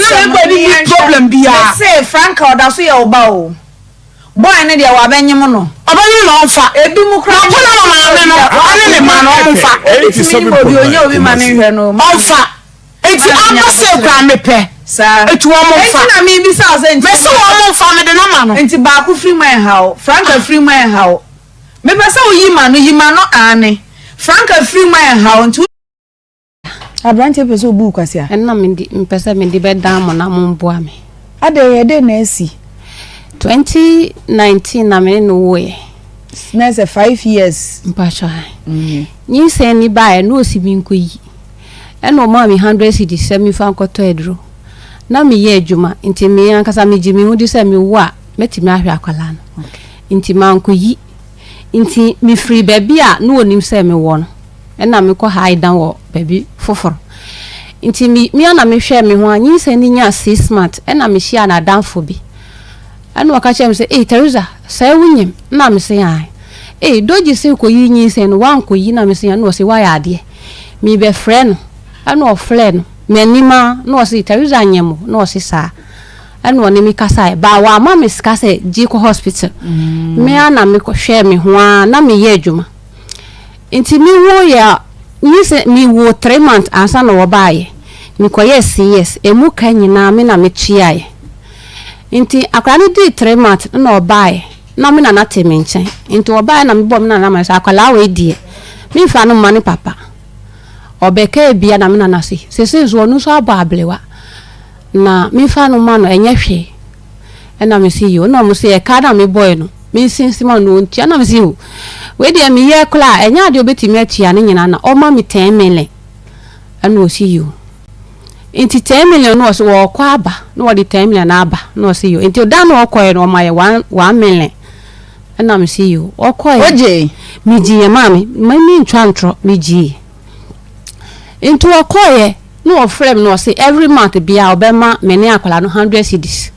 na me bɔ ni problem biara. Mese Franka ɔda so yɛ wo ba o. Boy no deɛ wabɛnyem no. Ɔbɛnyem na ɔmfa. Ebi mu koraa. Na ɔkɔ na ma maame no ɔne ne ma no ɔmfa. Obi tumi nyem obi onye obi ma ne nhwɛ no. Ɔmfa. Eti aba sɛ koraa mepɛ. Saa. Eti wɔn mfa. Enti na mebisa wo sɛ nti. Mese wɔn mfa mede no ma no. Nti baako firi mu ɛnha wo. Franka firi mu ɛnha wo. Mepɛ sɛ woyi ma no yi ma no aane. Franka firi mu ɛnha wo nti. Aberanteɛ pɛ sɛ ɔbu wo kwasea. Ɛno na mede mepɛ sɛ mede bɛdan mo na momboa me. Adɛn, ɛdɛn na asi? 2019 na me ne no woeɛ. Na sɛ 5 years. Mpakyɛ mm. Nyinsɛn ni baeɛ na ɔsi me nkɔyi. Ɛna ɔmaa me 100 cedis sɛ memfa nkɔtɔ aduro. Na meyɛ adwuma nti me ankasa megye me ho di sɛ mewo a, mɛtumi ahwɛ akwadaa no. Nti mankɔyi. Nti mefiri baabi a na ɔnim sɛ mewɔ no, ɛna mekɔ ha dan wɔ baabi foforɔ. Nti me me na mehwɛ me ho a, nyinsɛn ni nya 6 months, ɛna mehyia n'adamfo bi. Ɛna ɔka kyerɛ me sɛ, "Ee Teresa, sɛ wonyim?" Na me sɛ, "Ae." "Ee, dogye sɛ kɔyi nyinsɛn no, wankɔyi?" Na me sɛ, ɛna ɔsɛ wayɛ adeɛ. Mebɛfrɛ no, ɛna ɔfrɛ no m'anim a, na ɔsɛ Teresa nyem o, na ɔsɛ saa. Ɛna ɔne me kasaeɛ baa wama me sika sɛ gye kɔ hospital. Me a na mekɔhwɛ me ho a na meyɛ adwuma. Nti mewo yɛ a, nyinsɛn mewo 3 months ansa na wɔbaeɛ. Mekɔyɛɛ CS, emu ka nyinaa me na metuaeɛ. Nti akwadaa no dii 3 months na ɔbaeɛ, na me nana te me nkyɛn. Nti ɔbaeɛ na mebɔɔ me nana amanneɛ sɛ akwadaa wei deɛ, memfa no mma ne papa. Ɔbɛkaa bia na me nana se, seesei nso ɔno nso abɔ ablewa na memfa no ma no ɛnyɛ hwee. Ɛna me se yo, na ɔmo se ɛka na mebɔe no, mensinsi ma no ɔntua. Na me se yo, wei deɛ meyɛ koraa ɛnyɛ adeɛ obɛtumi atua ne nyinaa na ɔma me 10 million. Ɛna ɔsi yo. Nti 10 million no, ɔsɛ wɔɔkɔ aba na wɔde 10 million aba, na ɔsi yo. Nti da na ɔkɔɛ no, ɔma yɛ one one million. Ɛna me si yo, ɔkɔɛ. Ogye. Megye yɛ maame, ma mi ntwa ntorɔ, megye. Nti ɔkɔɛ na ɔfrɛ me na ɔse every month bia ɔbɛma me ne akwadaa no 100 cedis.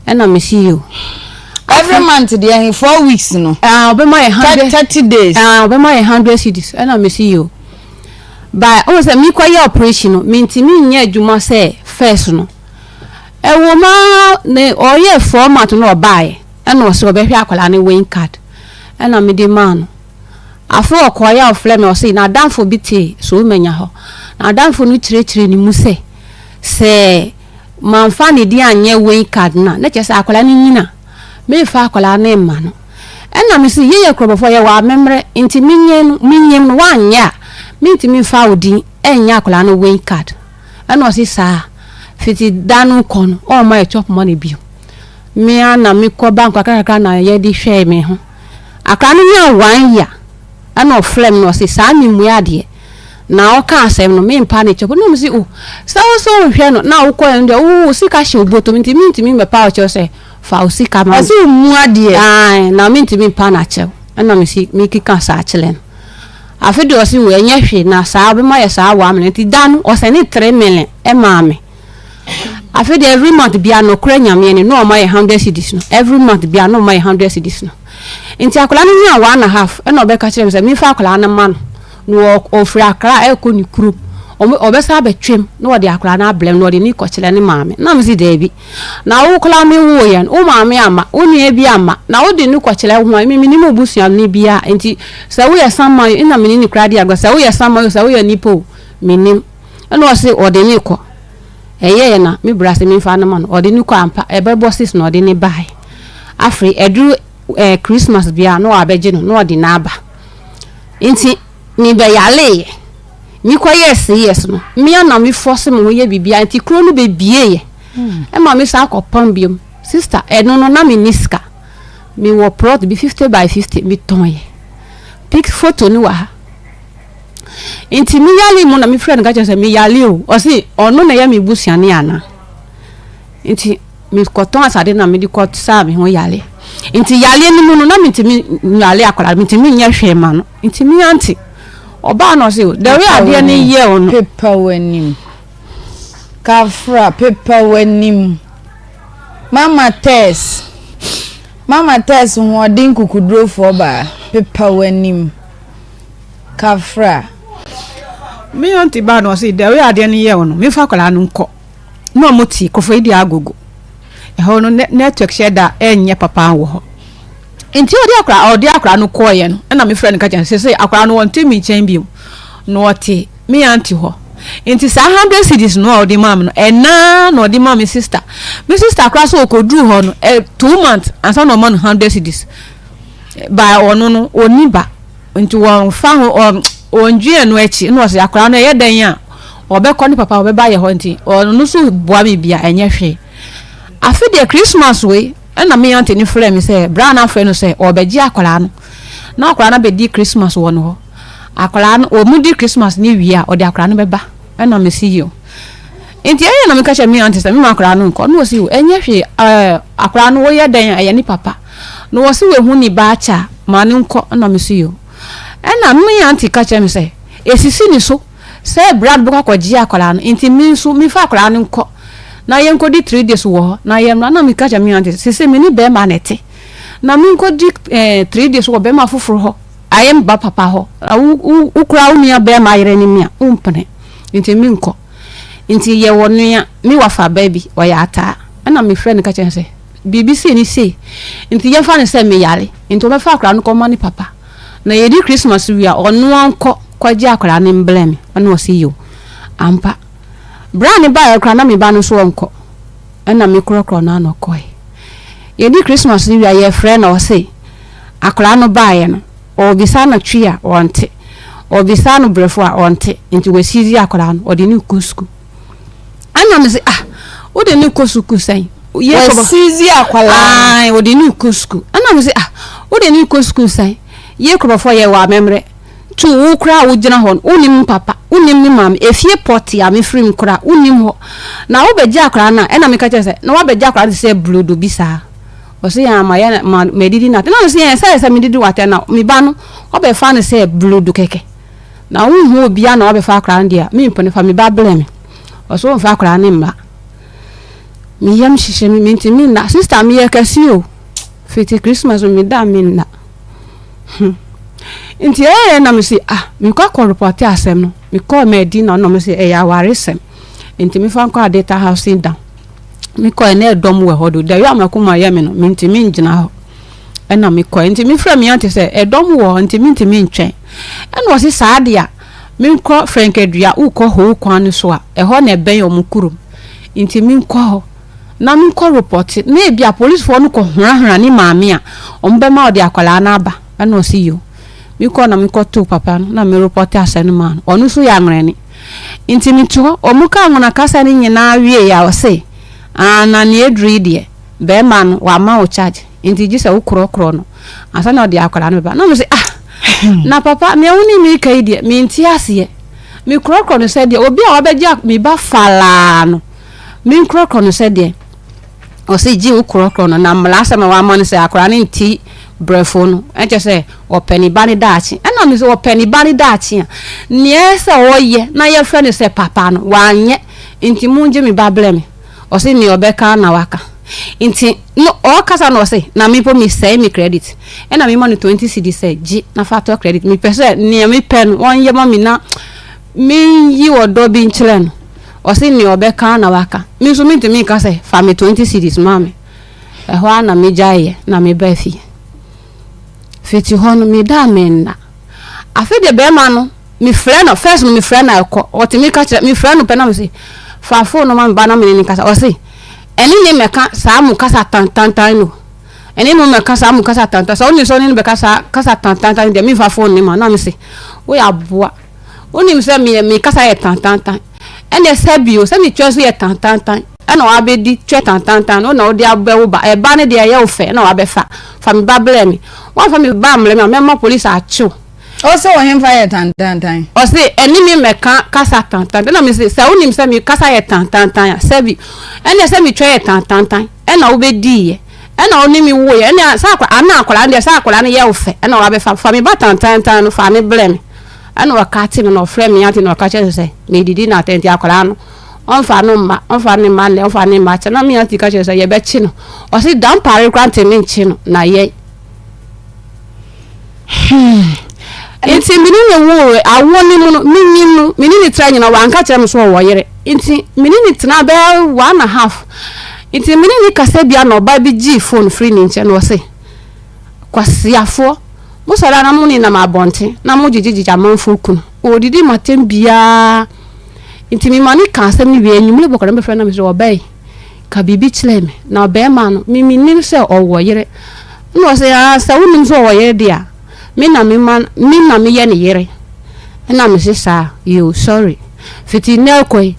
Ɛna me si yo. Every month deɛ, 4 weeks no. Ah, ɔbɛma yɛ 100. 30 days. Ah, ɔbɛma yɛ 100 cedis. Ɛna me si yo. Ba ɔmo sɛ mekɔyɛ operation no, mentumi nyɛ adwuma sɛ first no. Ɛwɔ mu ara ne ɔyɛ 4 months na ɔbaeɛ, ɛna ɔsɛ ɔbɛhwɛ akwadaa no weighing card, ɛna mede maa no. Afei ɔkɔeɛ a, ɔfrɛ me, ɔse n'adamfo bi te so manya hɔ. N'adamfo no kyerɛkyerɛ ne mu sɛ mamfa ne din anyɛ weighing card no a, na kyerɛ sɛ akwadaa no nyina memfa akwadaa no mma no. Ɛna me sɛ yɛyɛ kurɔbɔfoɔ, yɛwɔ amemmerɛ, nti menyɛ no menyim no woanyɛ a, mentumi mfa wo din ɛnyɛ akwadaa no weighing card. Ɛna ɔse saa, fiti da no kɔ no, ɔmma yɛ chop money bio. Me a na mekɔ bank kakra kakra na yɛde hwɛɛ me ho. Akwadaa no nya 1 year, ɛna ɔfrɛ me na ɔse saa memmua adeɛ na ɔka asɛm no, mempa ne kyɛw. Na ɔmo sɛ o, sɛ wo sɛ wohwɛ no na wokɔ no deɛ, wo sika hyɛ wo bɔtɔm, nti mentumi mmɛpa wo kyɛw sɛ fa wo sika ma me. Ɔsɛ wo mu adeɛ. Ae, na mentumi mpa n'akyɛw. Ɛna mesi mekeka saa kyerɛ no. Afe deɛ ɔse wo ɛnyɛ hwee na saa ɔbɛma yɛ saa 1 million. Nti da no ɔsɛne 3 million ɛmaa me. Afe deɛ every month bia, nokorɛ Nyame ni, na ɔma yɛ 100 cedis no. Every month bia na ɔma yɛ 100 cedis no. Nti akwadaa no nya one and a half, ɛna ɔbɛka kyerɛ me sɛ memfa akwadaa no ma no na ɔfiri Akra ɛrekɔ ne kurom, ɔbɛsa abɛtwam na ɔde akwadaa no abrɛ me na ɔde ne kɔkyerɛ ne maame. Na me si daabi, na wo koraa me woo yɛn, wo maame ama wo nua bi ama na wode ne kɔkyerɛ ho a, me menim wo busuani biara. Nti sɛ woyɛ saman ɛna mene ne koraa di agorɔ, sɛ woyɛ saman o, sɛ woyɛ nipa o, menim. Ɛna ɔse ɔde ne kɔ. Ɛyɛɛ na me bra sɛ memfa no ma no, ɔde ne kɔ ampa. Ɛbɛbɔ 6 na ɔde ne baeɛ. Afei ɛduru Christmas biara na wabɛgye no na ɔde no aba. Nti mebɛyaleeɛ, mekɔyɛɛ CS no, mea na mefɔse me ho yɛ biribiara, nti kuro no bɛbieeɛ ɛma me san kɔpam biom. Sister, ɛno no na menni sika. Mewɔ plot bi 50 by 50, metɔnyɛ. Pic photo no wɔ ha. Nti meyale mu na mefrɛ no ka kyerɛ sɛ meyale o, ɔse ɔno na ɛyɛ me busuane ana. Nti mekɔtɔn asade na mede kɔ saa me ho yale. Nti yale no mu no, na mentumi nyale akwadaa, mentumi nyɛ hwee ma no. Nti me ante ɔbaa na ɔse the way adeɛ no yɛ o no. Pepa w'anim. Kafra, pepa w'anim. Mama Tess. Mama Tess hoɔden kukudurofoɔ baa. Pepa w'anim. Kafra. Me aunty baa na ɔse the way adeɛ no yɛ o no, memfa akwadaa no nkɔ. Na ɔmo te Koforidua Agogo. Ɛhɔ no network hyɛ da ɛnyɛ papa wɔ hɔ. Nti ɔde akora ɔde akora no kɔɔeɛ no ɛna me frɛ no ka kyerɛ no sɛ sɛ akora no ɔnte me nkyɛn bio na ɔte me aunty hɔ. Nti saa hundred cedis no a ɔde maa me no ɛnaa na ɔde maa me sister. Me sister koraa sɛ ɔkɔduru hɔ no ɛ 2 months ansa na ɔma no 100 cedis. Ba ɔno no ɔnni ba nti wɔmfa ho ɔ ɔndwen ɛno akyi ɛna ɔsɛ akwadaa no ɛyɛ dɛn a ɔbɛkɔ ne papa ɔbɛba yɛ hɔ nti ɔno nso boa me bia ɛnyɛ hwee. Afe deɛ Christmas wei ɛna me aunty no frɛ me sɛ bra no afrɛ no sɛ ɔbɛgye akwadaa no na akwadaa no abɛdi Christmas wɔ no hɔ. Akwadaa no wɔn di Christmas no wie a ɔde akwadaa no bɛba ɛna me si yio. Nti ɛyɛ na meka kyerɛ me aunty sɛ mema akwadaa no nkɔ na ɔsi o ɛnyɛ hwee ɛɛ akwadaa no woyɛ dɛn a ɛyɛ ne papa. Na wɔse wahu ne ba akyɛ a, ma no nkɔ na mese yoo. Ɛna me aunty ka kyerɛ me sɛ, esisi ne so sɛ bra no bɛkɔ akɔgye akwadaa no, nti me nso memfa akwadaa no nkɔ na yɛnkɔdi 3 days wɔ hɔ na yɛmmra. Na meka kyerɛ me aunty sɛ, sese me ne bɛrima na ɛte, na menkɔdi eh, 3 days wɔ bɛrima foforɔ hɔ, ayɛ me ba papa hɔ, wo, wo, wo koraa wo nua bɛrima yere ne me a, wompene, nti menkɔ. Nti yɛwɔ nua, me wafa ba bi, ɔyɛ ataa, ɛna mefrɛ no ka kyerɛ no sɛ, biribi sei ne sei nti yɛmfa no sɛ meyare nti ɔbɛfa akwadaa no kɔma ne papa na yɛdi Christmas wie a ɔno ankɔ kɔgye akwadaa no mbrɛ me. Ɛna ɔse yo ampa. Berɛ a ne baeɛ koraa na me ba no nso ɔnkɔ ɛna me korɔkorɔ no ano kɔe. Yɛdi Christmas no wie a yɛfrɛ na ɔse akwadaa no baeɛ no ɔbisa no twi a ɔnte, ɔbisa no brɛfo a ɔnte nti wasizi akwadaa no ɔde no kɔ sukuu. Ɛna me se ah wode no kɔ sukuu sɛn? Wasizi akwadaa no. Wɔde no kɔ sukuu. Ɛna me se ah wode no kɔ sukuu sɛn? Yɛ kurɔfoɔ yɛ wɔ amammerɛ. Tu wo koraa a wogyina hɔ no wonim papa wonim ne maame efie pɔte a mefiri mu koraa wonim hɔ na wobɛgye akwadaa no a ɛna meka kyerɛ sɛ na wabɛgye akwadaa no te sɛ burodo bi saa. Ɔse yɛn ama yɛ ma madidi n'atɛ na ɔse yɛn sɛ sɛ medidi w'atɛ na me ba no wabɛfa no sɛ burodo kɛkɛ. Na wonhu obiara na wabɛfa akwadaa no deɛ a, mempene, fa me ba brɛ me. Ɔse womfa akwadaa no mma. Me yam hyehye me, mentumi nna. Sister, meyɛ kɛse o. Fiti Christmas no meda a menna. Hmm. Nti ɛyɛ na mese ah, mekɔ akɔ repɔte asɛm no. Mekɔɔ Medina na ɔmo se ɛyɛ awaresɛm. Nti mefa nkɔ Adeta Housing Down. Mekɔɛ na ɛdɔm wɔ hɔ do. Da wi a makoma yɛ me no, mentumi ngyina hɔ. Ɛna mekɔɛ. Nti mefrɛ me aunty sɛ ɛdɔm wɔ hɔ nti mentumi ntwɛn. Ɛna ɔse saa deɛ a menkɔ Frɛnkɛdua, wokɔ Hoo kwan no so a, ɛhɔ na ɛbɛn ɔmo kurom. Nti menkɔ hɔ na menkɔ repɔte na ebia polisifoɔ no kɔ hurahura ne maame a, ɔmo bɛma ɔde akwadaa no aba. Ɛna ɔse yoo. Mekɔɔ na mekɔtoo papa no na merepɔte asɛm no maa no. Ɔno nso yɛ anwerɛne. Nti mete hɔ, ɔmo kaa nwona kasa no nyinaa wieeɛ a ɔse, aa na nea aduru yi deɛ, bɛɛma no wama wo charge nti gye sɛ wo korɔkorɔ no ansa na ɔde akwadaa no bɛba. Na mese ah na papa nea wo ne me ka yi deɛ mente aseɛ. Me korɔkorɔ no sɛ deɛ obi a wabɛgye me ba falaa no me nkorɔkorɔ no sɛ deɛ ɔse gye wo korɔkorɔ no na mmara asɛm a wama no sɛ akwadaa no nti brɛfo no ɛkyɛ sɛ ɔpɛ ne ba ne daakye. Ɛna me sɛ ɔpɛ ne ba ne daakye a nea ɛsɛ ɔyɛ na yɛfrɛ no sɛ papa no wanyɛ nti mongye me ba brɛ me. Ɔse nea ɔbɛka na waka. Nti no ɔɔkasa na ɔse na me mpo mesɛe me credit ɛna mema no 20 cedis sɛ gye na fa tɔ credit. Mepɛ sɛ nea mepɛ no ɔnyɛ ma me na menyi ɔdɔ bi nkyerɛ no. Ɔse nea ɔbɛka na waka. Me nso mentumi nka sɛ fa me 20 cedis ma me. Ɛhɔ ara na megyaeɛ na mebaa fie. Fiti hɔ no meda a menna. Afei deɛ bɛrima no mefrɛ no first no mefrɛ no a ɛkɔ ɔtumi ka kyerɛ mefrɛ no pɛ na mese fa phone no ma me ba na mene ne kasa ɔse ɛne ne mɛka saa mo kasa tantantan no ɛne no mɛka saa mo kasa tantan sɛ wonim sɛ ɔne no bɛka saa kasa tantantan deɛ memfa phone ne ma na mese woyɛ aboa wonim sɛ me me kasa yɛ tantantan ɛne sɛ bio sɛ metwa nso yɛ tantantan ɛna wabɛdi twɛ tantantan no na wode abɛ wo ba ɛba no deɛ ɛyɛ wo fɛ ɛna wabɛfa fa me ba blɛ me woamfa me ba mmerɛ me a mɛma polisi akyew Ɔse wɔ henfa yɛ tantantan? Ɔse ɛne me mmɛka kasa tantantan. Ɛna mese sɛ wonim sɛ me kasa yɛ tantantan a sɛbi ɛneɛ sɛ metwa yɛ tantantan ɛna wobɛdiiɛ ɛna wo ne me woeɛ ɛne sɛ akwadaa ana akwadaa no deɛ sɛ akwadaa no yɛ wo fɛ ɛna wabɛfa fa me ba tantantan no fa ne brɛ me ɛna ɔka te me na ɔfrɛ me ante na ɔka kyerɛ sɛ medidi na atɛnti akwadaa no ɔmfa no mma ɔmfa ne mma nnɛ ɔmfa ne mma kyɛ na me ante ka kyerɛ sɛ yɛbɛkye no ɔse dampare koraa ntumi nkye no na yɛn. Hmm. Nti me ne no woo awoɔ no mu no, menyim no, me ne no tra nyina wanka kyerɛ me sɛ ɔwɔ yere. Nti me ne no tenaa bɛyɛ one and half. Nti me ne no kasa bia na ɔbaa bi gyee phone firi ne nkyɛn na ɔse, Kwasiafoɔ, mo sɔre a na mo nenam abɔnten na mo gyegye gyegye amanfoɔ kunu. Ɔdidi m'atɛm biaa. Nti me ma no kaa asɛm no wie, anwummere bɔkɔ na mefrɛ no na mese ɔbaa yi, ka biribi kyerɛ me. Na ɔbarima no, me mennim sɛ ɔwɔ yere. Ɛna ɔse, ah, sɛ wonim sɛ ɔwɔ yere deɛ a, me na me ma, me na meyɛ ne yere. Ɛna mese saa, yoo, sorry. Fiti nnɛ rekɔ yi,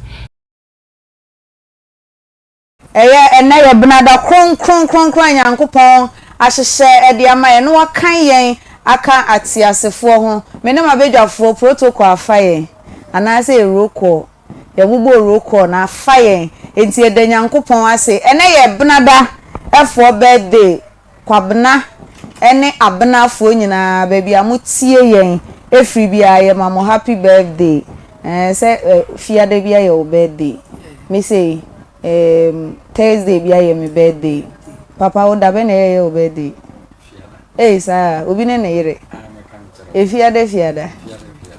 Ɛyɛ ɛnnɛ yɛ benada kronkron kronkron a Nyankopɔn ahyehyɛ de ama yɛn na wakan yɛn aka ateasefoɔ ho. Me ne m'abadwafoɔ protocol afa yɛn anaasɛ yɛ roll call, yɛbobɔɔ roll call no afa yɛn, enti yɛda Nyankopɔn ase. Ɛnnɛ yɛ benada foɔ birthday, Kwabena ne Abena foɔ nyinaa baabi a mo tie yɛn firi biara yɛ ma mo happy birthday ɛɛ sɛ fiada bi ayɛ wo birthday me sei eem Thursday bi ayɛ me birthday papa wo dabɛn na ɛyɛ wo birthday ei saa obi ne ne yere efiada fiada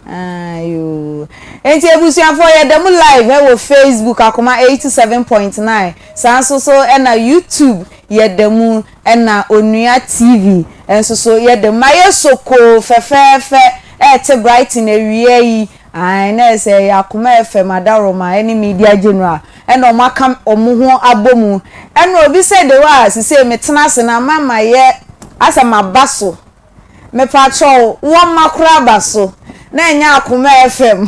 ah yoo enti abusuafoɔ yɛda mu live ɛwɔ Facebook akoma 87.9 saa nso so ɛna YouTube Yɛda mu ɛna Onua TV nso so yɛda mu. Mayɛ sokoo fɛfɛɛfɛ ɛɛte Brighton awia yi ae na ɛsɛ ɛyɛ Akoma FM Adaworoma ɛne Media General ɛna ɔmo aka ɔmo ho abɔ mu ɛna obi sɛ de hɔ a sisei me tena ase na ama mayɛ asɛ maba so Mepakyɛw wɔmma koraa ba so na ɛnyɛ Akoma FM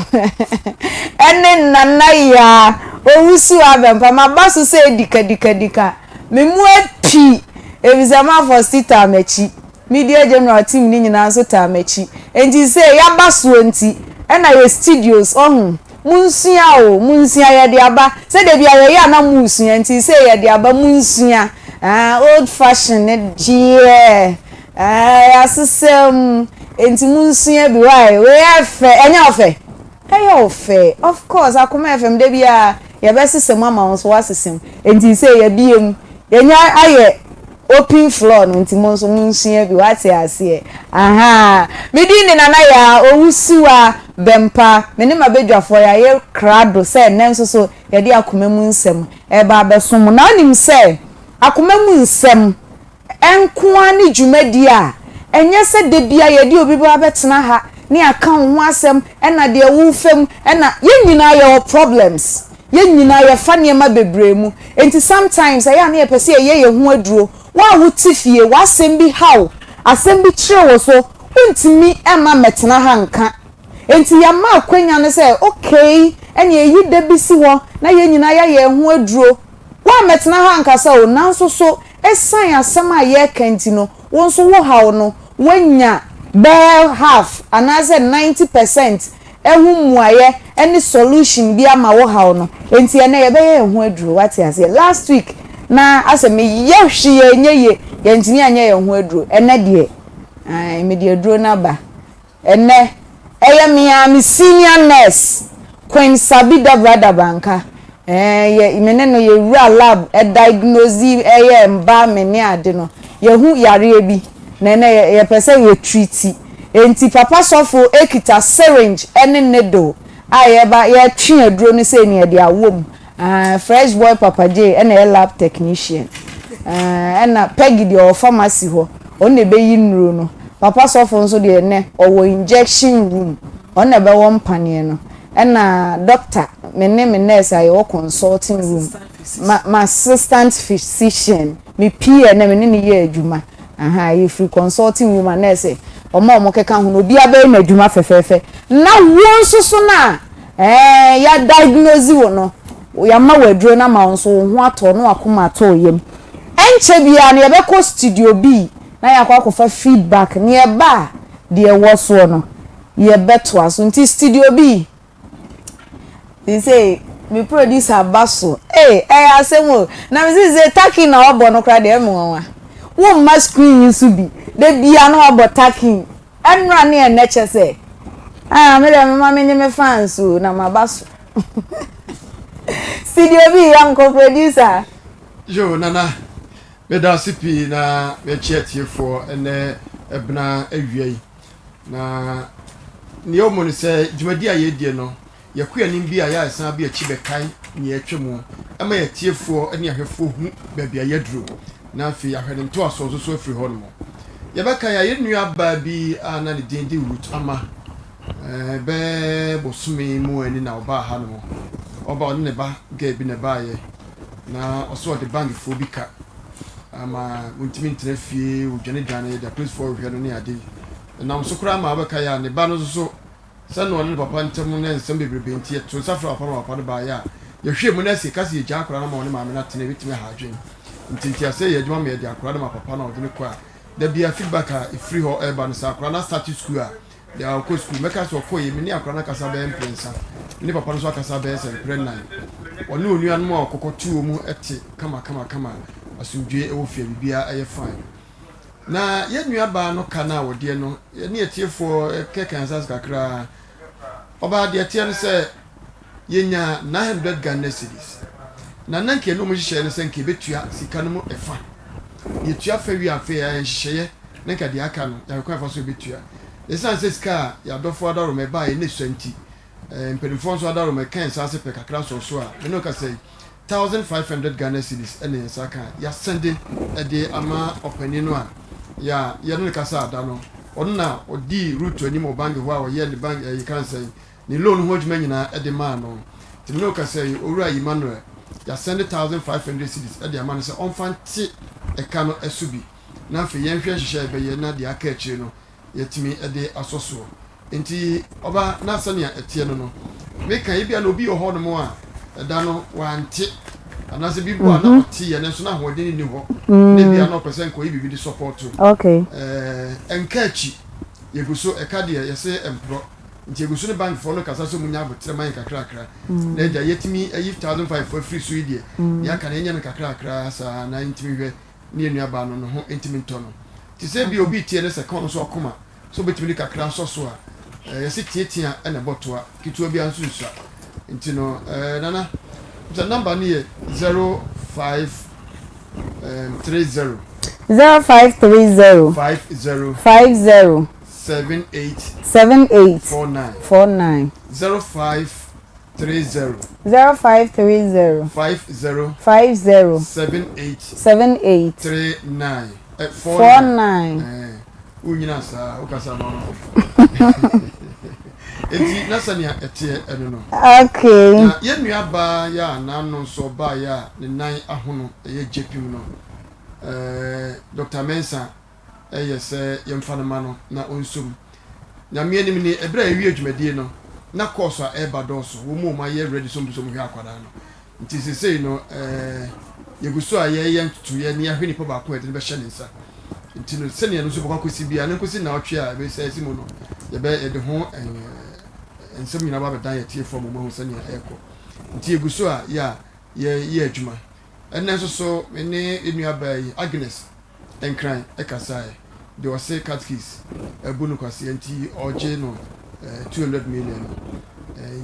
ɛne Nana Yaa Owusu Abɛmpa maba so sɛ dikadikadika me mu api efisɛ Mafɔsti taa m'akyi Media General team no nyinaa nso taa m'akyi enti sɛ yaba soɔ nti ɛna yɛ studios ɔho Monsua o, monsua, yɛde aba. Sɛ da bi a yɛyɛ a na mosua nti sei yɛde aba, monsua. Ah, old fashion ne deɛ, ah, yɛasesa mu. Nti monsua bi, why? Wei yɛ fɛ, ɛnyɛ ɔfɛ? Ɛyɛ ɔfɛ, of course, Akoma FM da bi a yɛbɛsesa mu ama wo nso woasesa mu. Nti sei yɛabue mu, yɛnya ayɛ Open floor no nti mo nso monsua bi wate aseɛ ahaa me din de Nana Yaa Owusuwa Bɛmpa me ne m'abadwafoɔ yɛayɛ krado sɛ nnɛ nso so yɛde akoma mu nsɛm ɛreba abɛso mo na wonim sɛ akoma mu nsɛm nko ara ne dwumadie a ɛnyɛ sɛ da biara yɛde obi ba abɛtena ha ne aka wo ho asɛm ɛna deɛ wofa mu ɛna yɛn nyinaa yɛwɔ problems Yɛn nyinaa yɛfa nneɛma bebree mu, enti sometimes ɛyɛ a na yɛpɛ sɛ yɛyɛ yɛn ho aduro. Wo a wote fie, w'asɛm bi ha wo, asɛm bi kyere wo so, wontumi mma mmɛtena ha nka. Enti yɛama akwanya no sɛ okay, ɛnneɛ yi da bi si hɔ na yɛn nyinaa yɛayɛ yɛn ho aduro. Woammɛtena ha ankasa o, nanso so esiane asɛm a yɛreka nti no, wo nso wo haw no, woanya bɛyɛ half anaasɛ 90 percent ho mmuaeɛ ne solution bi ama wo haw no. Enti ɛnnɛ yɛbɛyɛ yɛn ho aduro, woate aseɛ. Last week na asɛ meyɛ hwee a ɛnyɛ yie, yɛntumi anyɛ yɛn ho aduro. Ɛnnɛ deɛ, ae, mede aduro no aba. Ɛnnɛ, ɛyɛ me ara me senior nurse, Queen Sabi Dabra Dabanka. Ɛɛ, yɛ, me ne no yɛwura lab diagnose ɛyɛ mba me ne ade no. Yɛhu yareɛ bi, na ɛnnɛ yɛ, yɛpɛ sɛ yɛ treat. Enti papa sɔfo kita syringe ne needle a yɛba yɛtwe aduro no sei na yɛde awɔ mu. Aah, Fresh boy Papa Jay ɛna ɛyɛ lab technician. Aah, ɛna Peggy deɛ ɔwɔ pharmacy hɔ, ɔno na ɛbɛyi nnuro no. Papa sɔfo nso deɛ ɛnɛ ɔwɔ injection room, ɔno na ɛbɛwɔ mpaneɛ no. Ɛna doctor, me ne me nurse a yɛwɔ consulting room, ma m'assistant physician, me PA ɛnɛ me ne no yɛ adwuma. Ahaa, yɛfiri consulting room a na ɛsɛ wɔn a wɔkeka ho no obiara bɛyɛ n'adwuma fɛfɛɛfɛ. Na wo nso so no a ɛɛ yɛ diagnose wo no, yɛama wo aduro no ama wo nso wo ho atɔ na wakoma atɔ wo yam. Ɛnkyɛ biara no yɛbɛkɔ studio B na yɛakɔ akɔfa feedback. Nea ɛba a deɛ ɛwɔ soɔ no yɛbɛtoa so. Nti studio B Sesei me producer ba so ee ɛyɛ asɛm o na me sesei takin na wabɔ no koraa deɛ ɛyɛ me nwanwa wo mma screen yi so bi da bia na wabɔ takin ɛnora ne ɛnɛ kyɛ sɛ ah me deɛ mema menye me fans o na maba so studio bi yɛnkɔ producer. Yo nana meda ase pii na mekyia atiefoɔ ɛnɛ ɛbena awia yi na. Nea ɛwɔ mu ne sɛ, dwumadi a yɛredie no, yɛkɔ yɛn anim bi a, yɛ a yɛsan ba akyi bɛkae nea atwa mu ma yɛn atiefoɔ ne ahwɛfoɔ hu baabi a yɛaduru, na afei yɛahwɛ ne ntoasoɔ nso so afiri hɔnom. Yɛbɛkae a, yɛn nuabaa bi a na ne din de Ruth Ama, bɛyɛ bosome mu ani na ɔbaa hanom. Ɔba ɔne ne ba girl bi na ɛbaeɛ, na ɔsɛ ɔde bankfoɔ bi ka ama wɔntumi ntena fie, wɔdwanedwane, de apolisifoɔ rehwɛ no ne ade. Ɛnam so koraa ma wobɛkae a, ne ba no nso so, sɛ na ɔne ne papa ntam no nsɛm bebrebe nti, yɛtoo nsa frɛɛ papa ma papa no baeɛ a, yɛhwɛɛ mu na sɛ yɛka sɛ yɛgyaa akwadaa no ma ɔne maame no atena a, ɛbɛtumi aha adwene. Nti nteaseɛ yɛ adwuma ma yɛde akwadaa no ma papa no a ɔde no kɔ a, da biara feedback a ɛfiri hɔ reba no, sɛ akwadaa no astarte sukuu a, deɛ ɔkɔ sukuu, mɛka sɛ ɔkɔeɛ, me ne akwadaa no akasa bɛyɛ mprɛnsa, me ne papa no nso akasa bɛyɛ sɛ mprɛ nnan. Ɔne onuanom a ɔkɔkɔtoo wɔn te kama kama kama, asomdwoeɛ wɔ fie a biribiara yɛ fine. Na yɛn nuabaa no ka no a ɔdeɛ no, yɛne atiefoɔ kɛkɛ asase kakra. Ɔbaa deɛ ɛteɛ no sɛ yɛnya 900 Ghana cedis. Na na nka ɛno mu nhyehyɛeɛ no sɛ nka yɛbɛtua sika no mu ɛfa. Yɛtua fa wie afei ayɛ nhyehyɛeɛ na nka deɛ aka no yɛahwɛ kwan fa so yɛbɛtua. Ɛsiane sɛ sika a yɛadɔfoɔ adaworoma ɛbaeɛ na ɛsua nti, mpanimfoɔ nso adaworoma ɛka yɛn nsa ase pɛ kakra sɔɔ so a, me ne wo kasa yi, 1500 Ghana cedis na yɛn nsa aka a yɛasɛnde de ama ɔpanin no a yɛ a yɛne no kasaa da no. Ɔno na ɔdii Ruth anim wɔ bank hɔ a ɔyɛɛ ne bank ɛyi kan sɛn ne loan ho adwuma nyinaa de maa no. Nti me ne wo kasa yi, Owura Emmanuel, yɛasɛnde 1500 cedis de ama no sɛ ɔmfa nte ɛka no so bi na afei yɛnhwɛ nhyehyɛe a yɛbɛyɛ na deɛ aka akyire no yɛatumi de asɔ soɔ. Enti ɔba na sɛnea ɛteɛ no no, meka ebia na obi wɔ hɔnom a ɛda no wante anaasɛ bi mpo a na mhm. ɔte yɛ nanso na ahoɔden nni hɔ na ebia na ɔpɛ sɛ nkɔyɛ biribi de sɔpɔto. Okay. Ɛɛ nka akyi yɛgu so ɛka deɛ yɛsɛ mporɔ nti yɛgu so ne bankfoɔ no kasa sɛ ɔmu nya aboterɛ ma yɛn kakrakra mm. na agya yɛtumi ayi 1005 afiri so yi deɛ mm. deɛ aka no yɛnyɛ no kakrakra saa na yɛntumi hwɛ ne yɛn nuabaa no ne ho ntumi ntɔ no. Te sɛ ebia obi retie no sɛ ka ɔno nso akoma sɛ obetumi de kakra asɔ so a, eh, yɛse tiatia na ɛbɔ toa, ketewa biara nso nsua. Nti no, eh, Nana, sɛ number no yɛ 0530. 0530. 50. 50. 78. 78. 49. 49. 05. 30. 0530. 50. 50. 78. 78. 39. Eh, 49. Eh, wonyina saa wokasa ma no. Enti na sɛnea ɛteɛ ɛno no. Okay. Na yɛn nua baa yɛ a n'ano nso ɔbaa yɛ a ne nan ahono ɛyɛ gyepim no. Eh, Dr. Mensah yɛ sɛ yɛmfa no ma no na ɔnsɔ mu. Nyame anim ni, ɛberɛ a yɛwie dwumadie no, na course a ɛreba dɔɔso, wɔn a wɔayɛ ready sɛ wɔpɛ sɛ wɔhwɛ akwadaa no. Nti seesei no, yɛgu so a yɛreyɛ ntotoeɛ na yɛahwɛ nipa baako a yɛde no bɛhyɛ ne nsa. Nti no, sɛdeɛ ɛno nso bɛkɔ akɔsi biara, no nkɔsi nnawɔtwe a ɛbɛsi asi mu no, yɛbɛ, yɛde ho nsɛm nyinaa ba abɛdan yɛn atiefoɔ ma wɔahu sɛdeɛ ɛrekɔ. Nti yɛgu so a yɛ a yɛreyɛ adwuma. Ɛnnɛ nso so, me ne yɛn nuabaa yi, Agnes, Nkran kasae de ɔse catkis abu no kwasea nti ɔgye no 200 million no.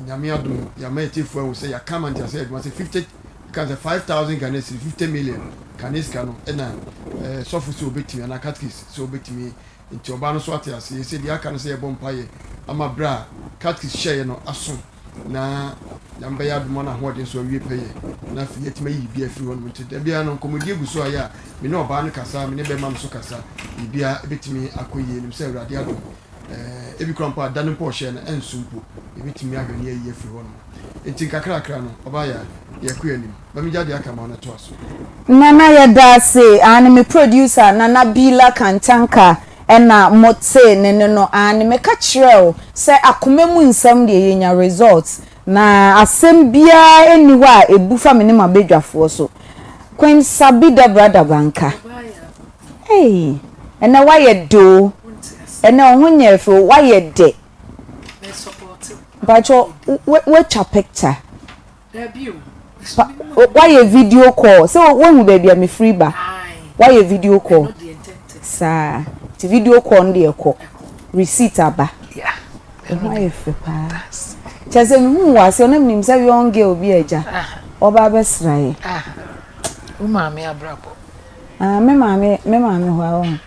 Nyame adom yɛama yɛtiefoɔ ahu sɛ yɛaka ama nteaseɛ adwuma sɛ 50 ka sɛ 5000 Ghana cedi 50 million kane sika no ɛna sɔfo sɛ obetumi anaa catkis sɛ obetumi nti ɔbaa no so ate aseɛ sɛ deɛ aka no sɛ yɛbɔ mpaeɛ ama berɛ a catkis hyɛeɛ no aso na Nyame bɛyɛ adom ama n'ahoɔden so awie pɛyɛ, na afei yɛatumi ayi biribiara afiri hɔnom. Nti da biara no, nkɔmmɔdie gu so a yɛ a me ne ɔbaa no kasa, me ne bɛrima no nso kasa, biribiara bɛtumi akɔ yie. Nim sɛ Awurade adom, eh, ebi koraa mpo a da no mpo a ɔhyɛɛ no ɛnso mpo, yɛbɛtumi ahwɛ ne ayi afiri hɔnom. Nti nkakrakra no, ɔbaa yɛ a, yɛkɔ yɛn anim. Ma megya deɛ aka ma wo na toa so. Nana yɛda ase, aane me producer Nana Bila Kantanka Ɛna mo tee ne ne no aane meka kyerɛɛ wo sɛ akoma mu nsɛm deɛ yɛnya results na asɛm biara nni hɔ a ɛbu fa me ne m'abadwafoɔ so Queen Sabi Deborah Dabanka Ei ɛnɛ woayɛ dɛ o ɛnɛ wo ho nyɛɛ fɛ o woayɛ dɛ Mpakyɛ woatwa picture Pa woayɛ video call sɛ woahu baabi a mefiri ba woayɛ video call saa nti video call no deɛ kɔ receipt aba ɛho ayɛ fɛ paa kyɛ sɛ mehu wɔ aseɛ na menim sɛ young girl bi agya ɔba abɛsra yɛ wo maame abrabɔ ah me maame me maame hɔ a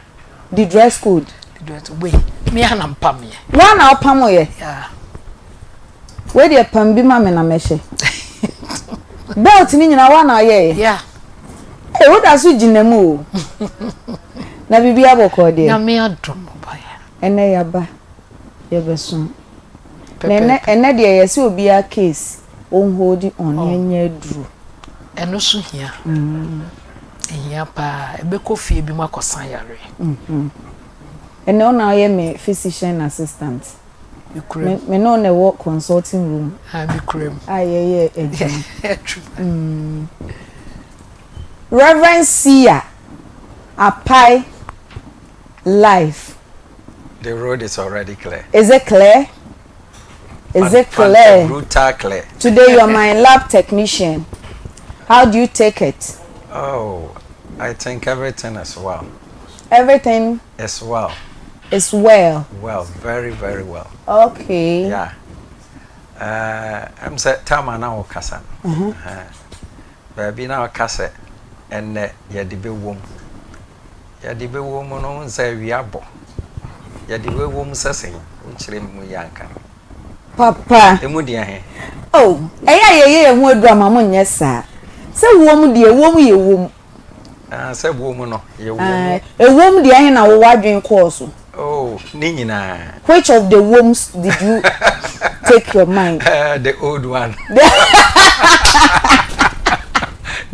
di dress code di dress wei. Me ara na mepameɛ. Wo ara na wopamoeɛ? Yeah. Wei deɛ pam bi ma me na mɛhyɛ. Belt no nyinaa wo ara na woyɛeɛ? Yeah. Ei, woda so gyina mu o. Na biribiara bɔkɔɔ deɛ? Nyame adom ɔbaeɛ. Ɛnɛ yɛaba, yɛbɛso. Na ɛnɛ, ɛnɛ deɛ yɛse obiara case, ɔnholdi on, oh. yɛnyɛ aduro. Ɛno so hia. Mm. Ɛhia paa. Ɛbɛkɔ fie bi mu akɔsa yareɛ. Mm-hmm. Ɛnɛ wo na woyɛ me physician assistant. Me me ne wo na ɛwɔ consulting room. Ah, me kura mu. A yɛyɛ adwuma. Adwuma. Mm. Reverend Sia Apai Life. The road is already clear. Is it clear? Is it clear? Brutal clear. Today you are my lab technician. How do you take it? Oh, I think everything is well. Everything is well. Is well. Well, very, very well. Okay. Yeah. Uh, I'm sɛ time a na wɔkasa no. Mm-hmm. Uh, baabi na wɔka sɛ ɛnɛ yɛde bɛwom. Yɛde bɛwom no wohu sɛ awia bɔ. Yɛde bɛwom sɛ sɛn wokyerɛ mu yɛ anka. Papa. Emu deɛ he? Oh, ɛyɛ a yɛyɛ yɛn ho aduru ama mo nyɛ saa. Sɛ wom deɛ, wom yɛ wom. Ah, sɛ wom no, yɛ wom. Ah, ewom deɛ he na wo w'adwene kɔɔ so? Oh, ne nyinaa. Which of the woms did you take your mind? The old one.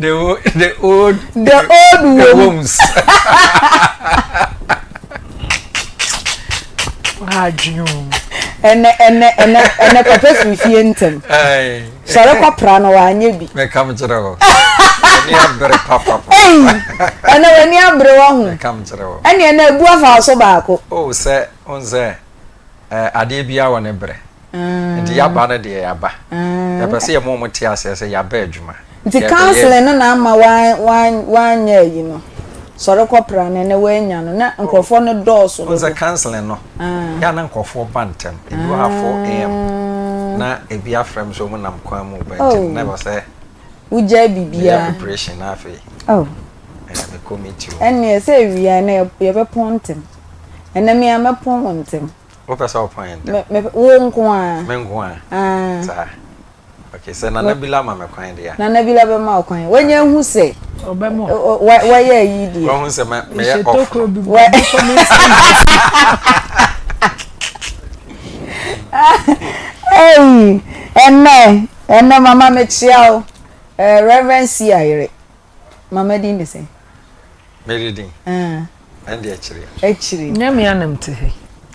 The, the old. The old the woms. Ɛnɛ ɛnɛ ɛnɛ ɛnɛ papa firi fie ntɛm. Sɔre kɔpra no wanyɛ bi. Mɛka m kyerɛ wo. W'ani abere papapa. Ɛnɛ w'ani abere wahu. Mɛka m kyerɛ wo. Ɛne ɛnɛ ebu afa so baako. Oh sɛ n sɛ adeɛ biara wɔ ne berɛ. Nti yaba no deɛ yaba. Yɛpɛ sɛ yɛma wɔn te aseɛ sɛ yaba adwuma. Nti counseling no na ama wanyɛ ayi no. Sɔre kɔpra no ɛnɛ wanya no na nkurɔfoɔ no dɔɔso dodo. Wohu sɛ counseling no yɛ a na nkurɔfoɔ ba ntɛm. Ebi wɔ ha 4am na ebi afrɛ me sɛ wɔn nam kwan mu ba nti na ɛwɔ sɛ wogyae biribiara. Meyɛ preparation na afei mekɔ meet wɔn. Ɛnneɛ sɛ awia ɛnɛ yɛbɛpɔn ntɛm. Ɛnɛ me ara mɛpɔn wo ntɛm. Wopɛ sɛ wopɔn yɛn ntɛm? Me, me, wo nko ara. Me nko ara? Ah. Saa. Okay, sɛ Nana Bila ma me kwan deɛ a. Nana Bila bɛma wo kwan. Wanya ahu sɛ. Ɔbɛma. Wayɛ ayi deɛ. Wahu sɛ mɛyɛ off. Hey, ɛnɛ, ɛnɛ mama mekyia wo. Eh, Reverend C. Ayere. Mama din de sɛn? Mary din. Ah. Ɛnde akyiri. Akyiri. Nyɛ me anam te he.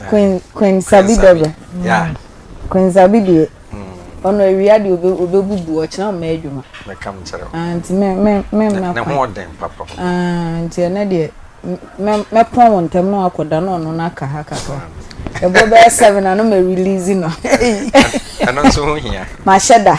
Queen Queen Sabi Debra. Yeah. Queen Sabi deɛ. Ɔno awia deɛ obe obebubu ɔkyena ɔmma adwuma. Mɛka m kyerɛ wo. Ah, nti me me me mma kwan. Ne ho ɔden papa. Ah, nti ɛnɛ deɛ mɛ mɛpɔn wo ntɛm na wakɔda na ɔno no aka ha kakra. Ɛbɔ bɛyɛ seven a na ma release no. Ɛno nso ho hia. Mahyɛ da.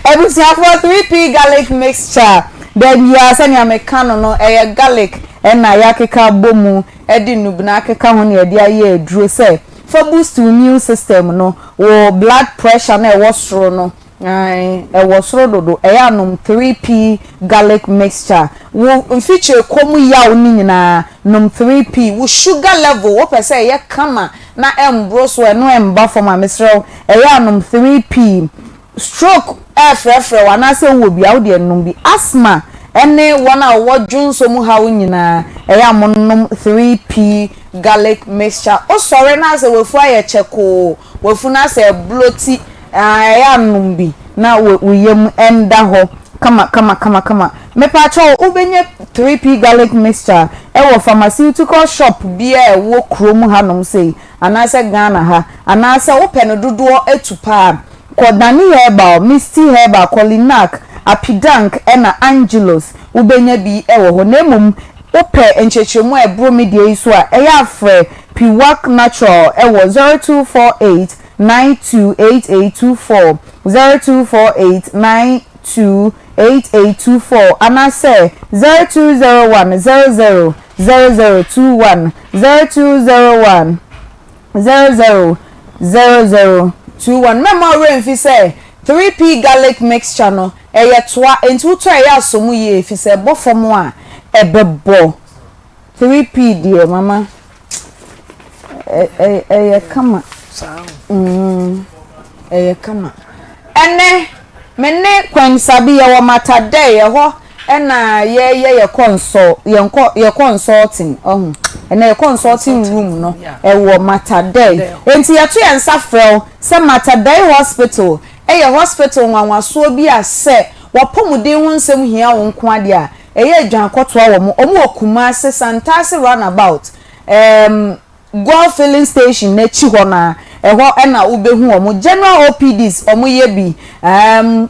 Abusuafoɔ 3P garlic mixture da biara sɛnea meka no no ɛyɛ garlic ɛna yɛakeka abɔ mu ɛde nnubena akeka ho na yɛde ayɛ aduro sɛ fa boost wo immune system no wo blood pressure no a ɛwɔ soro no Ae, ɛwɔ soro dodo. Ɛyɛ a nom 3P garlic mixture. Wo mfikyire kɔ mu yaw no nyinaa, nom 3P. Wo sugar level, wopɛ sɛ ɛyɛ kama na ɛmboro so, ɛno ɛmba fam a, mesrɛ wo, ɛyɛ a nom 3P. Stroke ɛrefrɛfrɛ wo anaasɛ wowɔ bi a, wo deɛ nom bi. Asthma ɛne wɔn a wɔwɔ dwonsɔ mu haw nyinaa, ɛyɛ a monom 3P garlic mixture. Wosɔre na asɛ w'afu ayɛ kyɛkoo, w'afunu asɛ ɛbloti, Ah ɛyɛ a nom bi na wo wo yam nda hɔ kama kama kama kama. Mepaakyɛw wobɛnya 3P garlic mixture ɛwɔ pharmaceutical shop biaa ɛwɔ kurom ha nom sei anaasɛ Ghana ha anaasɛ wopɛ no dodoɔ atu paa a kɔ Dani Herbal, Misty Herbal, Kolinak, Apidank ɛna Angelus wobɛnya bi ɛwɔ hɔ na mmom wopɛ nkyerɛkyerɛmu a ɛboro me deɛ yi so a ɛyɛ a frɛ Piwak Natural ɛwɔ 0248 928824, 0248 928824 anaasɛ 0201 00 0021, 0201 00 0021. Mɛmma wo werɛ mfi sɛ 3P Garlic Mixture no, ɛyɛ toa, enti wotɔ a ɛyɛ a sɔ mu yie efisɛ ɛbɔ fam a, ɛbɛbɔ. 3P deɛ mama. Ɛyɛ kama. Mm, ɛyɛ kama. Ɛnɛ, me ne Kwansabi yɛwɔ Matadei, ɛhɔ ɛna yɛyɛ yɛ consult, yɛn kɔ yɛ consulting, ɔho. Ɛnɛ yɛ consulting room no ɛwɔ Matadei. Enti yɛto yɛn nsa frɛ wo sɛ Matadei Hospital ɛyɛ hospital nwanwasoɔ bi a sɛ w'apɔmuden ho nsɛm hia wo nko adeɛ a, ɛyɛ adwan kɔtoa wɔn. Wɔn wɔ Kumasi, Santase Runabout, ɛɛm, Goil filling station no akyi hɔ no ara, ɛhɔ na wobɛhu wɔn. General OPDs, wɔyɛ bi, ɛɛm,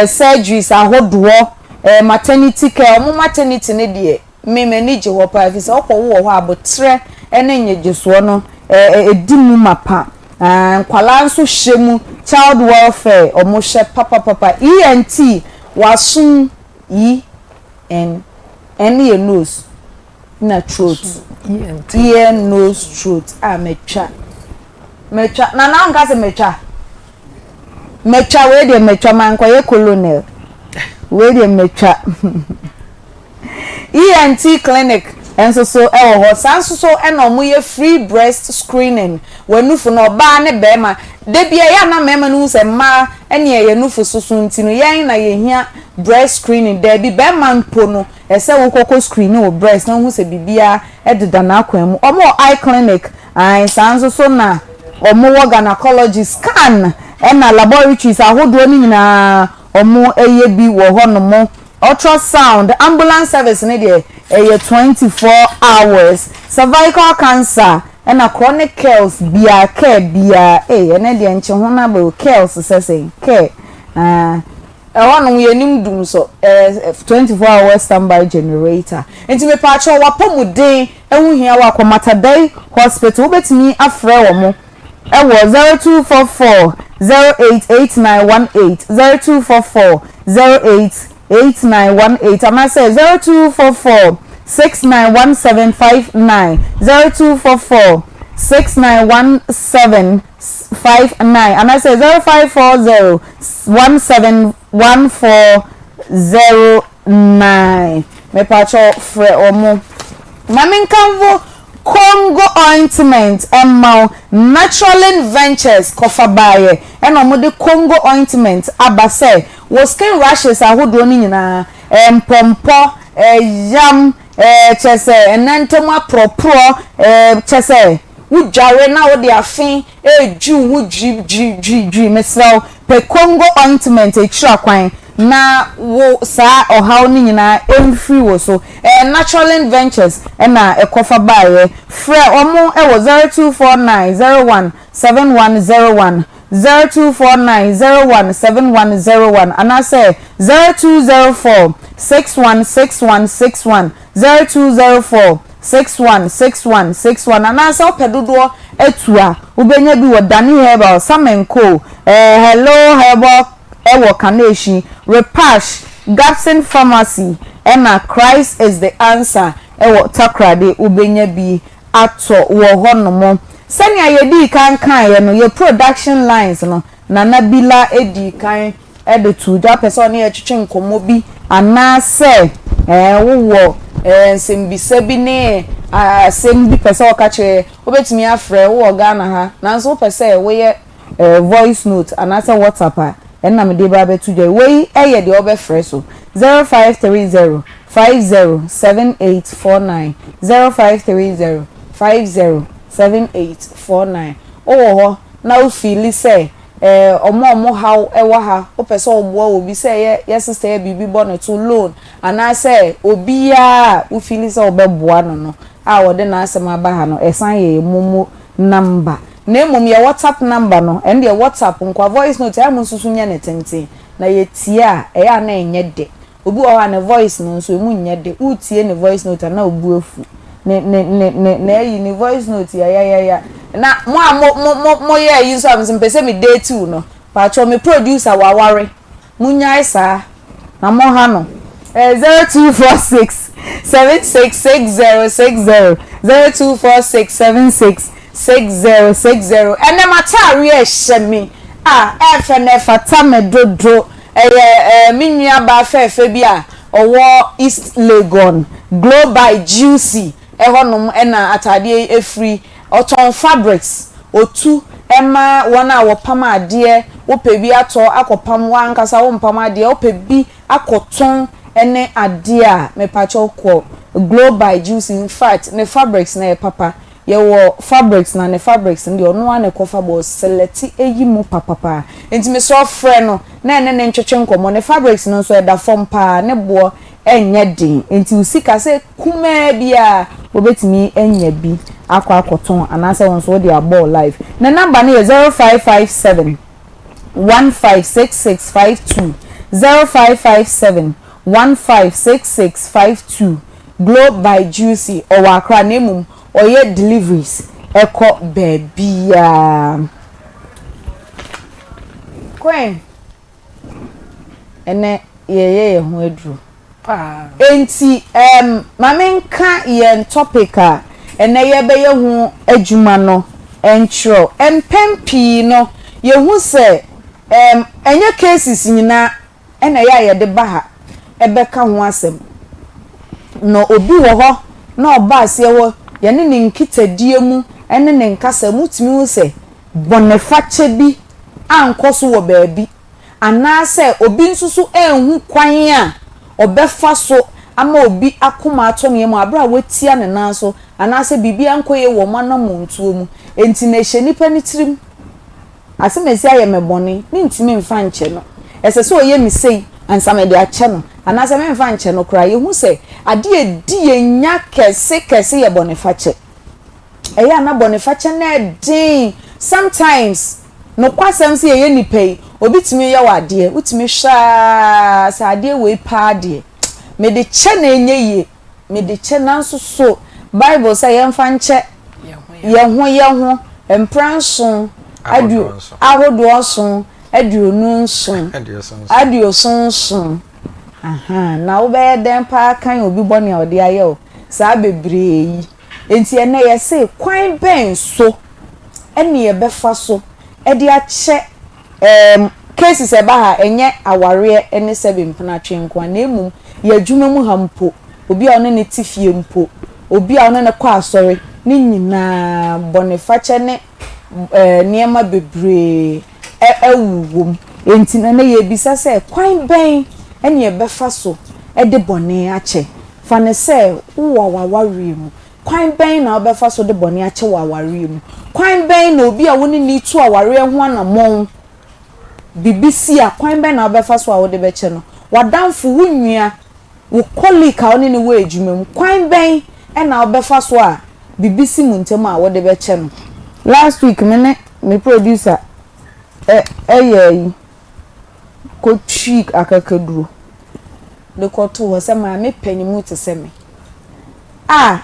surgeries ahodoɔ, ɛɛ, maternity care, wɔn maternity no deɛ, me m'ani gye hɔ paa, ɛfiri sɛ wokɔwo wɔ hɔ a, aboterɛ ne nnyegyesoɔ no, ɛɛ, ɛdi mu mapa. Ɛɛ, nkwadaa nso hyɛ mu, child welfare, wɔhyɛ papapapa. ENT, w'asom, E, N, N yɛ nose. na throat ear nose throat a matwa matwa na na nka sɛ matwa matwa wei deɛ matwa mankɔyɛ colonel wei deɛ matwa ENT clinic nso so wɔ hɔ saa nso so na wɔyɛ free breast screening wɔ nufu no ɔbaa ne bɛrima da bi ɛyɛ a na mmarima no hu sɛ mmaa ɛne ɛyɛ nufu soso nti no yɛn na yɛhia breast screening daabi bɛrima mpo no Ɛsɛ wo kɔkɔ screen wo breast na wohu sɛ biribiara deda n'akwan mu. Wɔn wɔ eye clinic, ae, saa nso so na wɔn wɔ gynecology, scan ɛna laboratories ahodoɔ no nyinaa wɔn yɛ bi wɔ hɔ nom. Ultrasound, ambulance service no deɛ ɛyɛ 24 hours. Cervical cancer ɛna chronic curls biara, care biara, ei ɛnɛ deɛ nkye ho no aba o, curls sɛ sɛn, care, aah. Ɛhɔ nom yɛnim dum so ɛyɛ 24 hours standby generator nti mepaakyɛw w'apɔmuden ho hia wo a kɔ Matadei hospital wobɛtumi afrɛ wɔn ɛwɔ 0244 088918 0244 088918 anaasɛ 0244 691759 0244 6917 59 anaasɛ 0540 17 1409 mepakyɛw frɛ ɔmo ma menkamfo Congo ointment mma wo Naturalin Ventures kɔfa baeɛ ɛna ɔmo de Congo ointment aba sɛ wo skin rashes ahodoɔ no nyinaa mpɔmpɔ ɛyam kyerɛ sɛ ɛnan ntam aporɔporɔ kyerɛ sɛ Wodware na wode afe redwi wo ho dwiridwiridwiri, mesrɛ wo, pɛ Congo ointment akyira kwan na wo saa ɔhaw no nyinaa mfiri wo so. Ɛyɛ Naturalin Ventures na ɛkɔfa baeɛ. Frɛ wɔn wɔ 0249 01 7101, 0249 01 7101 anaasɛ 0204 61 61 61. 0204 61 61 61 anaasɛ wopɛ dodoɔ atu a, wobɛnya bi wɔ Dani Herbal, Samenco, eh, Hello Herbal wɔ Kaneshie, Repash, Gabson Pharmacy ɛna Christ is the Answer wɔ Takoradi wobɛnya bi atɔ wɔ hɔnom. Sɛnea yɛdii kan kaeɛ no, yɛ production lines no, Nana Bila dii kan de too dwa. Wopɛ sɛ ɔne yɛn twetwe nkɔmmɔ bi anaasɛ wowɔ nsɛmmisa bi ne asɛm bi pɛ sɛ woka kyerɛ yɛn, wobɛtumi afrɛ. Wowɔ Ghana ha nanso wopɛ sɛ woyɛ voice note anaasɛ WhatsApp a, ɛno na mede reba abɛto dwa yi. Wei yɛ deɛ wobɛfrɛ so, 0530 50 7849, 0530 50 7849. Wowɔ hɔ na wo feeli sɛ eh ɔmo a ɔmo haw wɔ ha wopɛ sɛ woboa obi sɛ yɛ yɛ sister yɛ biribi bɔ no to loan anaasɛ obiaa a wo feeli sɛ wobɛboa no no a ɔde n'asɛm aba ha no ɛsan yɛ yɛ momo number na mmom yɛ WhatsApp number no ɛno deɛ WhatsApp nkoa voice note ɛyɛ a mo nso so nyɛ no tenten na yɛtie a ɛyɛ a na ɛnyɛ dɛ Obi wɔ hɔ a ne voice no nso emu nyɛ de, woretie ne voice note a na wo bo afu. Ne ne ne ne n'ayi ne voice note yayayaya. Na mo a mo mo mo moyɛ ayi nso a mese mepɛ sɛ me date wo no, paatwɔ me producer waware, monyae saa na moha no. Ɛyɛ 0246 76 60 60, 0246 76 60 60. Ɛnɛ m'ataareɛ ɛhyɛ me a ɛɛfɛ na ɛfata me dodo. Ɛyɛ me nuabaa fɛɛfɛ bi a ɔwɔ East Legon, Glow by Juicy hɔnom na ataadeɛ yi firi. Ɔtɔn fabrics, ɔtu ma wɔn a wɔpam adeɛ, wopɛ bi atɔ akɔpam, w'ankasa wompam adeɛ, wopɛ bi akɔtɔn ne adeɛ a, mepakyɛw kɔ Glow by Juicy, infact ne fabrics no ɛyɛ papa. Yɛwɔ fabrics na ne fabrics no deɛ ɔno ara na ɛkɔfa but ɔselɛte yi mu papapaa. Nti mesrɛ wo frɛ no na ɛne no ntwetwe nkɔmmɔ. Ne fabrics no nso ɛda fam paa, ne boɔ ɛnyɛ den. Nti wo sika sɛ kumaa biara wobɛtumi anya bi akɔ akɔtɔn anaasɛ wo nso wode abɔ wo life. Ne number no yɛ 0557 156652, 0557 156652. Glow by Juicy, ɔwɔ Accra na mmom ɔyɛ deliveries kɔ baabiara. Queen, ɛnɛ yɛyɛ yɛn ho aduro. Paa. Enti um, ma menka yɛn topic a ɛnɛ yɛbɛyɛ ho adwuma no nkyerɛ wo. Mpɛn pii no, yɛhu sɛ um, ɛnyɛ cases nyinaa na ɛyɛ a yɛde ba ha bɛka ho asɛm. Na obi wɔ hɔ na ɔba aseɛ hɔ, yɛne ne nkitadie mu ne ne nkasa mu, wotumi hu sɛ bɔnefakyɛ bi ankɔ so wɔ baabi, anaasɛ obi nso so anhu kwan a ɔbɛfa so ama obi akoma atɔ ne yam berɛ a watia ne nan so, anaasɛ biribi ankɔ yie wɔ wɔn anammɔntuo mu. Enti na ɛhyɛ nipa no tirim. Asɛmasi ayɛ me bɔne, mentumi mfa nkyɛ no. Ɛsɛ sɛ ɔyɛ me sei ansa mede akyɛ no, anaasɛ memfa nkyɛ no koraa. Yɛhu sɛ adeɛ a ɛdi yɛn nya kɛse kɛse yɛ bɔnefakyɛ. Ɛyɛ a na bɔnefakyɛ no yɛ den. Sometimes, nokwasɛm sɛ yɛyɛ nnipa yi, obi tumi yɛ wo adeɛ, wotumi hwɛ ara sɛ adeɛ wei paa deɛ, mede kyɛ na ɛnyɛ yie. Mede kyɛ nanso so Bible sɛ yɛmfa nkyɛ yɛn ho yɛn ho mprɛnson ahodoɔ nson 27 aduoson ahaa na wobɛyɛ dɛn paa kan obi bɔne a ɔde ayɛ wo saa bebree yi enti ɛnɛ yɛse kwan bɛn so ɛne yɛbɛfa so ɛde akyɛ Erm cases a ɛba ha ɛnyɛ awareɛ ne sɛbe mpenatwe nko ara na mmom yɛ adwuma mu ha mpo, obi a wo ne no te fie mpo, obi a wo ne no kɔ asɔre ne nyinaa bɔnefakyɛ ne eh nneɛma bebree awu wɔ mu. Enti no ɛnnɛ yɛrebisa sɛ kwan bɛn ne yɛbɛfa so de bɔne akyɛ? Fa no sɛ wowɔ w'awareɛ mu, Kwan bɛn na wobɛfa so de bɔne akyɛ wɔ awareɛ mu? Kwan bɛn na obi a wo ne no retu awareɛ ho anammɔn, biribi si a, kwan bɛn na wobɛfa so a wode bɛkyɛ no? W'adamfo, wo nua, wo colleague a wo ne no wɔ adwuma mu, kwan bɛn na wobɛfa so a biribi si mo ntam a wode bɛkyɛ no? Last week me ne me producer yɛɛ ayi kɔtwii akakaduro de kɔtoo hɔ sɛ maame panin te sɛ me. A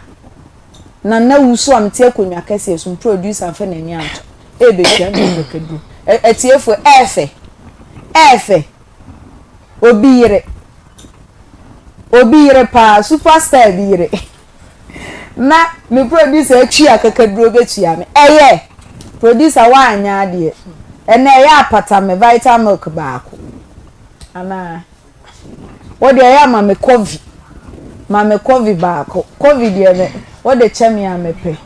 Nana wusu a mete akonnwa kɛseɛ so producer mfa n'ani anto ɛrebɛtua me akakaduro. Atiefoɔ ɛɛfɛ ɛɛfɛ obi yere obi yere paa superstar bi yere na me producer atwi akakaduro bɛtua me ɛyɛ producer woanyɛ adeɛ ɛnɛ ɛyɛ apata me vital milk baako anaa. Wo deɛ ɛyɛ a ma me kɔvi. Ma me kɔvi baako. Kɔvi deɛ me wode kyɛ me a mepɛ.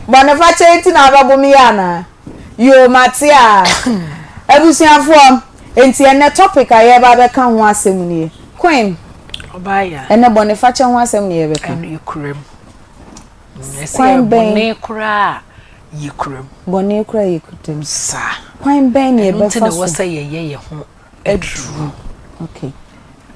Bɔnefakyɛ nti na abɛbo me yɛ anaa? Yoo mate a. Abusuafoɔ, nti ɛnɛ topic a yɛreba abɛka ho asɛm nie. Queen, ɛnɛ bɔnefakyɛ ho asɛm na yɛbɛka. Kwan bɛn? Bɔne koraa yɛ kura mu. Bɔne koraa yɛ kuta mu. Saa. Kwan bɛn na Ɛno nti yɛbɛfa na ɛwɔ so sɛ yɛyɛ yɛn ho aduru. Okay.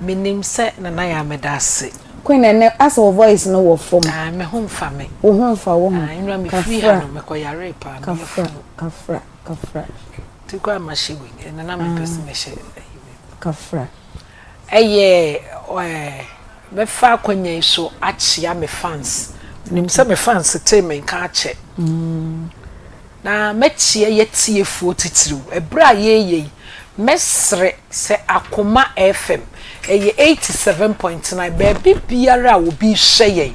Menim sɛ Nana Yaa meda ase. Queen ɛnɛ asɛ wo voice no wɔ fam. Ah, me ho mfa me. Wo ho mfa wo ho. Ah, nnura me firi ha no mekɔ yaree paa. Me yɛ Kafra, funu. kafra, kafra. Ti koraa mahyɛ wei. Ɛnɛ na mepɛ sɛ mehyɛ ayi wei. Kafra. Ɛyɛ ɛɛ mɛfa akwanya yi so akyea me fans. Menim sɛ me fans tee me nka akyɛ. Na mɛkyea yɛatiefoɔ titiriw. Ɛberɛ a yɛreyɛ yi, mɛsrɛ sɛ Akoma FM, ɛyɛ 87.9, baabi biara a obi rehwɛ yɛn,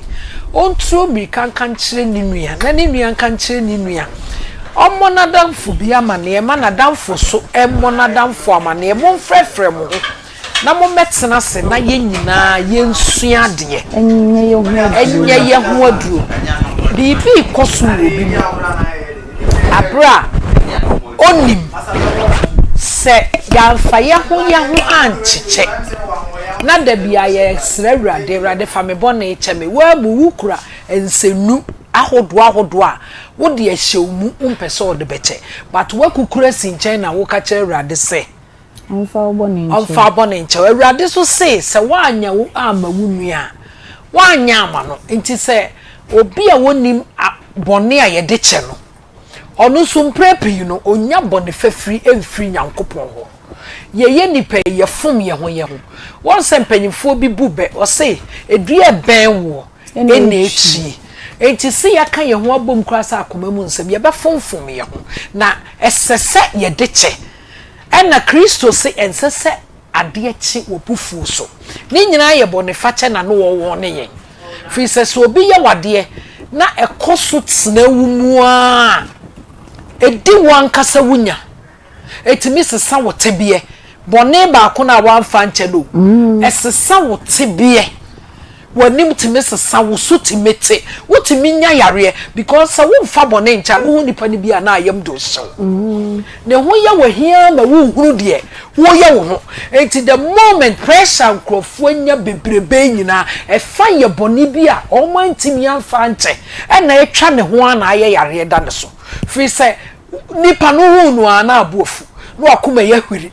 ɔntuo mmirika nka nkyerɛ ne nua, na ne nua nka nkyerɛ ne nua. Ɔmmɔ n'adamfo bi amaneɛ, ma n'adamfo nso mmɔ n'adamfo amaneɛ. Momfrɛfrɛ mo ho. na mommɛtena ase na yɛn nyinaa yɛnsua adeɛ. Ɛnyɛ yɛn ho aduro. Biribi rekɔ so wɔ obi mu aberɛ a ɔnnim. Sɛ yɛamfa yɛn ho yɛn ho ankyekyɛ na da biara yɛsrɛ Awurade, Awurade fa me bɔne kyɛ me. Woabu, wokura nsɛnnu ahodoɔ ahodoɔ a wode ahyɛ wo mu, wompɛ sɛ wode bɛkyɛ. But woakukuru asi nkyɛn na woka kyerɛ Awurade sɛ, Ɔmfa wo bɔne nkyɛ wo. Ɔmfa wo bɔne nkyɛ wo. Awurade nso se, sɛ woanyɛ wo amma wo nua a, woanyɛ amma no. Nti sɛ obi a ɔnnim bɔne a yɛde kyɛ no, ɔno nso mprɛ pii no, ɔnnya bɔne fafiri mfiri Nyankopɔn hɔ. Yɛyɛ nnipa yi, yɛfom yɛn ho yɛn ho. Woahu sɛ mpanyimfoɔ bi bu bɛ, wɔse, Dua a ɛbɛn woɔ na ɛkyie. Enti se yɛaka yɛn ho abom koraa sɛ akoma mu nsɛm, yɛbɛfomfom yɛn ho. Na ɛsɛ sɛ yɛde kyɛ. Ɛnna Kristo se ɛnsɛ sɛ adeɛ kye w'abufuo so. Ne nyinaa yɛ bɔnefakyɛ na no wɔwɔne yɛn. Firi sɛ sɛ obi yɛ wo adeɛ na ɛkɔ so tena wo mu ara a, ɛdi wo ankasa wo nya. Ɛtumi sesa wo tebeɛ. Bɔne baako no a woamfa ankyɛ no o, ɛsesa wo tebeɛ. W'anim tumi sesa, wo so tumi te, wotumi nya yareɛ because sɛ womfa bɔne nkyɛ a, wohu nipa no bi a na ayam de hyew. Ne ho yɛ wo ahi ara ma wonhunu deɛ woyɛ wo ho. Enti the moment pressure a nkurɔfoɔ anya bebrebe yi nyinaa, ɛfa yɛ bɔne bi a wɔantumi amfa ankyɛ ɛna atwa ne ho ara na ayɛ yareɛ da ne so. Firi sɛ nipa no wohu no ara na abo afu, na wakoma yɛ ahwiri.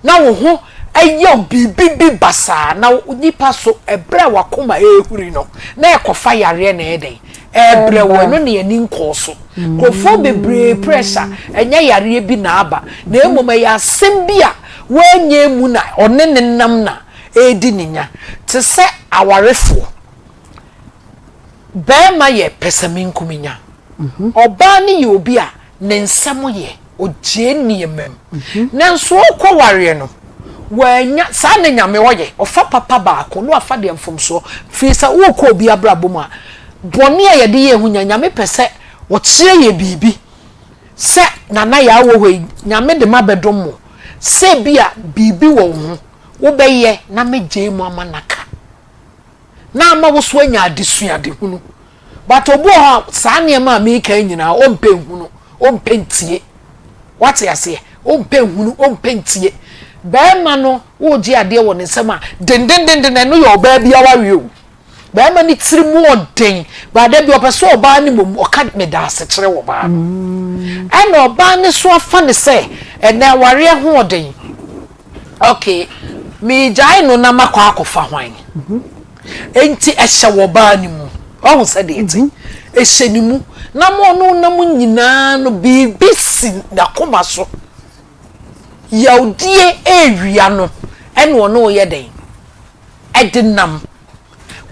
na wo ho yɛ wo biribi bi basaa, na nipa so ɛberɛ a wakoma ɛrehuri no, na ɛkɔfa yareɛ na ɛyɛ dɛn? Ɛrebrɛ wo, ɛno na yɛni nkɔɔ so. Nkurɔfoɔ bebree pressure, ɛnyɛ yareɛ bi na aba, na mmom ɛyɛ asɛm bi a wanyɛ mu na ɔne ne nam na ɛredi ne nya. Te sɛ awarefoɔ, barima yɛ pɛsɛmenkominya, ɔbaa no yɛ obi a ne nsɛm yɛ. Ogyee nneɛma mu. Nanso ɔrekɔ wareɛ no, wannya, saa na Nyame ɔyɛ, ɔfa papa baako na wafa deɛ mfomsoɔ. Firi sɛ worekɔ obi abrabɔ mu a, bɔne a yɛde yɛ ho nya, Nyame pɛ sɛ ɔkyerɛ yɛ biribi. Sɛ Nana Yaa wɔ hɔ yi, Nyame de m'abɛdom mo, sɛ ebia biribi wɔ wo ho, wobɛyɛ na mɛgyae mu ama no aka. Na ama wo so anya adesuadehunu. But obi wɔ hɔ a saa nneɛma a meka yi nyinaa ɔmpɛ nhunu, ɔmpɛ ntie. Wate aseɛ? Ɔmpɛ nhunu, ɔmpɛ ntie. Bɛrima no wogye adeɛ wɔ ne nsam a dendendenden ɛno yɛ ɔbaa bi awareɛ o. Bɛrima no tiri mu ɔden, but da bi ɔpɛ sɛ ɔbaa no mmom ɔka medaase kyerɛ ɔbaa no. Ɛna ɔbaa no so afa no sɛ ɛnɛ awareɛ ho ɔden. Okay, meegyae no na makɔ akɔfa hwan? Enti ɛhyɛ wɔ ɔbaa no mu. Wahu sɛdeɛ ɛte? Ɛhyɛ ne mu. Na mo ɔno nam nyinaa no, biribi si n'akoma so. Yawdie rewia no, ɛna ɔne wo yɛ dɛn? Ɛde nam.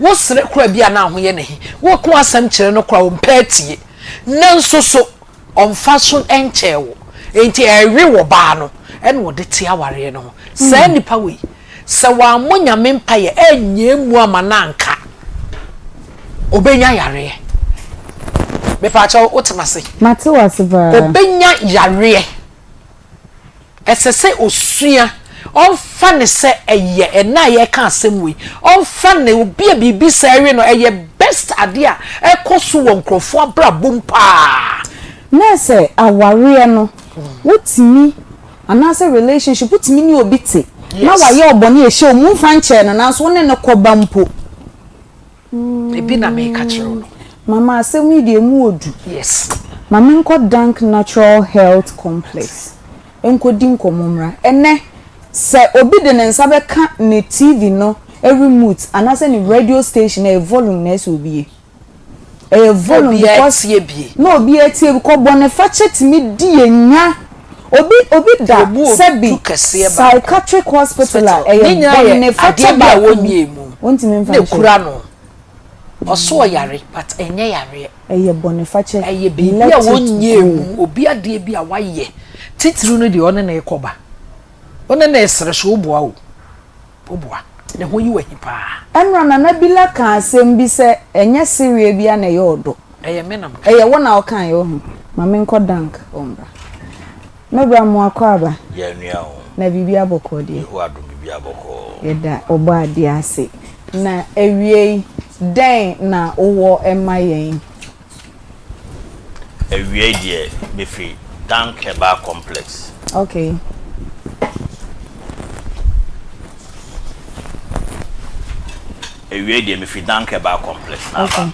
Wosrɛ koraa bi a na ho yɛ no ahi. Woko asɛm kyerɛ no koraa ɔmpɛ atie. Nanso so ɔmfa so nkyɛɛ wo. Enti ɛrewe wɔ baa no, ɛna ɔde te awareɛ no ho. Saa nipa wei, Sɛ wammɔ Nyame mpaeɛ annya mu ama no anka, ɔbɛnya yareɛ. Mepaakyɛw, wote m'ase? Mate wo ase paa. Ɔbɛnya yareɛ. Ɛsɛ sɛ ɔsua, ɔmfa no sɛ ɛyɛ, ɛnnɛ a yɛreka asɛm wei, ɔmfa no, obi a biribi saa rewe no, ɛyɛ best adeɛ a ɛkɔ so wɔ nkurɔfoɔ abrabɔ mu paa. Na sɛ awareɛ no, wotumi Anaasɛ relationship wotumi ne obi te na wayɛ wo bɔne a ɛhyɛ wo mu womfa nkyɛɛ no nanso wo ne no kɔba mpo. Ebi na meka kyerɛ wo no. Mama asɛm yi deɛ emu ɔdu. Yes. Ma menkɔ Dank Natural Health Complex nkɔdi nkɔmmɔ mmra. Ɛnnɛ, sɛ obi de ne nsa bɛka ne TV no remote anaasɛ ne radio station a, ɛyɛ volume na ɛsɛ obi yɛ. Ɛyɛ volume because na obiara tie bi kɔ bɔnefakyɛ tumi di yɛ nya. Obi obi da sɛbi psychiatric hospital a ɛyɛ bɔnefakyɛ baako bi wontumi nfa nkyɛ. Kura no ɔso ɔyare but ɛnyɛ yareɛ. Ɛyɛ bɔnefakyɛ. Ɛyɛ biribi a wɔnyɛ mu obi adeɛ bi a wayɛ titiriw no deɛ ɔne na ɛkɔba ɔne na ɛsere so woboa o. Woboa. Ne ho yi wo ahi paa. Ɛnora Nana Bila kaa asɛm bi sɛ ɛnyɛ sereɛ bia na ɛyɛ ɔdɔ. Ɛyɛ me na mekae. Ɛyɛ wo na wokaeɛ wohu. Ma menkɔ Dank hɔ mbra. Me bra mo akɔ aba. Yɛ nua o. Na biribia bɔkɔɔ deɛ. Yehowa adom biribiara. Biribiara bɔkɔɔ. Yɛda Ɔbɔadeɛ ase. Na awiei, dɛn na wowɔ ma yɛn? Awiei deɛ, mefiri Dank Herbal Complex. Okay. Awiei deɛ, mefiri Dank Herbal Complex na aba.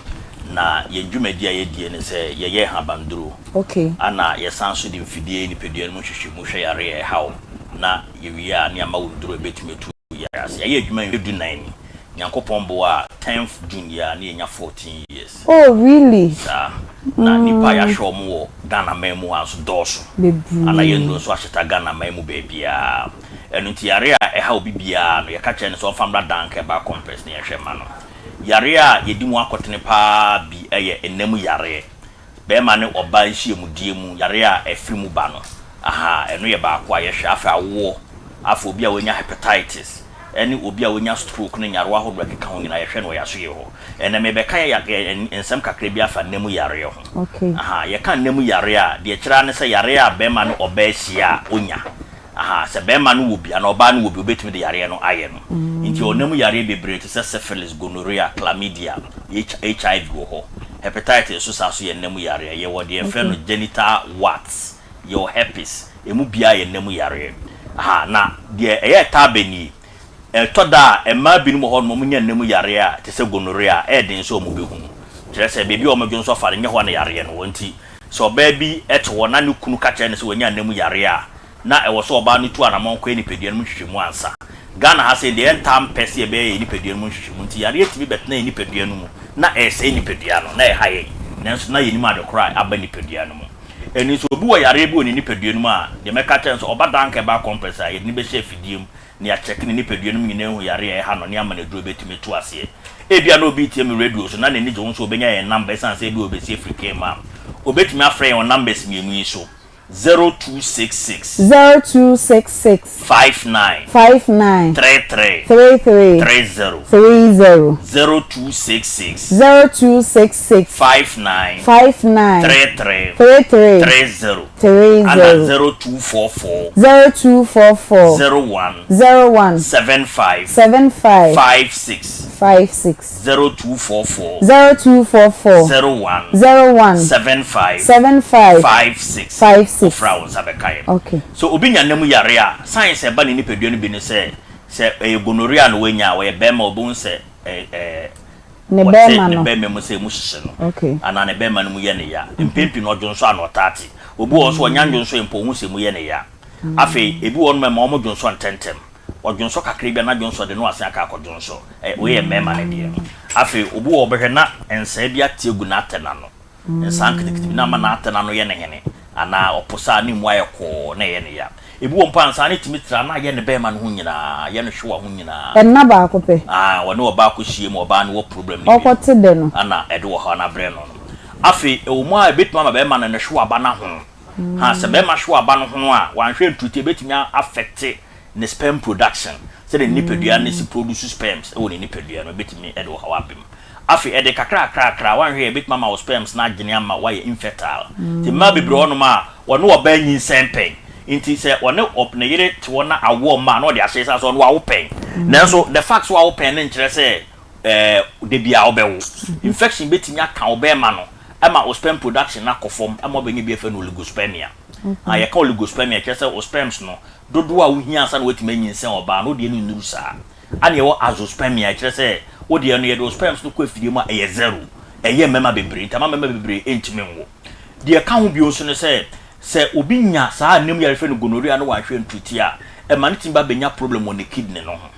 Na yɛn dwumadi a yɛdie ne sɛ yɛyɛ nhabanduro. Okay. Ana yɛsan nso de mfidie yɛ nipadua no mu nhwehwɛmu hwɛ yareɛ a ɛha wo na yɛwie a ne ama wo nnuro a ɛbɛtumi atu yareɛ ase. Yɛayɛ adwuma mfeɛ du nan ni. Nyankopɔn boa a tenth June yi a ne yɛnya 14 years. Oh really? Saa. Na nnipa a yɛahwɛ wɔn wɔ Ghana man mu ha nso dɔɔso. Bebree. Ana yɛn nnuro nso ahyeta Ghana man mu baabiara. Ɛno nti yareɛ a ɛha obi biara no yɛka kyerɛ no sɛ ɔmfa mmra Dank Herbal Complex na yɛnhwɛ mma no. Yareɛ a yɛdi mu akotene pa ara bi yɛ nna mu yareɛ. Barima ne ɔbaa nhyiamudie mu yareɛ a ɛfiri mu ba no, ahaa, ɛno yɛ baako a yɛhwɛ. Afei awoɔ, afei obi a wanya hepatitis, ɛne obi a wanya stroke ne nyarewa ahodoɔ a ɛkeka ho nyinaa yɛhwɛ no wɔ yɛn asoyɛ hɔ. Ɛnnɛ merebɛka yɛ yɛ nsɛm kakra bi afa nna mu yareɛ ho. Ahaa, yɛka nna mu yareɛ a, deɛ ɛkyerɛ ara ne sɛ yareɛ a barima ne ɔbaa hyia a ɔnya. Aha, sɛ barima no wɔ bi anaa ɔbaa no wɔ bi, obetumi de yareɛ no ayɛ no. Nti ɔnam mu yareɛ bebree te sɛ syphilis, gonorrhea, chlamydia, HIV wɔ hɔ. Hepatitis nso saa nso yɛ nna mu yareɛ. Yɛwɔ deɛ yɛfrɛ no genital warts, yɛwɔ herpes, emu biara yɛ nna mu yareɛ. Aha, na deɛ ɛyɛ ɛtaa bɛ nie, ɛtɔ da a mmaa binom wɔ hɔ nom wɔnya nna mu yareɛ a te sɛ gonorrhea a, ɛyɛ den sɛ wɔbɛhunu. Kyerɛ sɛ baabi a wɔdwonsɔ fa no, nyɛ hɔ na yareɛ no wɔ. Nti Sɛ ɔbaa bi te hɔ na ne kunu ka kyerɛ no sɛ wanya nna mu yareɛ a, na ɛwɔ sɛ ɔbaa no tu anammɔn kɔyɛ nipadua no mu nhwehwɛmu ansa. Ghana ha sei deɛ, yɛntaa mpɛ sɛ yɛbɛyɛ yɛn nipadua no mu nhwehwɛmu nti yareɛ tumi bɛtena yɛn nipadua no mu na ɛresɛe nipadua no, na ɛha yɛn, nanso na yɛnnim ade korɔ a aba nipadua no mu. Ɛno nti, obi wɔ yareɛ bi wɔ ne nipadua no mu a, deɛ mɛka akyerɛ no sɛ ɔba Danka Herbal Complex a, yɛde no bɛhyɛ afidie mu na yɛakyɛke ne nipadua no mu nyinaa ahu yareɛ a ɛha no na yɛama no aduro a ɛbɛtumi atu aseɛ. Ebia na obi retie me radio so na n'ani gye ho sɛ ɔbɛnya yɛn namba ɛsiane sɛ ebia ɔbɛsi afiri Kema a, ɔbɛtumi afrɛ yɛn wɔ numbers mmienu yi so, 0266. 0266. 59. 59. 33. 33. 30. 30. 0266. 0266. 59. 59. 33. 33. 30. 30. Ana 0244. 0244. 01. 01. 75. 75. 56. 56. 0244. 0244. 01. 01. 75. 75. 56. 56. Wofrɛ a wo nsa bɛka yɛn. Okay. Sɛ obi nya nna mu yare a, signs a ɛba ne nipadua no bi ne sɛ, sɛ ɛyɛ gonorrhea na wanya a, ɔyɛ barima a, obehu sɛ ɛ ɛ Ne ɔte bɛrima ne no. bɛrima mu sɛ emu hyehye no, Okay. anaa ne bɛrima no mu yɛ no ya. Mpɛn pii no, ɔdwonsɔ a na ɔtaa te. Obi wɔ hɔ nso, ɔnya ndwonsɔe mpo, ohu sɛ emu yɛ no ya. Afei, ebi wɔ hɔnom a, ɛma wɔdwonsɔ ntɛmntɛm. Ɔdwonsɔ kakra bi a, na dwonsɔ de no asen aka akɔdwonsɔ. Ɛ, wei yɛ mmarima no deɛ. Afei, obi wɔ hɔ ɔbɛhwɛ na nsaa bi ate agu n'atɛn ano. Nsaa nketenkete bi na ama n'atɛn ano yɛ no hene, anaa ɔpo saa ne mu ayɛ kɔɔ na ɛyɛ no ya. Ebi wɔ mpo a nsaa no tumi tra na ayɛ ne bɛrima no ho nyinaa, ayɛ no hwewa ho nyinaa. Ɛnna baako pɛ. Ah, ɔne ɔbaa kɔhyia mu, ɔbaa no wɔ problem no bi no, Ɔkɔte dɛ no. ɛna ɛde ɔhaw no abrɛ no no. Afei, ɛwɔ mu a ɛbɛtumi ama bɛrima no ne hwewa aba no ahono. Ha, sɛ bɛrima hwewa aba no hono a, wanhwɛ nturuti a, ɛbɛtumi a affect ne sperm production, sɛdeɛ ne nipadua no si produce sperms wɔ ne nipadua no, ɛbɛtumi de ɔhaw aba mu. Afei ɛde kakrakrakra a, woanhwɛ a ɛbɛtumi ama wo sperms no agyene ama woayɛ infertile. Nti mmaa bebree wɔ hɔnom a, wɔne ɔbaa nyinsɛn pɛn. Nti sɛ ɔne ne yere te hɔ na awoɔ mma a, na ɔde ahyɛ sɛ ɔno wawo pɛn. Nanso the fact sɛ wawo pɛn no nkyerɛ sɛ ɛɛ da biara wobɛwo. Infection bɛtumi aka wo bɛrima no ma wo sperm production no akɔ fam ma wobɛnya bi a yɛfrɛ no oligospermia. Ah, yɛka oligospermia a, ɛkyerɛ sɛ wo sperms no dodoɔ a wohia ansa na woatumi anyinsɛn ɔbaa no, wo deɛ no nnuru saa. Ana yɛwɔ azoospermia, ɛkyerɛ sɛ wo deɛ no yɛde wo sperms no kɔ afidie mu a ɛyɛ zero. Ɛyɛ mmarima bebree nti ama mmarima bebree ntumi nwo. Deɛ ɛka ho bio nso ne sɛ, sɛ obi nya saa anem yareɛ yɛfrɛ no gonorrhea na wanhwɛ antreati a, ɛma no tumi ba bɛnya problem wɔ ne kidney no ho.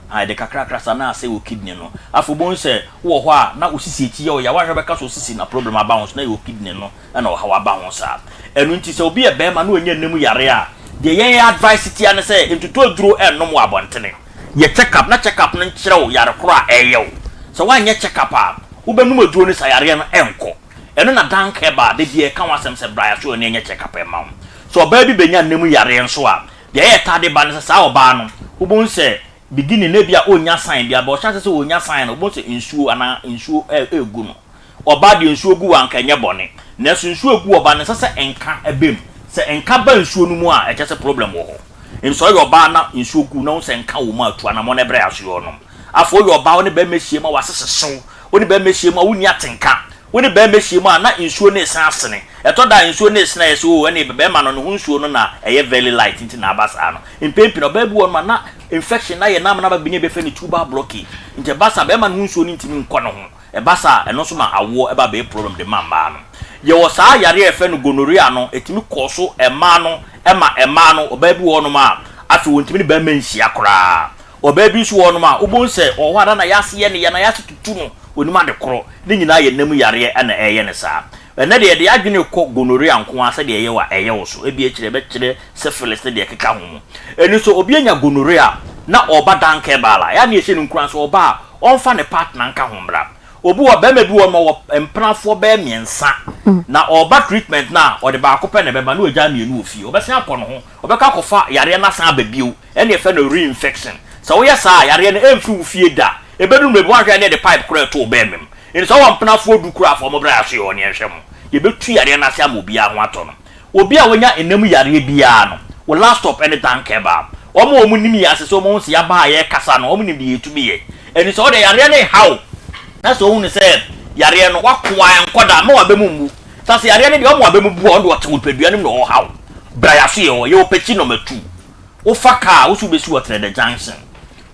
Ha, ɛde kakrakra saa na asɛe wo kidney no. Afei wobɛhu sɛ wowɔ hɔ a na wo sisi akyi yɛ wo ya, woanhwɛ a wobɛka sɛ wo sisi na problem aba ho so na ɛyɛ wo kidney no na ɔhaw aba ho saa. Ɛno nti sɛ obi yɛ barima na ɔnya nna mu yare a, deɛ yɛn advice tia ne sɛ ntutu aduro nnom wɔ abɔntene. Yɛ check up na check up no nkyerɛ wo yare korɔ a ɛreyɛ wo. Sɛ woanyɛ check up a, wobɛnom aduro no saa yareɛ no ɛnkɔ. Ɛno na Dank Herbal da biara ɛka ho asɛm sɛ bra yɛaso ani nyɛ check up mma wo. Sɛ ɔbaa bi bɛnya nna mu yareɛ nso a, deɛ ɛyɛ taa de ba ne sɛ saa ɔbaa no, wobɛhu sɛ beginning no ebia ɔnnya sign biara but ɔhyɛ aseɛ sɛ ɔnya sign no, wobɛhu sɛ nsuo anaa nsuo ɛregu no. Ɔbaa deɛ nsuo gu hɔ a anka ɛnyɛ bɔne. Nanso nsuo a ɛgu ɔbaa no ɛnsɛ sɛ nka ba mu. Sɛ nka ba nsuo no mu a, ɛkyerɛ sɛ problem wɔ hɔ. Nti sɛ ɔyɛ ɔbaa na nsuo gu na wohu sɛ nka wɔ mu a, tu anamɔn na brɛ asoɛ hɔ nom. Afei woyɛ ɔbaa wo ne barima hyia mu a w'ase hyehye wo, wo ne barima hyia mu a wonni atenka, wo ne barima hyia mu a na nsuo no resan asene. Ɛtɔ da a nsuo no resene a yɛse oo ɛne barima no ne ho nsuo no na ɛyɛ very light nti na aba saa no. Mpɛn pii no ɔbaa bi wɔ hɔ nom a na infection no ayɛ no ama no aba bɛnya bi yɛfrɛ no tubal blockage. Nti ɛba saa a barima no ho nsuo no ntumi nkɔ ne ho. Ɛba saa a, ɛno nso ma awoɔ ba bɛyɛ problem de ma mmaa no. Yɛwɔ saa yareɛ a yɛfrɛ no gonorrhea no, ɛtumi kɔ so mmaa no, ɛma mmaa no, ɔbaa bi wɔ hɔnom a, afei ɔntumi ne barima nhyia koraa. Ɔbaa bi nso wɔ hɔnom a, wobɛhu sɛ ɔwɔ hɔ a na n'ayaase yɛ no ya, n'ayaase tutu no, ɔnnim ade korɔ. Ne nyinaa yɛ nna mu yareɛ na ɛreyɛ no saa. Ɛnnɛ deɛ yɛde yɛn adwene rekɔ gonorrhea nko ara sɛdeɛ ɛyɛ wo a, ɛyɛ wo so. Ebia akyire yɛbɛkyerɛ syphilis ne deɛ ɛkeka ho mu. Ɛno nso, obi anya gonorrhea na ɔreba Dankɛbal a, ɛyɛ a na yɛhyɛ no nkuran sɛ ɔba a, ɔmfa ne partner nka ho mmra. Obi wɔ barima bi wɔ hɔ nom ɔwɔ mpenafoɔ bɛyɛ mmiɛnsa na ɔreba treatment no a ɔde baako pɛ na ɛbɛba na wagyae mmienu wɔ fie. Ɔbɛsan akɔ ne ho, ɔbɛkɔ akɔfa yareɛ no asan aba bio. Ɛnna yɛfrɛ no reinfection. Sɛ woyɛ saa a, yareɛ no ɛmfiri wo fie da. Ɛbɛduru mmerɛ bi woanhwɛ a na yɛde pipe koraa ɛto wo barima mu. Enti sɛ wowɔ mpenafoɔ du koraa a fa wɔn bra yɛaso yɛ hɔ na yɛnhwɛ mo. Yɛbɛtu yareɛ no ase ama obiara ho atɔ no. Obi a wanya nna mu yareɛ biara no, wo last stop ne Dankɛbaa. Wɔn a wɔnim yɛn ase sɛ wɔahu sɛ yɛaba ha yɛrekasa no, wɔnim deɛ yɛtumi yɛ. Ɛnti sɛ wode yareɛ no reha wo, na sɛ wohunu sɛ yareɛ no, woako a ɛnkɔ da, mma w'aba mu mmu. Sɛ sɛ yareɛ no deɛ ɔma w'aba mu bu a, ɔno deɛ ɔte wo nipadua no mu na ɔreha wo. Bra yɛaso yɛ hɔ. Yɛwɔ Pekyi number two. Wofa kaa a, wo se wobɛsi wɔ Trɛdɛ junction.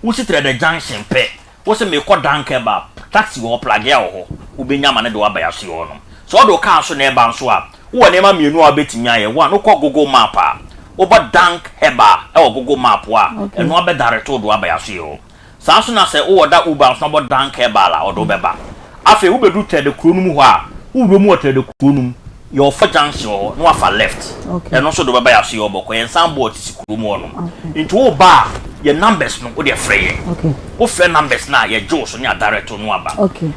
Wosi Trɛdɛ junction pɛ, Wo se meekɔ Dankɛba, taxi wɔ hɔ, Plagea wɔ hɔ, wobɛnya ama no de wo aba Yasuo hɔ nom. Sɛ wode wo car nso na ɛreba nso a, wowɔ nneɛma mmienu a wobɛtumi ayɛ, one, wokɔ Google Map a, wobɔ Dank Heba wɔ Google Map hɔ a, ɛno ara bɛdirect wo de wo aba Yasuo hɔ. Saa nso na sɛ wowɔ da Uber nso na wobɔ Dank Herbal a, ɔde wo bɛba. Afei wobɛduru Trɛdɛ kuro no mu hɔ a, wowura mu wɔ Trɛdɛ kuro no mu, Yɛwɔ fɔ junction wɔ hɔ na wafa left ɛno nso de wobɛba yɛ aso yɛ bɔkɔ yɛn sign board sisi kurom hɔ nom nti wo ba a yɛ numbers no wode frɛ yɛn wo frɛ numbers no a yɛ gye wo so ne a direct wo no aba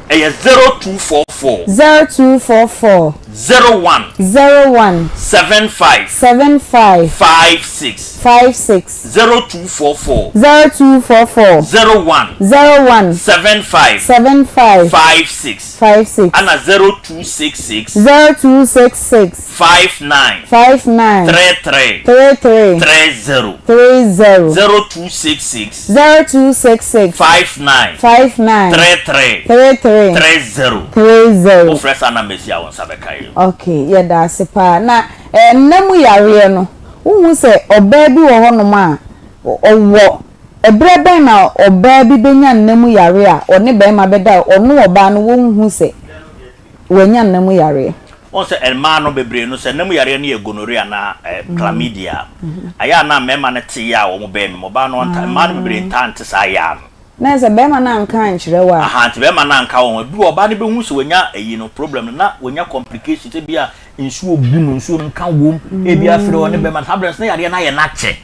ɛyɛ 0244 0244 01 01 75 75 56 56 0244 0244 01 01 75 75 56 56. Ɛna 0266. 0266. 59. 59. 33. 33. 30. 30. 0266. 0266. 59. 59. 33. 33. 30. 30. Wofrɛ saa numbers yi a wo nsa bɛka yɛn. Okay, yɛda ase paa. Na eh, nna mu yareɛ no, wohu sɛ ɔbaa bi wɔ hɔnom a, ɔwɔ Ɛberɛ bɛn na ɔbaa bi bɛnya nna mu yareɛ a ɔne barima bɛda a ɔno ɔbaa no wɔnhu sɛ wanya nna mu yareɛ? Wohu sɛ mmaa no bebree no sɛ nna mu yareɛ no yɛ gonorrhea anaa chlamydia a, ɛyɛ a na mmarima no te yea a wɔn bɛn mu. Ɔbaa no ɔntaa, mmaa no bebree ntaa nte saa yea no. Na sɛ barima no anka ankyerɛ wo a? Ahaa, nti barima no anka wɔn ho. Ebi wɔ hɔ a, ɔbaa no bɛhu sɛ wanya ayi no, problem no, na wanya complications, ebia nsuo gu no, nsuo no nka wom, ebia afei ɔne barima no, saa berɛ no nso na yareɛ no ayɛ no akyɛ.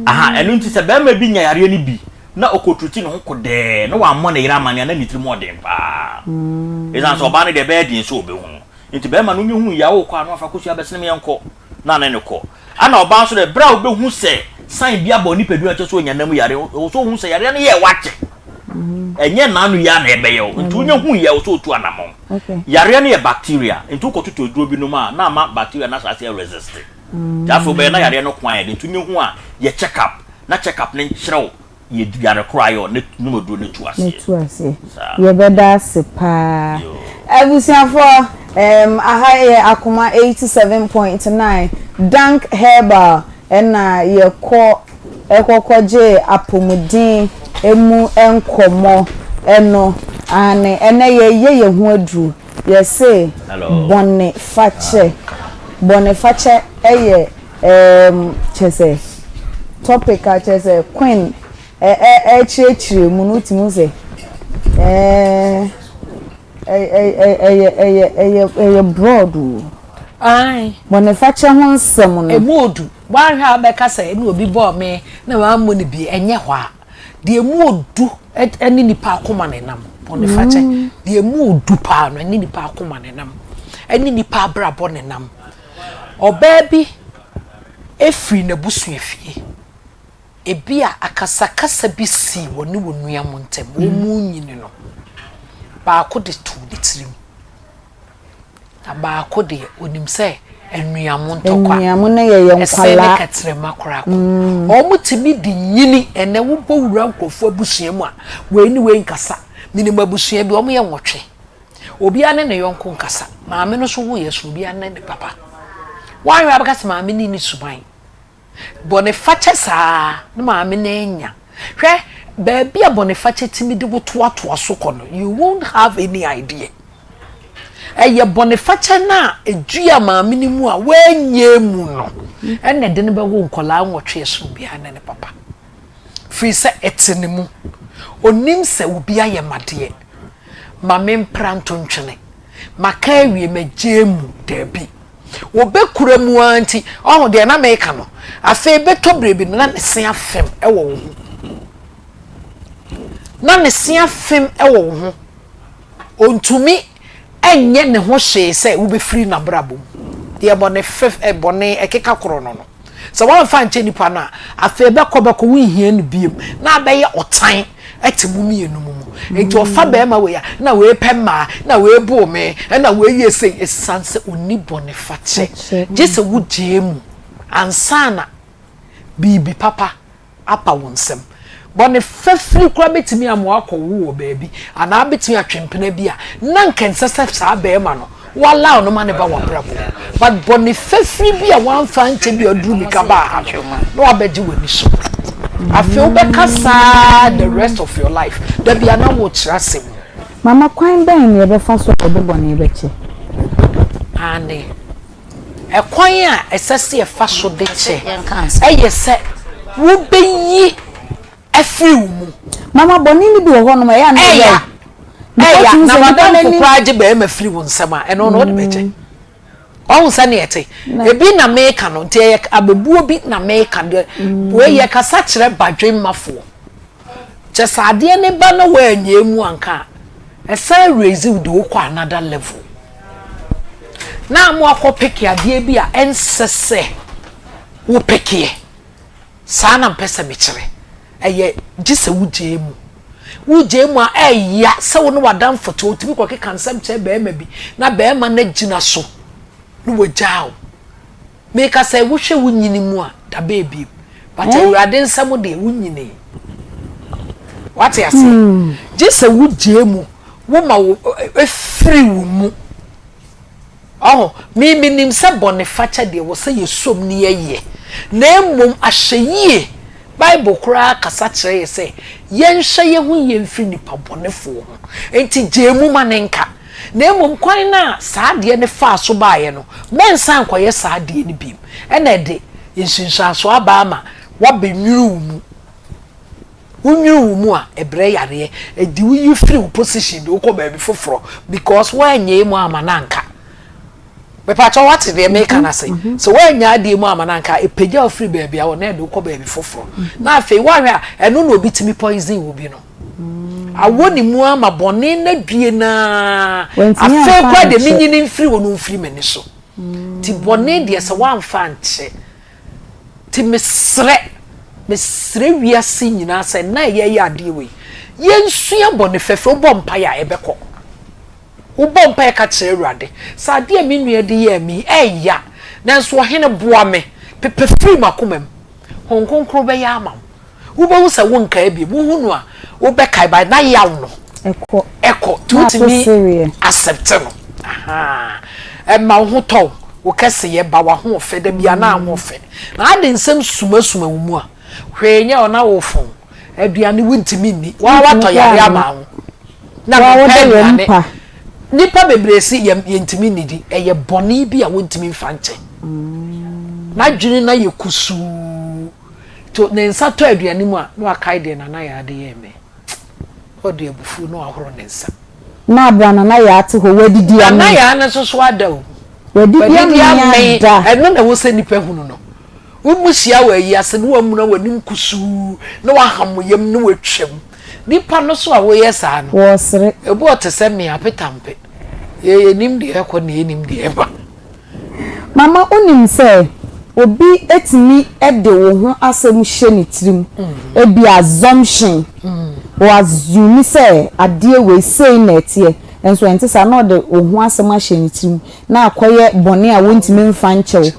Aha, ɛno nti sɛ barima bi nya yareɛ no bi na ɔkɔturuti ne ho kodɛɛ na wammɔ ne yere amanneɛ a, na ne tirim ɔden paa. Ɛsiane sɛ ɔbaa no deɛ ɛbɛyɛ den sɛ ɔbɛhu no. Nti barima no nya hu yɛ a wokɔ a na wafa kosua bɛsene me yɛnkɔ na ne no kɔ. Ɛna ɔbaa nso deɛ berɛ a wobɛhu sɛ sign bi aba onipadua kyerɛ sɛ ɔnya nam yareɛ, ɛwɔ sɛ ɔhu sɛ yareɛ no yɛ wakyɛ. Ɛnyɛ n'ano yi ara na ɛbɛyɛ wo. Nti wonya hu yɛ a ɛwɔ sɛ ɔtu anammɔn. Yareɛ no yɛ bacteria, nti wokɔtotɔ aduro bi nom a na ama bacteria no ahyɛ aseɛ resist. Nti afei wobɛyɛ na yareɛ no ko ayɛ den nti wonya hu a yɛ check up na check up no nkyerɛ wo yɛ yare korɔ ayɛ wo na nom aduro no tu aseɛ. Tu aseɛ. Saa. Yɛbɛda ase paa. Yoo. Abusuafoɔ ɛɛm aha yɛ Akoma 87.9 Dank Herbal ɛna yɛkɔ ɛkɔkɔ gyee apomuden ɛmu nkɔmɔ ɛno aane ɛnɛ yɛyɛ yɛn ho aduro. Yɛse bɔne fakyɛ. Bɔne fakyɛ yɛ ɛɛm kyerɛ sɛ topic a kyerɛ sɛ Queen ɛɛkyerɛkyerɛ mu no wotumi hu sɛ ɛɛ ɛyɛ ɛyɛ ɛyɛ ɛyɛ broad o. Ae. Bɔne fakyɛ ho nsɛm no. Emu odu. Woanhwɛ a wobɛka sɛ ɛna obi bɔɔ me na mammɔ no bi. Ɛnyɛ hɔ a. Deɛ emu odu ne nipa akoma na ɛnam. Bɔnefakyɛ. Mm. Deɛ emu odu paa no ɛne nipa akoma na ɛnam. Ɛne nipa abrabɔ na ɛnam. Ɔbaa bi efiri n'abusuafie. Ebi a akasakasa bi sii wɔne wɔn nua mo ntam. Wɔn mu nyini no. Baako de too ne tirim. Na baako deɛ onim sɛ. Anuamo ntɔkwa. Anuamo no yɛ yɛn Ɛsɛn ne nkwadaa. kɛtrɛma koraa ko. Wɔtumi de nyini. Ɛnnɛ wobɔ wura nkurɔfoɔ abusua mu a, wei ne wei nkasa. Menim abusua bi, wɔyɛ nwɔtwe. Obiara ne ne yɔnko nkasa. Maame no nso woeɛ so, obiara ne ne papa. Woanhwɛ a wobɛka sɛ maame no nni suban. Bɔnefakyɛ saa na maame no anya. Hwɛ, baabi a bɔnefakyɛ tumi de wo toatoa so kɔ no, you won't have any idea. Ɛyɛ bɔnefakyɛ no a ɛdua maame no mu a wanyɛ mu no ɛna ɛde no bɛwo nkwadaa nwɔtwe ɛsono biara ne ne papa. Firi sɛ ɛte ne mu. Ɔnim sɛ obi ayɛ m'adeɛ. Ma mempra nto ntwene. Maka awie, magyae mu. Daabi. Wɔbɛkura mu ara nti, ɔho deɛ na meka no, afei bɛtɔ berɛ bi no na ne se afem wɔ wo ho. Na ne se afem wɔ wo ho. Ɔntumi nyɛ ne ho hwee sɛ wobɛfiri n'abrabɔ mu. Deɛ bɔne fɛ, eh, bɔne ɛkeka korɔ no no. Sɛ woamfa ankyɛ nipa no a, afei bɛkɔ bɛkɔ wonhia no biom na abɛyɛ ɔtan te mo mmienu mu mu. Enti ɔfa bɛrima wei a, na wei pɛ mmaa, na wei boo me, ɛna wei yɛ sei. Ɛsiane sɛ ɔnni bɔnefakyɛ, gye sɛ wogyaa mu ansa na biribi papa aba wo nsam. Bɔne fafiri koraa bɛtumi ama woakɔwo wɔ baabi anaa bɛtumi atwe mpena bi a na anka ɛnsɛ sɛ saa barima no wo allow no ma no ba w'abrabɔ mu. But bɔne fafiri bi a woamfa ankyɛ bi a ɔduru mika baa ha no na wabɛgye w'ani so. Afei wobɛka saa the rest of your life. Da bi a na worekyerɛ asɛm mu. Mama kwan bɛn na yɛbɛfa so a yɛde bɔne bɛkyɛ? Aane. Ɛkwan a ɛsɛ sɛ yɛfa so de kyɛ yɛ sɛ wobɛyi afiri wo mu. Mama bɔne no bi wɔ hɔnom a ɛyɛ a na ɛyɛ Ɛya, ɛya, na w'adamfo koraa gye barima firi wo nsam a, ɛno no wode bɛkyɛ. Wahu sɛnea ɛte? Ebi na meka no, nti ɛyɛ abɛbuo bi na meka deɛ. Wei yɛkasa kyerɛ badwemmafoɔ. Kyɛ sɛ adeɛ no ba na woanyɛ mu anka a, ɛsan raise wo de wo kɔ another level. Na mo akɔ peke adeɛ bi a ɛnsɛ sɛ wo pekeɛ. Saa na mpɛ sɛ mekyerɛ. Ɛyɛ gye sɛ wogyae mu. Wogyae mu a ɛya sɛ wo ne w'adamfo te wotumi kɔkeka nsɛm kyerɛ barima bi na barima no agyina so na wagyaa wo. Meka sɛ wohwɛ wo nyini mu a da bɛɛ biem but awurade nsɛm deɛ wo nyini wate aseɛ gye sɛ wo gyee mu wo ma wo efiri wo mu ɔho me menim sɛ bɔne fakyɛ deɛ wɔ sɛ yɛsom ne yɛyɛ na mmom ahyɛ yie Bible koraa kasa kyerɛ yɛ sɛ yɛnhwɛ yɛ ho yie mfiri nipa bɔnefoɔ ho enti gyee mu ma ne nka Na mmom kwan no a saa adeɛ no faa so baeɛ no, mɛnsan nkɔyɛ saa adeɛ no bio. Ɛna ɛde nsunsuansoɔ aba ama woabɛnwiri wo mu. Wonwiri wo mu a, ɛbrɛ yareɛ. Ɛde wo yi firi wo position de wokɔ baabi foforɔ because woanyɛ mu ama no anka. Mepakyɛ woate deɛ meka no ase? Sɛ woanyɛ adeɛ mu ama no anka a, ɛpagya wo firi baabi a wɔ na ɛde wokɔ baabi foforɔ. Na afei woahwɛ a, ɛno na obi tumi poison wo bi no. Awɔ ne mu ama bɔne no adue no ara. Afei koraa deɛ menyini mfiri hɔ no mfiri m'ani so. Nti bɔne deɛ sɛ woamfa ankyɛ. Nti mesrɛ, mesrɛ wiase nyinaa sɛ nna a yɛreyɛ adeɛ wei, yɛnsua bɔne fɛfɛ. Wobɔ mpaeɛ a ɛbɛkɔ. Wobɔ mpaeɛ ka kyerɛ Awurade sɛ adeɛ a me nua de yɛɛ me yi ɛyɛ ya, nanso ɔhene boa me, pepa firi m'akoma mu. Honhom Kronkron bɛyɛ ama wo. Wobɛhu sɛ wonkae bio. Wohu no a, wobɛkae but na yaw no Ɛkɔ. ɛkɔ. Nti Na ato wotumi sereɛ. accept no. Ahaa. Ɛma wo ho tɔ wo. Wo kɛseyɛ ba, w'ahoɔfɛ, da biara na ahoɔfɛ. Na ade nsɛm sumasuma wo mu a, hwee nyɛ wo na wofɔn. Aduane wontumi nni. Wo ara Wontumi woatɔ koraa yareɛ nna. ama wo ho. Na Wo ara mempɛ wode wɔ aduane. mpa. Nnipa bebree se yɛn yɛntumi nnidi. Ɛyɛ bɔne bi a wontumi mfa nkyɛ. N'adwene no ayɛ kusuu. To ne nsa tɔ aduane mu a, na wakae deɛ Nana Yaa de yɛɛ me. Na ɔde abufuo na wahoro ne nsa. Na abra Nana Yaa te hɔ, wadidi amee. Nana Yaa no nso so ada o. Wadidi amee ada. Ɛno na ɛwɔ sɛ nnipa hunu no. Wo mu hyia wɔ ayi ase na wamuna w'anim kusuu na waham wo yam na watwam. Nipa no so a woyɛ saa no, Wɔresere. ebi ɔte sɛ me apetampe. Yɛ yɛnim deɛ ɛkɔ na yɛnim deɛ ɛba. Mama wonim sɛ obi tumi de wo ho asɛm hyɛ ne tirim, ebia assumption, o assume sɛ adeɛ wei sei na ɛteɛ. Nso ɛnte saa, na ɔde wo ho asɛm ahyɛ ne tirim, na akɔyɛ bɔne a wontumi mfa nkyɛ wo.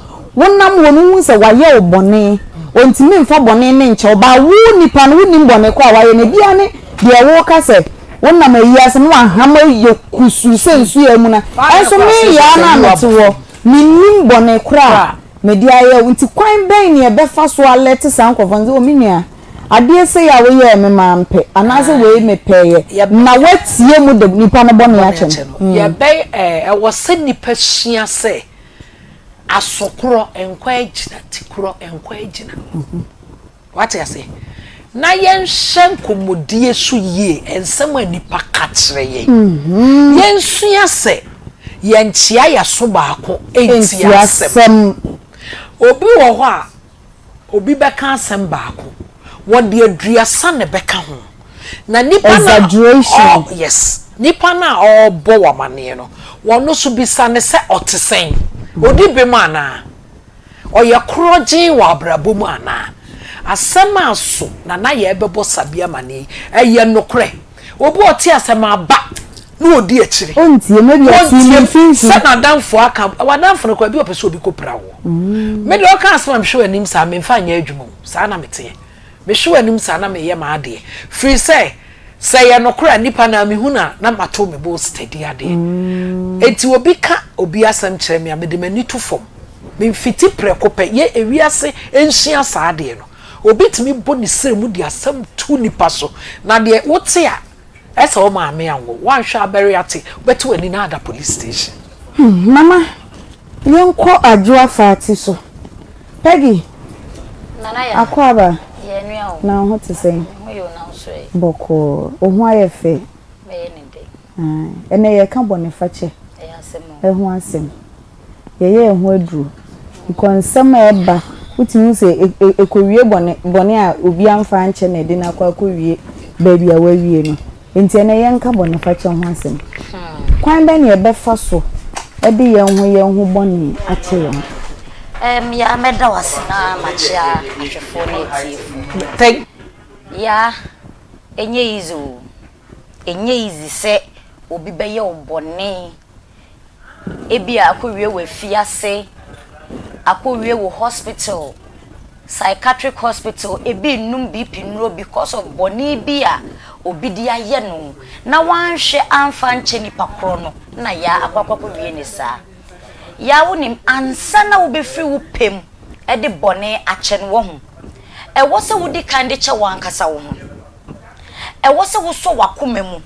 Wonam hɔ no, wohu sɛ wayɛ wo bɔne, ɔntumi mfa bɔne no nkyɛ wo, but wo nipa no, wonnim bɔne ko a wayɛ no. Ebia ne deɛ woreka sɛ wonam ayi ase na waham ayɛ kusuu sɛ nsuo a amuna. Nso me Yaa no a mete hɔ, mennim bɔne korɔ a mede ayɛ wo. Nti kwan bɛn na yɛbɛfa so alɛte saa nkurɔfoɔ no sɛ, oh me nua, Adeɛ sei a woyɛɛ me mampɛ, anaasɛ wei mepɛeɛ, na woatie mu de nipa no bɔne akyɛ no. Yɛbɛy ɛ, ɛwɔ sɛ nnipa sua sɛ aso korɔ nkɔ agyina, ti korɔ nkɔ agyina. Wate aseɛ? Na yɛnhwɛ nkɔmmɔdie so yie, nsɛm a nnipa ka kyerɛ yɛn. Yɛnsua sɛ yɛnkyea yɛn aso baako ntie asɛm. Obi wɔ hɔ a, Obi bɛka asɛm baako, wɔde aduasa na ɛbɛka ho. Na nipa no a Exaggeration. ɔ yes, nipa no a ɔrebɔ wo amaneɛ no, wɔn nso bisa no sɛ ɔte sɛn? Ɔdi bem anaa? Ɔyɛ korɔgyenn wɔ abrabɔ mu anaa? Asɛm a so na na yɛrebɛbɔ Sabi amaneɛ yi, ɛyɛ nokorɛ? Obi a ɔte asɛm aba na ɔdi akyire. Ɔntie mu, ebia ɔte ne mfimfini. Sɛ n'adamfo aka, w'adamfo no koraa, ebi ɔpɛ sɛ obi kɔpira woɔ. Me deɛ ɔka asɛm a mehwɛ w'anim saa, memfa nyɛ adwuma o, saa na meteɛ. Mehwɛ w'anim saa na meyɛ m'adeɛ. Firi sɛ, sɛ ɛyɛ nokorɛ a, nnipa no ara mehu no a, na mato me bo steady adeɛ. Enti obi ka obi asɛm kyerɛ me a, mede m'ani to fam. Memfiti prɛko pɛ. Yɛ ewiase nsua saa adeɛ no. Obi tumi bɔ ne srɛ mu de asɛm to nipa so, na deɛ wote a, ɛsɛ wo maame anwo, woanhwɛ a bɛre ate, wobɛte w'ani na ada police station. Hmm mama yɛnkɔ Adwoa Fati so. Peggy, Nana Yaa, Akwaaba, yɛ nua o. Na wo ho te sɛn? Me ho yɛ o na wo nso ɛ? Bɔkɔɔ, wo ho ayɛ fɛ. Mɛyɛ ne dɛ. Ae, ɛnɛ yɛreka bɔnefakyɛ Ɛyɛ asɛm o. ho asɛm. Yɛyɛ yɛn ho aduru. Nkɔnsɛm a ɛba, wotumi hu sɛ ɛkɔwie bɔne, bɔne a obi amfa ankyɛ na ɛde no akɔ akɔwie baabi a wawie no. Enti ɛnnɛ yɛnka bɔnefakyɛ ho asɛm. Kwan bɛn na yɛbɛfa so de yɛn ho yɛn ho bɔne akyɛ yɛn ho? Ɛɛm Yaa mɛda wo ase na makyea ahwɛfoɔ ne atiefoɔ. Thank. Yaa, ɛnyɛ easy o. Ɛnyɛ easy sɛ obi bɛyɛ wo bɔne Ebia akɔwie wɔ afiase, akɔwie wɔ hospital, psychiatric hospital, ebi renom BP nnuro because of bɔne bi a obi de ayɛ no na wanhwɛ amfa ankyɛ nipa korɔ no na yaa akɔ akɔ akɔwie ne saa. Yaa wonim ansa na wobɛfiri wo pɛ mu de bɔne akyɛ no wahu. Ɛwɔ sɛ wodi kan de kyɛ w'ankasa wo ho. Ɛwɔ sɛ wosɔ w'akoma mu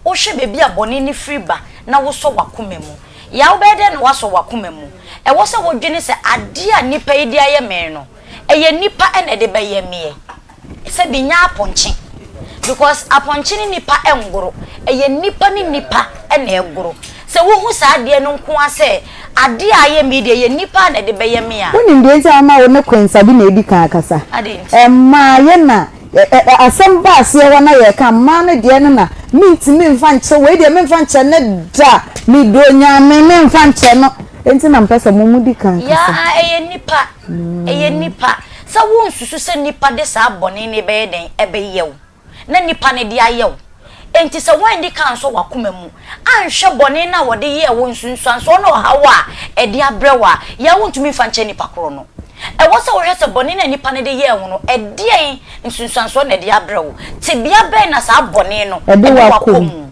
Wohwɛ baabi a bɔne no firi ba na wosɔ w'akoma mu. Yaw bɛyɛ dɛn na woasɔ w'akoma mu? Ɛwɔ sɛ wodwene sɛ adeɛ a nnipa yi de ayɛ me no, ɛyɛ nnipa na ɛde bɛyɛ meɛ. Sɛbi nyɛ apɔnkye. Because apɔnkye ne nnipa ngoro. Ɛyɛ nnipa ne nnipa na ɛgoro. Sɛ wohu saa adeɛ no nko ara sɛ adeɛ a ayɛ me yi deɛ ɛyɛ nnipa na ɛde bɛyɛ me a. Wonim deɛ nti a mama wo ne Queen Sabina adi kan akasa? Adɛn nti? Ɛmaa yɛ na Asɛm ba aseɛ hɔ na yɛreka mmaa no deɛ no na mentumi mfa nkyɛ wei deɛ memfa nkyɛ no da medɔ Nyame memfa nkyɛ no enti na mepɛ sɛ mo modi kan kasa. Yaa ɛyɛ nipa ɛyɛ nipa sɛ wo nsusu sɛ nipa de saa bɔne no bɛyɛ dɛn ɛbɛyɛ wo na nipa no de ayɛ wo enti sɛ woandi kan ansɔ wakoma mu anhwɛ bɔne no a wɔde yɛɛ wo nsunsuansoɔ ne ɔhaw a ɛde abrɛ wo a, yɛ a wontumi mfa nkyɛ nipa korɔ no. Ɛwɔ sɛ wohwɛ sɛ bɔne no a nipa no de yɛɛ wo no, ɛdeɛn nsunsuansoɔ na ɛde abrɛ wo? Tebea bɛn na saa bɔne no de wo akɔ mu?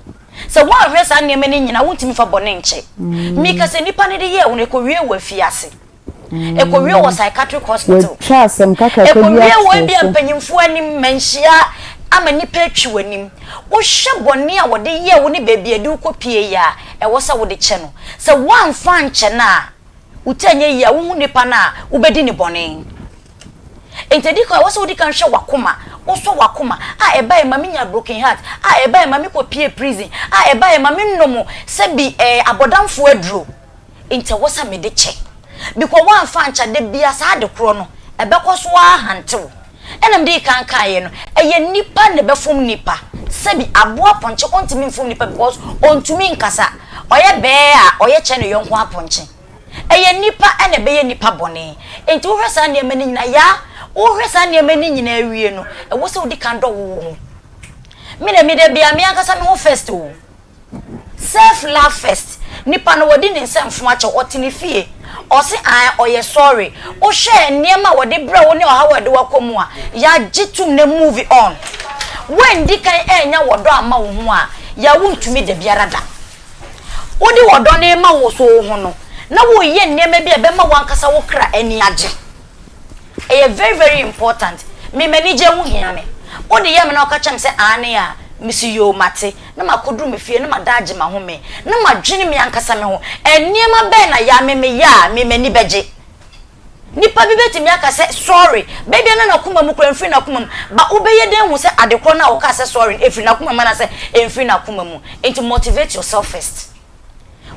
Sɛ woanhwɛ saa nneɛma no nyinaa a, wontumi mfa bɔne nkyɛ. Meka sɛ nipa no de yɛɛ wo no, ɛkɔwiee wo afiase. Ɛkɔwie wɔ psychiatric hospital. Wɔatwa asɛm kakraka bi Ɛkɔwie wɔ ato ebia so. mpanyimfoɔ anim, mmanhyia ama nnipa atwi w'anim. Wohwɛ bɔne a wɔde yɛɛ wo ne baabi a ɛde wo kɔpie yi a, ɛwɔ sɛ wode kyɛ no. Sɛ woamfa ankyɛ no a, wo ti anyɛ yie a, wohu nipa no a, wobɛdi no bɔne. Enti ɛdi kan, ɛwɔ sɛ wodi kan hwɛ w'akoma. Wosɔ w'akoma. A ɛbaeɛ ma menya broken heart. A ɛbaeɛ ma mekɔpie prison. A ɛbaeɛ ma menom sɛbi ɛɛ abɔdamfoɔ aduro. Nti ɛwɔ sɛ mede kyɛ. Because woamfa ankyɛ a, da biara saa ade korɔ no, ɛbɛkɔ so ara ahante wo. Ɛna medii kan kaeɛ no, ɛyɛ nnipa na ɛbɛfom nnipa. Sɛbi aboa apɔnkye ɔntumi mfom nnipa because ɔntumi nkasa. Ɔyɛ bɛɛ a, ɔyɛ kyɛn ne yɔnko apɔnkye. Ɛyɛ nnipa na ɛbɛyɛ nnipa bɔne. Nti wohwɛ saa nneɛma no nyinaa, yaa, wohwɛ saa nneɛma no nyinaa wie no, ɛwɔ sɛ wodi kan dɔ wo ho. Me deɛ, me da biara, me ankasa me ho first o. Self love first. Nipa no wadi ne nsɛmfo akyɛ wo, ɔte ne fie, ɔse ae ɔyɛ sorry. Wohwɛ nneɛma a wɔde brɛ wo ne ɔhaw a ɛde wo akɔ mu a, yɛagye tom na move on. Woandi kan annya wɔdɔ amma wo ho a, ya wontumi dabiara da. Wode ɔdɔ no rema wo so wo ho no, na woreyɛ nneɛma bi a ɛbɛma w'ankasa wo kra ani agye. Ɛyɛ very very important. Me m'anigye ho hia me. Wode yɛ me na woka kyerɛ me sɛ aane a, mese yoo mate, na makɔduru me fie na mada agye m'ahome, na madwene me ankasa me ho. Nneɛma bɛn na yɛ a me meyɛ a me m'ani bɛgye? Nipa bi bɛtumi aka sɛ sorry, baabi a na n'akoma mu koraa ɛmfiri n'akoma mu, but wobɛyɛ dɛn ahu sɛ ade korɔ no a wokaa sɛ sorry no ɛfiri n'akoma mu anaasɛ ɛmfiri n'akoma mu? Nti motivate yourself first.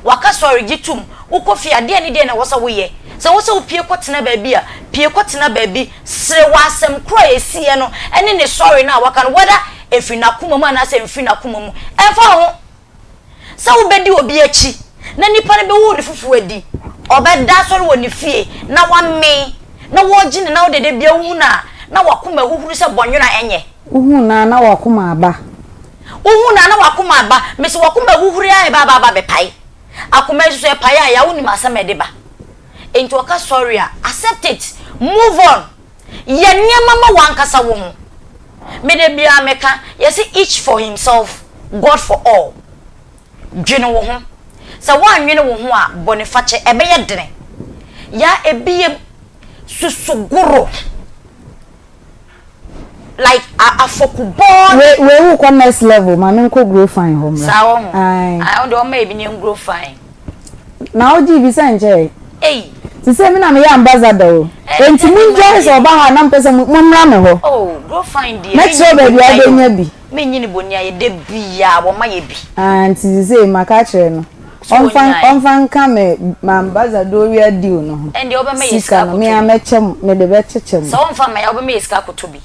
Waka sorry, gye tom. Wokɔ fie a, deɛn ne deɛn na ɛwɔ sɛ woyɛ? Sɛ ɛwɔ sɛ wopue kɔtena baabi a, pue kɔtena baabi. Sere wɔ asɛm korɔ a ɛsiiɛ no ne ne sorry no a waka no, whether ɛfiri n'akoma mu anaasɛ ɛmfiri n'akoma mu, ɛmfa ho. Sɛ wobɛdi obi akyi na nipa no bɛwu ne fufuo adi, ɔbɛda asɔre wɔ ne fie na wamee na wɔregye no na wode da biara wohu no a, na w'akoma ahuhuru sɛ bɔnwono a ɛnyɛ. Wohu no a na w'akoma aba. Wohu no a na w'akoma aba. Mese w'akoma ahuhuru ara ɛba aba aba bɛpae. Akoma yi nso so ɛpae a, ya wonim asɛm a ɛde ba. Enti ɔka sorry a, accept it, move on. Yɛ nneɛma ma w'ankasa wo ho. Me da biara meka, yɛse each for himself, God for all. Dwene wo ho. Sɛ woannwene wo ho a, bɔnefakyɛ, ɛbɛyɛ dene. Ya ebi yɛ susugoro. Like a afɔkubɔ. Wei wei wokɔ next level ma me nkɔ grow fine hɔ mmra. Saa wɔ ho. Ae. Ae wo deɛ ɔma ebi ne grow fine. Na wo gye bi sɛ nkyɛe. Ei. Sisei me na meyɛ ambassador o. Enti mo ngyae sɛ ɔba ha a na mopɛ sɛ mo mmra me hɔ. Oh grow fine deɛ. Mɛkyerɛ wo baabi a wobɛnya bi. Menyi ne boni ayɛ da biaa wɔma yɛ bi. Ah nti sisei maka akyerɛ no. Ɔmfa ɔmfa nka me m'ambassadorial deal no ho. Ɛndeɛ wobɛma yɛ sika Sika no me ara akɔtɔ bi. mɛkyɛ mo mede bɛkyekyɛ mo. Sɛ womfa mma yɛ a wobɛma yɛ sika akɔtɔ bi.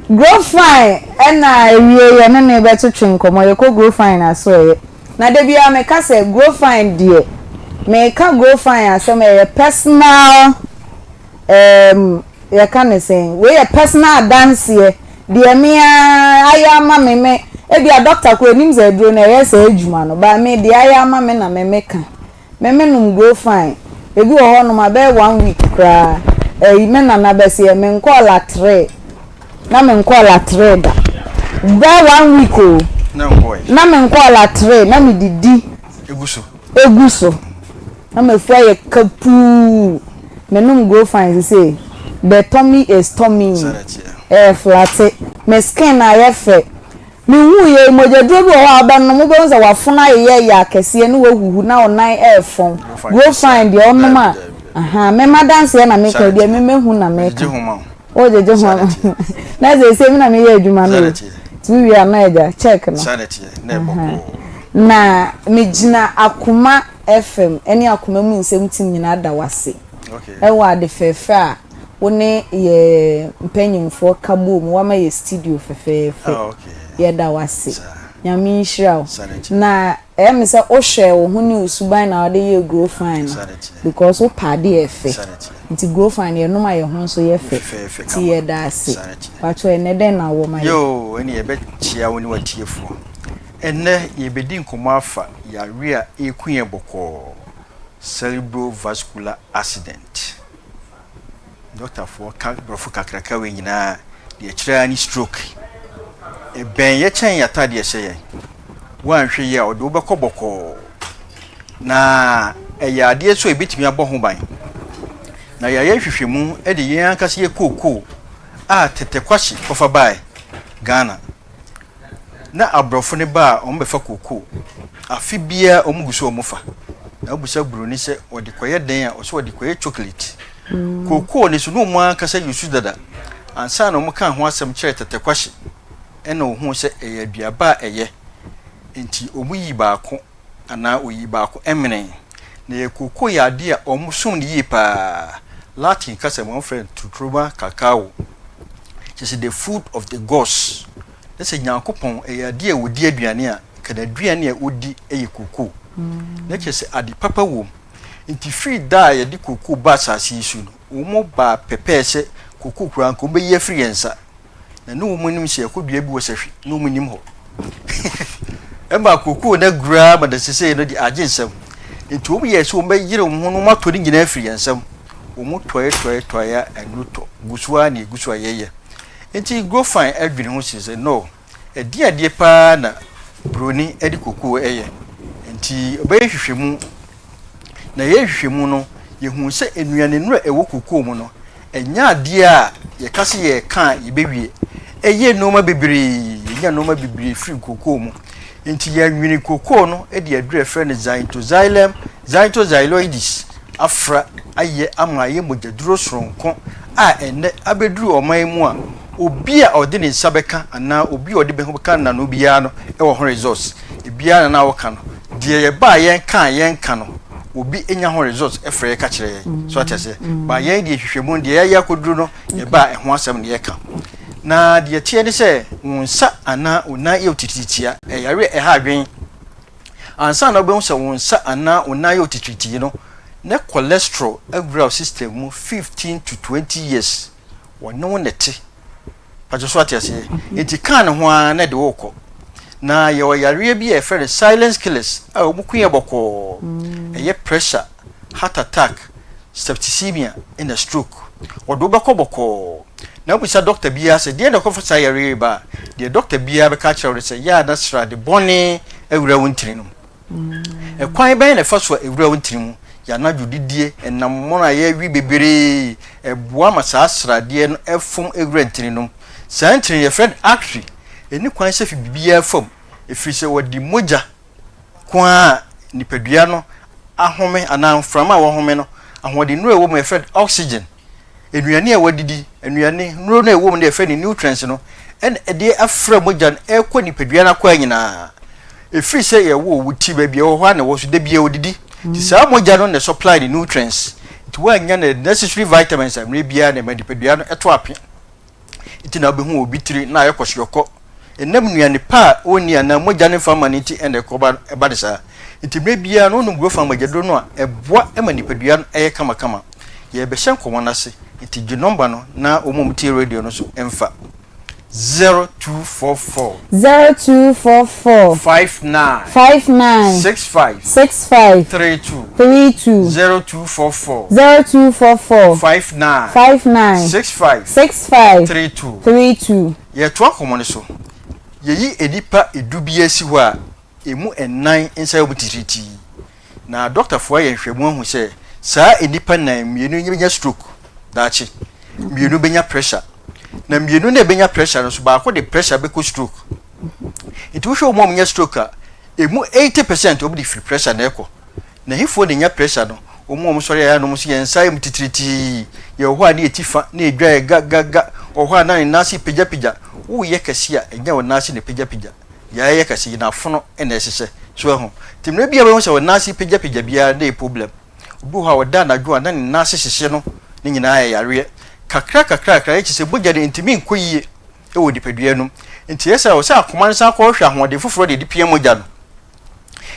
Grow fine ɛna awie yɛne no rebɛtwetwe nkɔmmɔ yɛkɔ grow fine asoɛeɛ na da biara meka sɛ grow fine deɛ meka grow fine asɛm ɛyɛ personal ɛɛm yɛka no sɛn wei yɛ personal adanseɛ deɛ me ara ayɛ ama me me ebia doctor koraa nim sɛ aduro no ɛyɛ saa adwuma no but me deɛ ayɛ ama me na me meka Me me nom grow fine ebi wɔ hɔ nom a bɛyɛ one week koraa ɛyi me nana bɛseɛ me nkɔɔ latree na me nkɔɔ latree da bɛyɛ one week o na me nkɔɔ latree na me didi egu so egu so na me fu ayɛ kapuu me nom grow fine sese the tummy is tummy ɛɛ flate me skin ayɛ fɛ. Mehuu yei, mogyaduro bi wɔ hɔ a wobɛnom, wobɛhu sɛ w'afono ayeyɛ yɛ akɛseɛ ne wahuhu na wo nan ɛrefɔn. Grow fine deɛ wonom a, ahaa, me m'adanseɛ na meka o, deɛ me mahu na meka. Wogyegye ho ama me. Na seesei me na meyɛ adwuma no o. Nti wowie a na agya check no. Ahaa. Na megyina Akoma FM ne Akoma mu nsɛm team nyinaa da wo ase wɔ ade fɛɛfɛ a Wo ne yɛ mpanyimfoɔ ka bom wama yɛ studio fɛfɛɛfɛ. Yɛda wo ase. Nyame nhyira wo. Na ɛyɛ me sɛ wo hwɛɛ wo ho ne wo suban na wode yɛɛ grow fine no because wo pɛ adeɛ ɛfɛ. Nti grow fine no yɛnom a yɛ ho nso yɛ fɛ. Nti yɛda ase. Pakyɛw ɛnɛ dɛn na wowɔ ma yɛn? Yoo, ɛne yɛbɛkyea wo ne w'atiefoɔ. Ɛnnɛ yɛrebɛdi nkɔmmɔ afa yareɛ a ɛreku yɛn bɔkɔɔ, cerebrovascular accident. Dɔktafoɔ ka borɔfo kakraka wei nyinaa deɛ ɛkyerɛ ara ne stroke. Ɛbɛn yɛ kyɛn yɛn ataadeɛ ɛhyɛ yɛn. Woanhwɛ yie a ɔde wo bɛkɔ bɔkɔɔ. Na ɛyɛ adeɛ nso a ɛbɛtumi abɔ ho ban. Na yɛayɛ nhwehwɛmu de yɛn ankasa yɛ kookoo a Tete Kwakye kɔfa baeɛ Ghana. Na aborɔfo no ba a wɔbɛfa kookoo. Afe biara wɔn gu so wɔfa. Na wobisa buroni sɛ wɔde kɔyɛ dɛn a, ɔsɛ wɔde kɔyɛ chocolate. Kookoo no so na wɔn ankasa use dada. Ansa na wɔkaa ho asɛm kyerɛɛ Tete Kwashe ɛna ohuu sɛ ɛyɛ aduaba a ɛyɛ. Nti wɔyii baako anaa oyii baako menee. Na yɛ kookoo yɛ adeɛ a wɔsom no yie paa. Latin kasa mu wɔfrɛ no Tuturuma cacao. Kyerɛ sɛ the food of the gods. Na sɛ Nyankopɔn ɛyɛ adeɛ a ɔdi aduane a, nka n'aduane a ɔdi yɛ kookoo. Na kyerɛ sɛ ade papa wom. Nti firi da a yɛde kookoo baa asase yi so no, wɔn baa pɛpɛɛ sɛ kookoo koraa nka wɔbɛyi afiri yɛn nsa. Na ne wɔn nim sɛ yɛkɔ dua bi wɔ sahwi, na wɔn nim hɔ. Ɛma kokoo no aguru ara ma no sesei no de agye nsam. Nti wɔn yɛɛ sɛ wɔn bɛyere wɔn ho na wɔn atɔ ne nyinaa afiri yɛn nsam. Wɔn tɔe tɔe tɔe a ɛno tɔ gu so ara na egu so a yɛyɛ. Nti Grofine adwene ho sii sɛ no, ɛdeɛn adeɛ paa na broni de kokoo yɛ? Nti ɔbɛyɛ nhwehwɛmu. Na yɛyɛ nhwehwɛmu no, yɛhuu sɛ nnuanennuro a ɛwɔ kokoo mu no, ɛnyɛ adeɛ a yɛka sɛ yɛreka a yɛbɛwie. Ɛyɛ nnoɔma bebree, yɛnya nnoɔma bebree firi kokoo mu. Nti yɛnwene kokoo no de aduro a yɛfrɛ no xanthoxylem xanthoxyloides afra ayɛ ama ayɛ mogyaduro soronko a ɛnnɛ abɛduru ɔman mu a obi a ɔde ne nsa bɛka anaa obi a ɔde ne ho bɛka n'ano biara no wɔ ho results. Ebiara na na wɔka no. Deɛ yɛbaa yɛn kaa yɛn ka no, obi nya ho results frɛ yɛ ka kyerɛ yɛn. So ate aseɛ? Ba yɛn deɛ nhwehwɛmu no deɛ yɛayɛ akɔduru no, yɛbaa ɛho asɛm na yɛka. Na deɛ ɛteɛ ne sɛ, wo nsa anaa wo nan yɛ otitiritia, ɛyare a ɛha adwene. Ansa na wobɛhu sɛ wo nsa anaa wo nan yɛ otitiritii no, na cholesterol awura wo system mu 15 to 20 years. Wɔne wo na ɛte. Pakyɛ so ate aseɛ? Nti kaa ne ho ara na ɛde wo rekɔ. Na yɛwɔ yareɛ bi a yɛfrɛ no silence killers a wɔn ku yɛ bɔkɔɔ. Ɛyɛ pressure, heart attack, septicemia ɛna stroke. Wɔde wo bɛkɔ bɔkɔɔ. Na wobisa dɔkta biara sɛ deɛn na ɛkɔfa saa yareɛ yi ba a, deɛ dɔkta biara bɛka akyerɛ wo ne sɛ yɛ a na srade bɔne awura wo ntini no mu. Ɛkwan bɛn na ɛfa so a ɛwura wo ntini mu? Yɛn anadwo didie, ɛnam mono a yɛwe bebree, ɛboa ma saa sradeɛ no fom wura ntini no mu. Saa ntini no yɛfrɛ no artery. Ɛnni kwan sɛ fi biribiara fa mu, ɛfiri sɛ wɔde mogya ko ara a nipadua no ahome anaa mframa a wɔhome no, ahoɔdennuro a ɛwɔ mu yɛfrɛ no oxygen. Nnuane a wɔadidi, nnuane nnuro no a ɛwɔ mu no yɛfrɛ no nutrients no, ɛna ɛde afra mogya no ɛkɔ nipadua no akwaa nyinaa. Ɛfiri sɛ yɛwɔ wo ti baabi a ɛwɔ hɔ a na ɛwɔ so da biara odidi. Nti saa mogya no na supply ne nutrients. Nti woannya ne necessary vitamins a mmerɛ biara na ɛma nipadua no ɛto ape. Nti na wobɛhu obi tiri na ayɛ kɔseɔkɔ. Ɛnam nnuane pa a ɔnni anaa mogya no mfa mma no nti na ɛkɔba ɛba no saa. Nti mmerɛ biara no wonom Grofan mogyaduro no a ɛboa ma nipadua no yɛ kamakama. Yɛrebɛhyɛ nkɔmmɔ no ase nti gye nɔmba no na wɔn a wɔtie radio no nso mfa. 0244. 0244. 59. 59. 65. 65. 32. 32. 0244. 0244. 59. 59. 65. 65. 32. 32. Yɛretoa nkɔmmɔ no so. Yɛyi nnipa du biara si hɔ a, emu nnan nsa yɛ wɔn titiritii. Na dɔktafoɔ ayɛ nhwehwɛmu ahu sɛ saa nnipa nnan, mmienu bɛnya stroke daakye, mmienu bɛnya pressure. Na mmienu no a ɛbɛnya pressure no nso, baako de pressure bɛkɔ stroke. Nti wohwɛ wɔn a wɔnya stroke a, ɛmu 80 percent wɔn de firi pressure na ɛkɔ. Na hefoɔ na ɛnya pressure no? Wɔn a wɔsɔre a yɛanom nso yɛn nsa yɛ mu titiritii. Yɛwɔ hɔ a na yɛti fa na yɛdwa yɛ ga ga ga. Wɔ hɔ a na ne nan ase pagyapagya. Woyɛ kɛse a, ɛnyɛ wo nan ase na ɛpagyapagya. Yɛayɛ kɛse yi n'afono na ɛhyehyɛ. So wahu? Nti mmerɛ bi a wobɛhu sɛ wo nan ase pagyapagya biara na ɛyɛ problem. Obi wɔ hɔ a ɔda anadwo a na ne nan ase hyehye no, ne nyinaa yɛ yareɛ. Kakra kakra kakra ɛkyerɛ sɛ mogya no ntumi nkɔ yie wɔ nipadua no mu. Nti ɛyɛ sɛ ɛwɔ sɛ akoma no san kɔhwehwɛ ahoɔden foforɔ de de pia mogya no.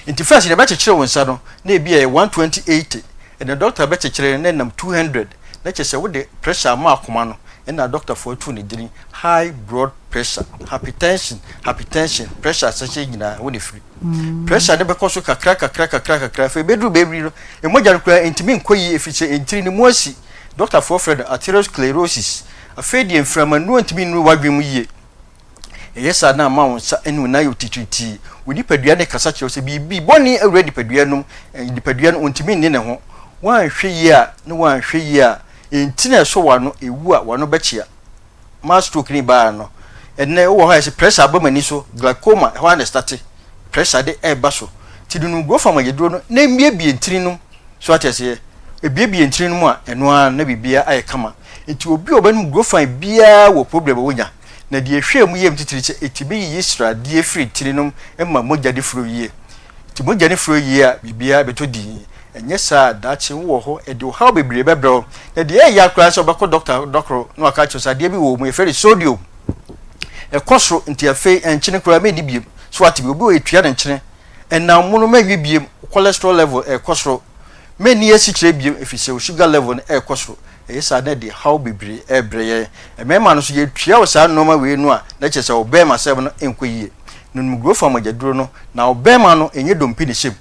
Nti first deɛ bɛkyekyere wo nsa no na ebi ɛyɛ 120 80 ɛna doctor bɛkyekyere no na ɛnam 200 na kyerɛ sɛ wode pressure ama akoma no ɛna doctor foɔ atu ne dini high blood pressure hypertension hypertension pressure asɛhyɛ nyinaa wo na ɛfiri pressure no bɛkɔ so kakra kakra kakra kakra afei bɛduru baabi no mogya no koraa ntumi nkɔ yie ɛfiri sɛ ntiri no mu asi doctor foɔ frɛ no atherosclerosis afei deɛ mframa nnuro ntumi nnuru w'adwene mu yie Ɛyɛ saa na ama wo nsa ne wo nan ayɛ wo titiritii. Wo nipadua no rekasa kyerɛ wo sɛ biribi bɔne awura nipadua no mu. Nipadua no, ontumi nne ne ho. Woanhwɛ yie a, ne woanhwɛ yie a, ntini a ɛsɔ w'ano, ɛwu a, w'ano bɛkyea. Maa stroke no baa no, ɛnnɛ wowɔ hɔ a yɛse pressure aba m'ani so, glaucoma, ɛhɔ ara na ɛstate. Pressure de ɛreba so. Nti nunum growth hormone aduro no na ɛmmiebie ntini no mu. So ate aseɛ? Ɛbiebie ntini no mu a, ɛno ara na biribiara ayɛ kama. Nti obi a ɔbɛnom growth biara wɔ problem a wonya. Na deɛ ɛhwɛɛ mu yam titire sɛ ɛtumi yiyi sradeɛ firi tiri nom ma mogya no furo yie. Nti mogya no furo yie a, biribiara bɛtɔ dinn. Ɛnyɛ saa a, daakye wowɔ hɔ, ɛde ɔhaw bebree bɛbrɛ wo. Na deɛ ɛyɛ ya koraa ne sɛ wobɛkɔ dɔkta dɔkoro na waka akyerɛ wo sɛ adeɛ bi wɔ wo mu, yɛfrɛ no sodium. Ɛkɔ soro, nti afei nkyene koraa menni biom. So wate bi? Obi wɔ hɔ yɛtua no nkyene. Ɛnam mono mɛnwe biom, wo cholesterol level ɛrekɔ soro. Menni asikyire bio efisɛ wo sugar level no ɛrekɔ soro. Ɛyɛ saa na ɛde haw bebree ɛrebrɛ yɛn. Mmarima no nso yɛtua wo saa nnoɔma wei no a na kyerɛ sɛ wo bɛɛmasɛm no nkɔ yie. Nonom Grofan mogyaduro no na ɔbarima no ɛnyɛ dompe na ɛhyɛ mu.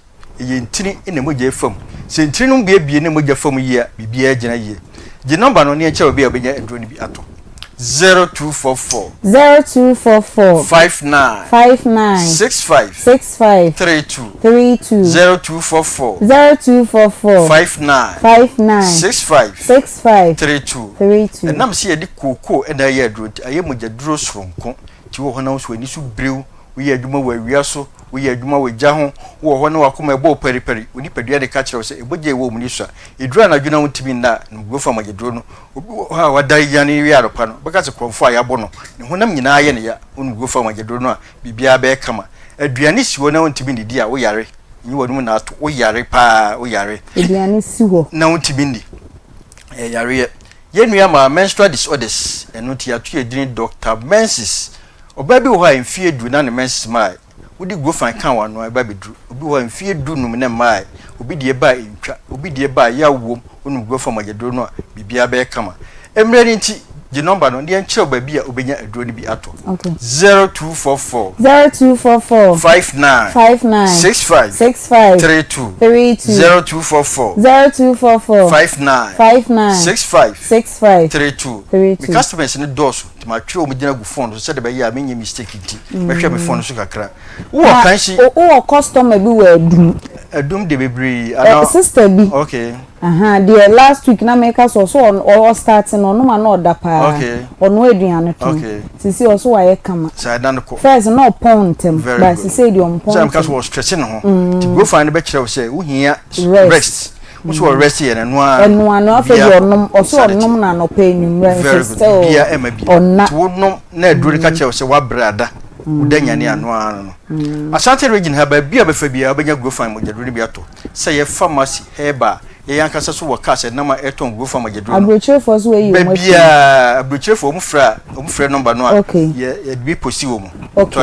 Ɛyɛ ntini na mogya fa mu. Sɛ ntini no buebue na mogya fa mu yie a, biribiara gyina yie. Gye nɔmba no na yɛnkyerɛ wo baabi a wobɛnya aduro no bi atɔ. 0244. 0244. 59. 59. 65. 65. 32. 32. 0244. 0244. 59. 59. 65. 65. 32. 32. Ɛnam sɛ yɛde kookoo na ɛyɛ aduro nti, ayɛ mogyaduro soronko. Nti wowɔ hɔ na wo nso w'ani so biriw, woyɛ adwuma wɔ awia so, woyɛ adwuma wɔ gya ho, wowɔ hɔ na w'akoma ɛbɔ wo paripari, wo nipadua de ka kyerɛ wo sɛ mogya a ɛwɔ wo mu no sua. Ɛduru anadwo na wontumi nna a, nom Gurofa mogyaduro no. Obi wɔ hɔ a wada yane wie anɔpa no, ɔbɛka sɛ korɔmfoɔ a yɛabɔ no, ne honam nyinaa yɛ no ya. Wonom Gurofa mogyaduro no a, biribiara bɛyɛ kama. Aduane si hɔ na wontumi nnidi a, woyare. Nyi w'anom na ato, woyare paa, woyare. Aduane si hɔ. Na wontumi nni. Ɛyɛ yareɛ. Yɛn nua maa menstrual disorders, ɛno nti yɛato yɛn din Doctor Menses. Ɔbaa bi wɔ hɔ a mfeɛ du na ne menses maae. Wode Grofan ka w'ano a, ɛba bɛduru. Obi wɔ hɔ a mfeɛ du num na ɛmaae. Obi deɛ ba a ɛntwa. Obi deɛ ba a yaw wom. Wonom Grofan mogyaduro no a, biribiara bɛyɛ kama. Mmerɛ no nti, gye nɔmba no na yɛnkyerɛ wo baabi a wobɛnya aduro no bi atɔ. 0244. 0244. 59. 59. 65. 65. 32. 32. 0244. 0244. 59. 59. 65. 65. 32. 32. Me customers no dɔɔso nti matwerɛ wɔn din agu phone so sɛdeɛ ɛbɛyɛ a menyɛ mistake nti mɛhwɛ me phone so kakra. Wowɔ kan si. Wowɔ customer bi wɔ Adum. Adum de bebree. Ana. Sister bi. Okay. Ahaa deɛ last week na meka sɛ ɔso ɔ start no ɔnom a na ɔda paa. Okay. Ɔnoa aduane tɔn. Okay. Sisi ɔso wayɛ kama. Saa ɛda no kɔ. First na ɔpɔn ntɛm. Very But good. sisei deɛ ɔmpɔn Sɛ meka ntɛm. sɛ wɔ stress ne ho. Nti growth no bɛkyerɛ wo sɛ wohia Rest. rest. Wo sɛ wɔ rest yɛ no ɛno ara. Ɛno ano afei Biribiara deɛ ɔnom ɔso saa na ɛteɛ. ɔnom no anɔpa anwummerɛ nso Very good. still Biribiara ɛma bi. ɔnna. Nti wonom na aduro no ka kyerɛ wo sɛ woabrɛ ada. Woda nyane ano ara no no. Ashanti region ha baabi a wobɛfa biara wobɛnya Grofan mogyaduro no bi atɔ. Sɛ ɛyɛ pharmacy, herbal, yɛn ankasa so wɔ cars ɛnam a ɛtɔn Grofan mogyaduro no. Aburokyerefoɔ nso wɔayi wɔn afiri mu. Baabiara aburokyerefoɔ wɔn frɛ a wɔn frɛ number no a Okay. yɛ yɛde bi posi wɔn. Okay.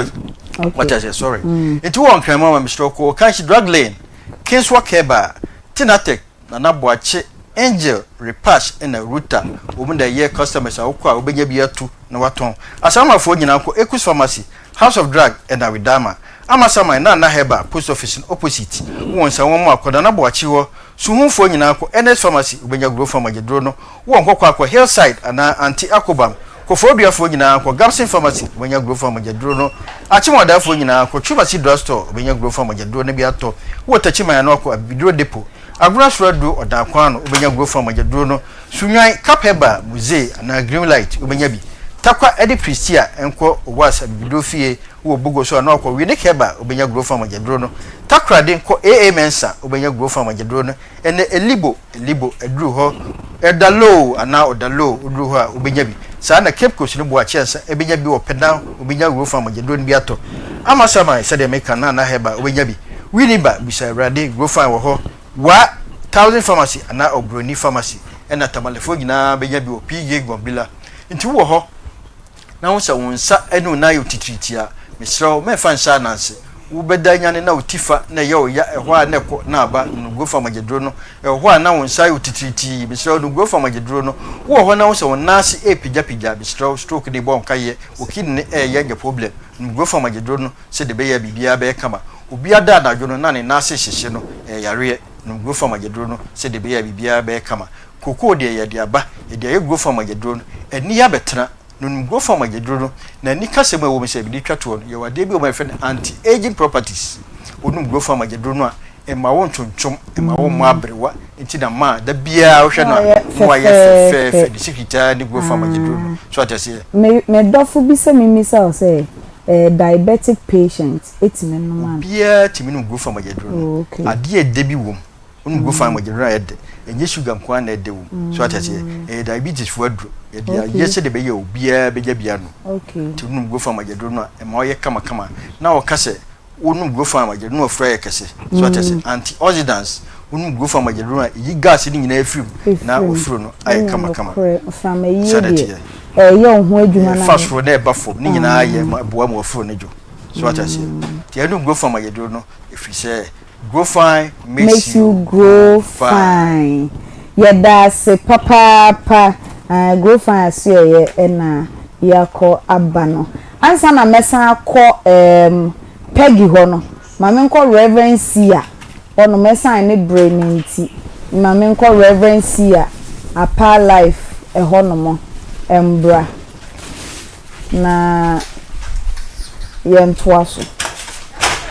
Okay. Wate aseɛ sorry. Nti wowɔ Nkran mu ama mesrɛ wo kɔ Okanhyi Drug Lane, Kingswalk Herbal, Tinatech, Nana Boakye, Angel, Repash ɛna Ruta wɔn na ɛyɛ customers a wokɔ a wobɛnya bi atu na watɔn. Asamafoɔ nyinaa nkɔ Ekus Pharmacy, House of Drug ɛna Widama. Amasaman, Nana Herbal, Post Office no opposite. Wowɔ Nsawam mu a kɔ Nana Boakye hɔ. Suhumfoɔ nyinaa kɔ Ernest Pharmacy wobɛnya Grofam agyaduro no. Wowɔ Nkɔkɔ a kɔ Hillside anaa Aunty Akobam. Kofoɔduafoɔ nyinaa kɔ Gabson Pharmacy wobɛnya Grofam agyaduro no. Akyemɔdaafoɔ nyinaa kɔ Twumasi Drug Store wobɛnya Grofam agyaduro no bi atɔ. Wowɔ Takyiman ano a kɔ Abibiduro Depot. Agona soro aduro ɔdan kwan ano wobɛnya Grofam agyaduro no. Sunnwan, Cap Herbal, Mosaic anaa Green Light wobɛnya bi. Tarkwa de Prestea nkɔ Owas Abibiduro fie wowɔ Bogo so a na wakɔ Winnick Herbal wobɛnya Grofam agyaduro no. Takoradi nkɔ AA Mensah wobɛnya Grofam agyaduro no. Ɛnɛ Elibo, Elibo aduru hɔ, Ɛdaloo anaa Ɔdaloo woduru hɔ a wobɛnya bi. Saa na Cape Coast ne Boakye Ansa ɛbɛnya bi wɔ Pɛdan wobɛnya Grofam agyaduro no bi atɔ. Amasaman sɛdeɛ meka no Nana Herbal wobɛnya bi. Winneba bisa Awurade Grofam wɔ hɔ. Wa Thousand Pharmacy anaa Obroni Pharmacy ɛna Tamalefoɔ nyinaa bɛnya bi wɔ PJ Gombila. Nti wowɔ hɔ na wohu sɛ wo nsa ne wo nan yɛ wo titiritii a, mesrɛ wo mɛmfa nhyɛ ananse. Wobɛda anyane na wo ti fa na ɛyɛ wo ya, ɛhɔ a na ɛkɔ na aba, nom Grofam agyaduro no. Ɛwɔ hɔ a na wo nsa ayɛ wo titiritii, mesrɛ wo nom Grofam agyaduro no. Wowɔ hɔ na wohu sɛ wo nan ase repagyapagya, mesrɛ wo stroke no rebɔ wo nkaeɛ, wo kidney no reyɛ anya problem, nom Grofam agyaduro no sɛdeɛ ɛbɛyɛ a biribiara bɛyɛ kama. Obi ada anadwo no na ne nan ase rehyehye no, ɛyɛ yareɛ, nom Grofam agyaduro no sɛdeɛ ɛbɛyɛ a biribiara bɛyɛ kama. Kokoo deɛ yɛde aba, yɛde ayɛ Grofam agyaduro no, ani abɛtena. Nonom Grofam agyaduro no, na ani kasɛm a ɛwɔ mu sɛ mede twa toɔ no, yɛwɔ adeɛ bi wɔ mu a yɛfrɛ no anti-aging properties. Wonom Grofam agyaduro no a, ɛmma wo ntwontwom, ɛmma wo mmɔ aberewa, nti na ma da biara wohwɛ no a, na wayɛ fɛfɛɛfɛ. Ne secret ara ne Grofam agyaduro no. So ate aseɛ? Me me dɔfo bi sɛ memmisa wo sɛ eh, diabetic patient tumi nom ana? Obiara tumi nom Grofam agyaduro no. Oh, okay. Adeɛ a ɛdɛ bi wɔ mu. Wonom Grofan mogyaduro a ɛyɛ dɛ. Ɛnyɛ sugar nko ara na ɛdɛ wɔ mu. So ate aseɛ? Ɛyɛ diabetes foɔ aduro. Yɛde ayɛ sɛdeɛ ɛbɛyɛ a obiara bɛnya bi anom. Nti wonom Grofan mogyaduro no a, ɛma woyɛ kamakama. Na wɔka sɛ wonom Grofan mogyaduro no a wafuru ayɛ kɛse. So ate aseɛ? Antioxidants, wonom Grofan mogyaduro no a, ɛyi gas no nyinaa firi mu na wafuru no ayɛ kamakama. Saa na ɛteɛ. Ɛfa soro na ɛba fam. Ne nyinaa yɛ ma ɛboa ma wafuru no dwo. So ate aseɛ? Nti yɛnom Grofan mogyaduro no ɛfiri sɛ Grow fine makes you grow fine. Yɛdaase papaapa aah grow fine asoɛeɛ na yɛakɔ aba no. Ansa na mɛsan akɔ ɛɛm Peggy hɔ no, ma menkɔ Rev. Sia hɔnom, ɛsiane ne berɛ no nti, ma menkɔ Rev. Sia Apaa Life hɔnom mbra na yɛntoa so.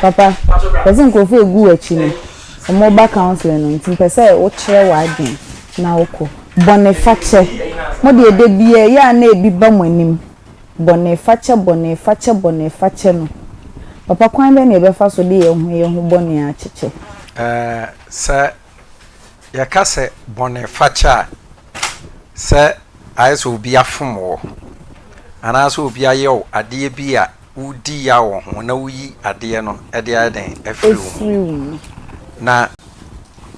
Papa, pɛ sɛ nkurɔfoɔ a ɛgu w'akyi no, wɔba counseling no nti, mepɛ sɛ wokyerɛ w'adwene na wokɔ. Bɔnefakyɛ, mo deɛ da biara ɛyɛ a na ebi ba mo anim. Bɔnefakyɛ, bɔnefakyɛ, bɔnefakyɛ no, papa kwan bɛn na yɛbɛfa so de yɛn ho yɛn ho bɔne akyekyɛ? Ɛɛ, sɛ yɛka sɛ bɔnefakyɛ a, sɛ ayɛ sɛ obi afom wo anaasɛ obi ayɛ wo adeɛ bi a wodi yaw wɔ ho na woyi adeɛ no de ayɛ dɛn afiri wo mu. Na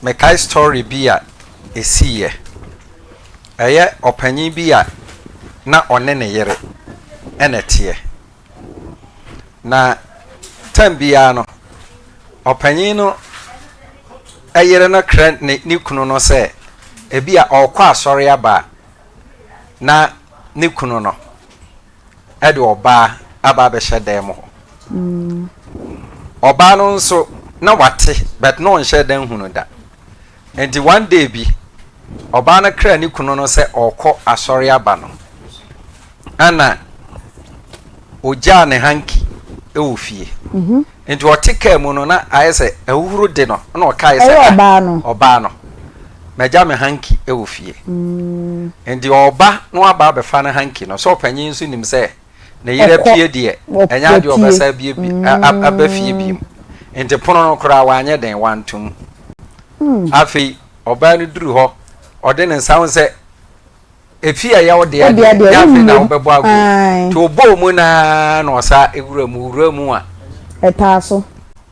mekae story bi a ɛsiiɛ. Ɛyɛ ɔpanyin bi a na ɔne ne yere na ɛteɛ. Na tam biara no, ɔpanyin no yere no krɛ ne ne kunu no sɛ ebi a ɔrekɔ asɔre aba a, na ne kunu no de ɔbaa aba abɛhyɛ dan mu hɔ. Ɔbaa no nso na wate but na ɔnhyɛ dan hunu da. Enti one day bi, ɔbaa no kraa ne kunu no sɛ ɔrekɔ asɔre aba no, ɛna ogyaa ne hanky wɔ fie. Mhm. Nti ɔte kaa mu no na ayɛ sɛ ahuhuro de no na ɔkae sɛ ah, ɔbaa no. Ɔbaa no. Magya me hanky wɔ fie. Mm. Nti ɔba na waba abɛfa ne hanky no sɛ ɔpanyin nso nim sɛ Ne yere apue deɛ, ɛnyɛ adeɛ ɔbɛsa abie bi aba fie bi mu. Nti pono no koraa wanyɛ den wanto mu. Hmm. Afei ɔbaa no duru hɔ, ɔde ne nsa ho sɛ efi a ɛyɛ wo deɛ deɛ nyɛ afei na wobɛbɔ agu. Nti ɔbɔɔ mu naa na ɔsa ewura mu wura mu a. Ɛtaa so.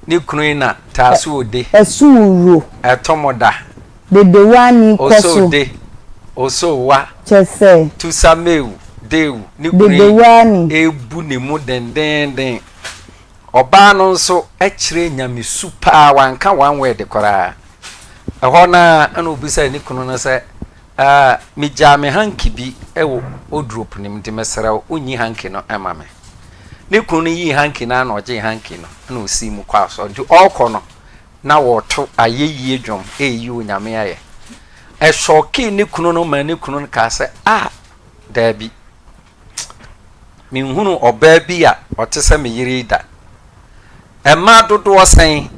Ne kunu yi na taa so ode. Ɛso wuro. Ɛto mo da. Dedewa ni kɔ so. Oso de, oso wa. Kyɛ sɛ. Tusa meu, deu, ne kunu yi Dedewa ni. rebu ne mu dendeenden. Ɔbaa no nso kyerɛɛ nyamesu paa, wanka one word koraa. Ɛhɔ no ara na ɔbisaa ne kunu no sɛ, Ah, megyaa me hanky bi wɔ wardrobe no mu nti mesrɛ wo, wonyi hanky no ma me. Ne kunu no yii hanky no ara na ɔgyee hanky no na ɔsii mu kɔɔ asɔre. Nti ɔrekɔ no, na wɔreto ayɛyie dwom reyi Onyame ayɛ. Ɛsɔkee ne kunu no ma ne kunu no kaa sɛ, Ah, daabi, menhunuu ɔbaa bi a ɔte sɛ me yere yi da. Mmaa dodoɔ sɛn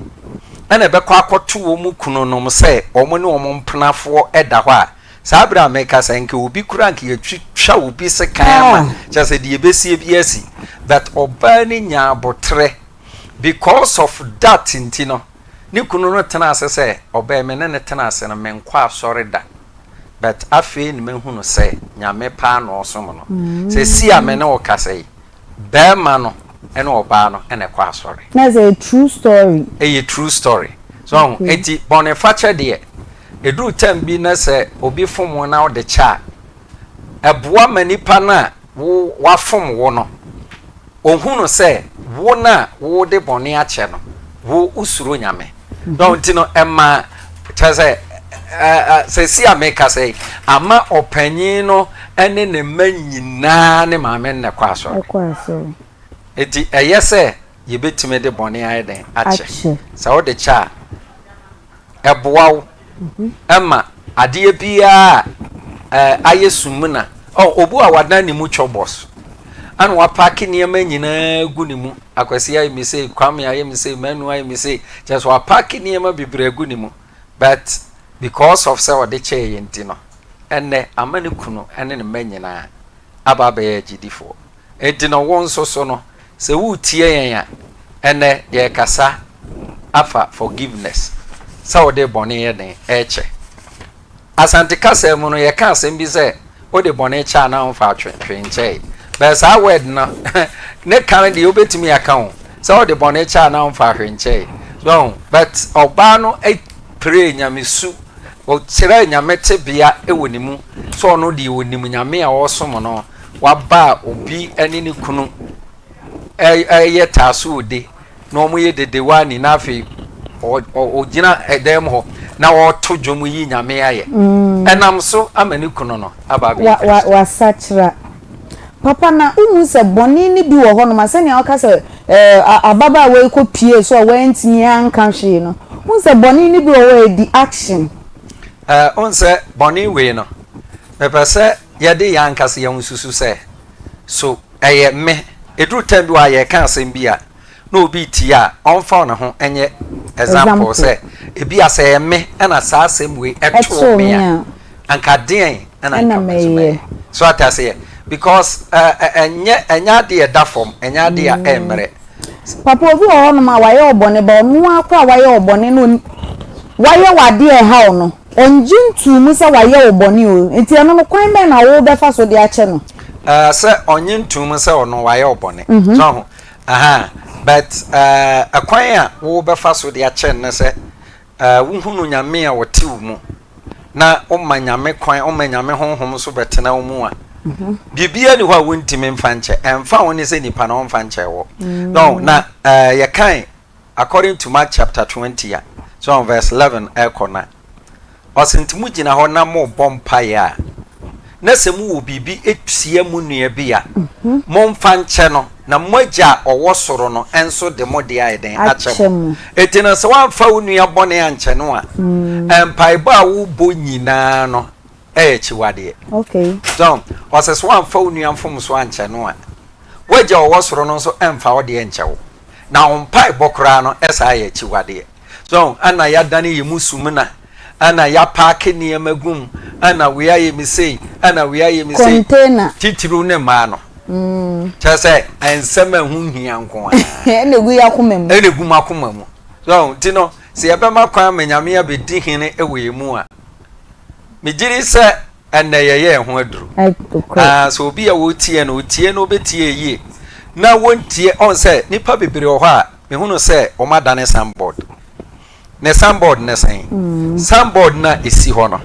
na ɛbɛkɔ akɔto wɔn kununom sɛ wɔn ne wɔn mpenafoɔ da hɔ a, saa berɛ a mekasa yi, nka obi koraa nka yɛatwitwa obi sekan ama, kyerɛ sɛ deɛ ɛbɛsie bi asi. But ɔbaa no nyaa aboterɛ. Because of that nti no, ne kunu no tenaa ase sɛ, ɔbaa yi me ne no tena ase no, menkɔ asɔre da. But afei na mahunu sɛ Nyame paa na ɔsom no. Seesei a me ne wo kasa yi, barima no ne ɔbaa no na ɛkɔ asɔre. Na sɛ ɛyɛ true story. Ɛyɛ true story. So ɔho, Okay. enti bɔnefakyɛ deɛ, ɛduru time bi na sɛ obi fom wo na wode kyɛ a, ɛboa ma nipa no a wo wafom wo no, ɔhunu sɛ wo no a wode bɔne akyɛ no, wo wosuro Nyame. Na nti no ɛma kyerɛ sɛ sɛsi a mekasa yi, ama ɔpanyin no ne ne mma nyinaa ne maame no na ɛkɔ asɔre. Ɛkɔ asɔre. Enti ɛyɛ sɛ yɛbɛtumi de bɔne ayɛ dɛn akyɛ. Sɛ wode kyɛ a, ɛboa wo ma adeɛ biara a ayɛ sumina. Oh, obi a wadan ne mu chɔbɔs ɛna wapaake nneɛma nyinaa gu ne mu. Akwasi ayɛ me sei, Kwame ayɛ me sei, Manu ayɛ me sei. Kyerɛ sɛ wapaake nneɛma bebree agu ne mu. But because of sɛ ɔde kyɛɛ yɛn nti no, ɛnnɛ ama ne kunu ne ne mma nyinaa aba abɛyɛ agyidifoɔ. Enti no wo nso so no, sɛ woretie yɛn a, ɛnnɛ yɛrekasa afa forgiveness, sɛ wode bɔne yɛ den rekyɛ. Asante kasa mu no, yɛka asɛm bi sɛ wode bɔne kyɛ a na womfa hwee nkyɛe. But saa word no, ne ka no deɛ wobɛtumi aka o, sɛ wode bɔne kyɛ a na womfa hwee nkyɛe. So, but ɔbaa no piree nyamesu, ɔkyerɛɛ nyame tebea wɔ ne mu, sɛ ɔno deɛ ɔnim nyame a ɔresom no. waba a obi ne ne kunu reyɛ taasoode na wɔyɛ dedewani na afei ɔgyina ɛdan mu hɔ na ɔreto dwom yi nyame ayɛ mm. ɛnam so ama ne kunu no aba abɛyɛ wasakyera. Papa na wohu sɛ bɔne no bi wɔ hɔnom a sɛnea woka sɛ ɛɛ ababaawa yi kɔ pie so a wantumi anka hwee no, wohu sɛ bɔne no bi wɔ hɔ a ɛdi action. Ɛɛ wohu sɛ bɔne wei no, mepɛ sɛ yɛde yɛn ankasa yɛn ho susu sɛ, so ɛyɛ me? Ɛduru time bi wɔ a yɛreka asɛm bi a, na obi retie a, ɔmfa ne ho nyɛ example sɛ, ebia sɛ ɛyɛ me na saa asɛm wei ɛtoo me a, anka deɛn na anka me nso mɛyɛ. So ate aseɛ? Because ɛnyɛ ɛnyɛ adeɛ ɛda fam, ɛnyɛ adeɛ a ɛmmerɛ. Papa obi wɔ hɔnom a wayɛ wo bɔne but ɔno ara koraa a wayɛ wo bɔne no wayɛ wo adeɛ a ɛha wo no ɔngye ntoo mu sɛ wayɛ wo bɔne o nti ɛno no kwan bɛn na wobɛfa so de akyɛ no? Ɛɛ sɛ ɔnye ntoo mu sɛ ɔno wayɛ wo bɔne so ho aha but ɛɛ ɛkwan a wobɛfa so de akyɛ no ne sɛ ɛɛ wohunu Nyame a ɔte wo mu na woma Nyame kwan, woma Nyame honhom nso bɛtena wo mu a, biribiara ni hɔ a wontumi mfa nkyɛ. Ɛmfa ho ne sɛ nipa no ɔmfa nkyɛ wɔ. No, na uh, yɛkan according to Mark chapter 20 a, so on verse 11 ɛkɔ na ɔsɛ nti mo gyina hɔ na mobɔ mpaeɛ a, na sɛ mowɔ biribi tia mo nua bi a, momfa nkyɛ no, na mo Agya a ɔwɔ soro no nso de mo deɛ ayɛ dɛn? Akyɛ mo. Enti no, sɛ woamfa wo nua bɔne ankyɛ no a, mpaebɔ a wobɔ nyinaa no yɛ akyiwadeɛ. So, ɔsɛ sɛ woamfa wo nua mfomsoɔ ankyɛ no a, w'Agya a ɔwɔ soro no nso mfa wo deɛ nkyɛ wo. Na wo mpaebɔ koraa no saa yɛ akyiwadeɛ. So ɛna yɛadane yɛn mu sumina, ɛna yɛapaake nneɛma gu mu, ɛna wei ayɛ me sei, ɛna wei ayɛ me sei. Container. Titiriw ne mmaa no. Mm. Kyerɛ sɛ nsɛm a ɛho nhia nko ara. Ɛna egu yɛn akoma mu. Ɛna egu mu akoma mu. So nti no, sɛ yɛbɛma kwan ma Nyame abɛdi hene wɔ yɛn mu a, megye di sɛ ɛnɛ yɛyɛ yɛn ho aduru. Ah, sɛ obi a wɔtie no, ɔtie no ɔbɛtie yie. Na wɔntie, ɔn sɛ nnipa bebree wɔ hɔ a, Mehunu sɛ wɔadane signboard. Ne signboard ne sɛn? Signboard no a ɛsi hɔ no,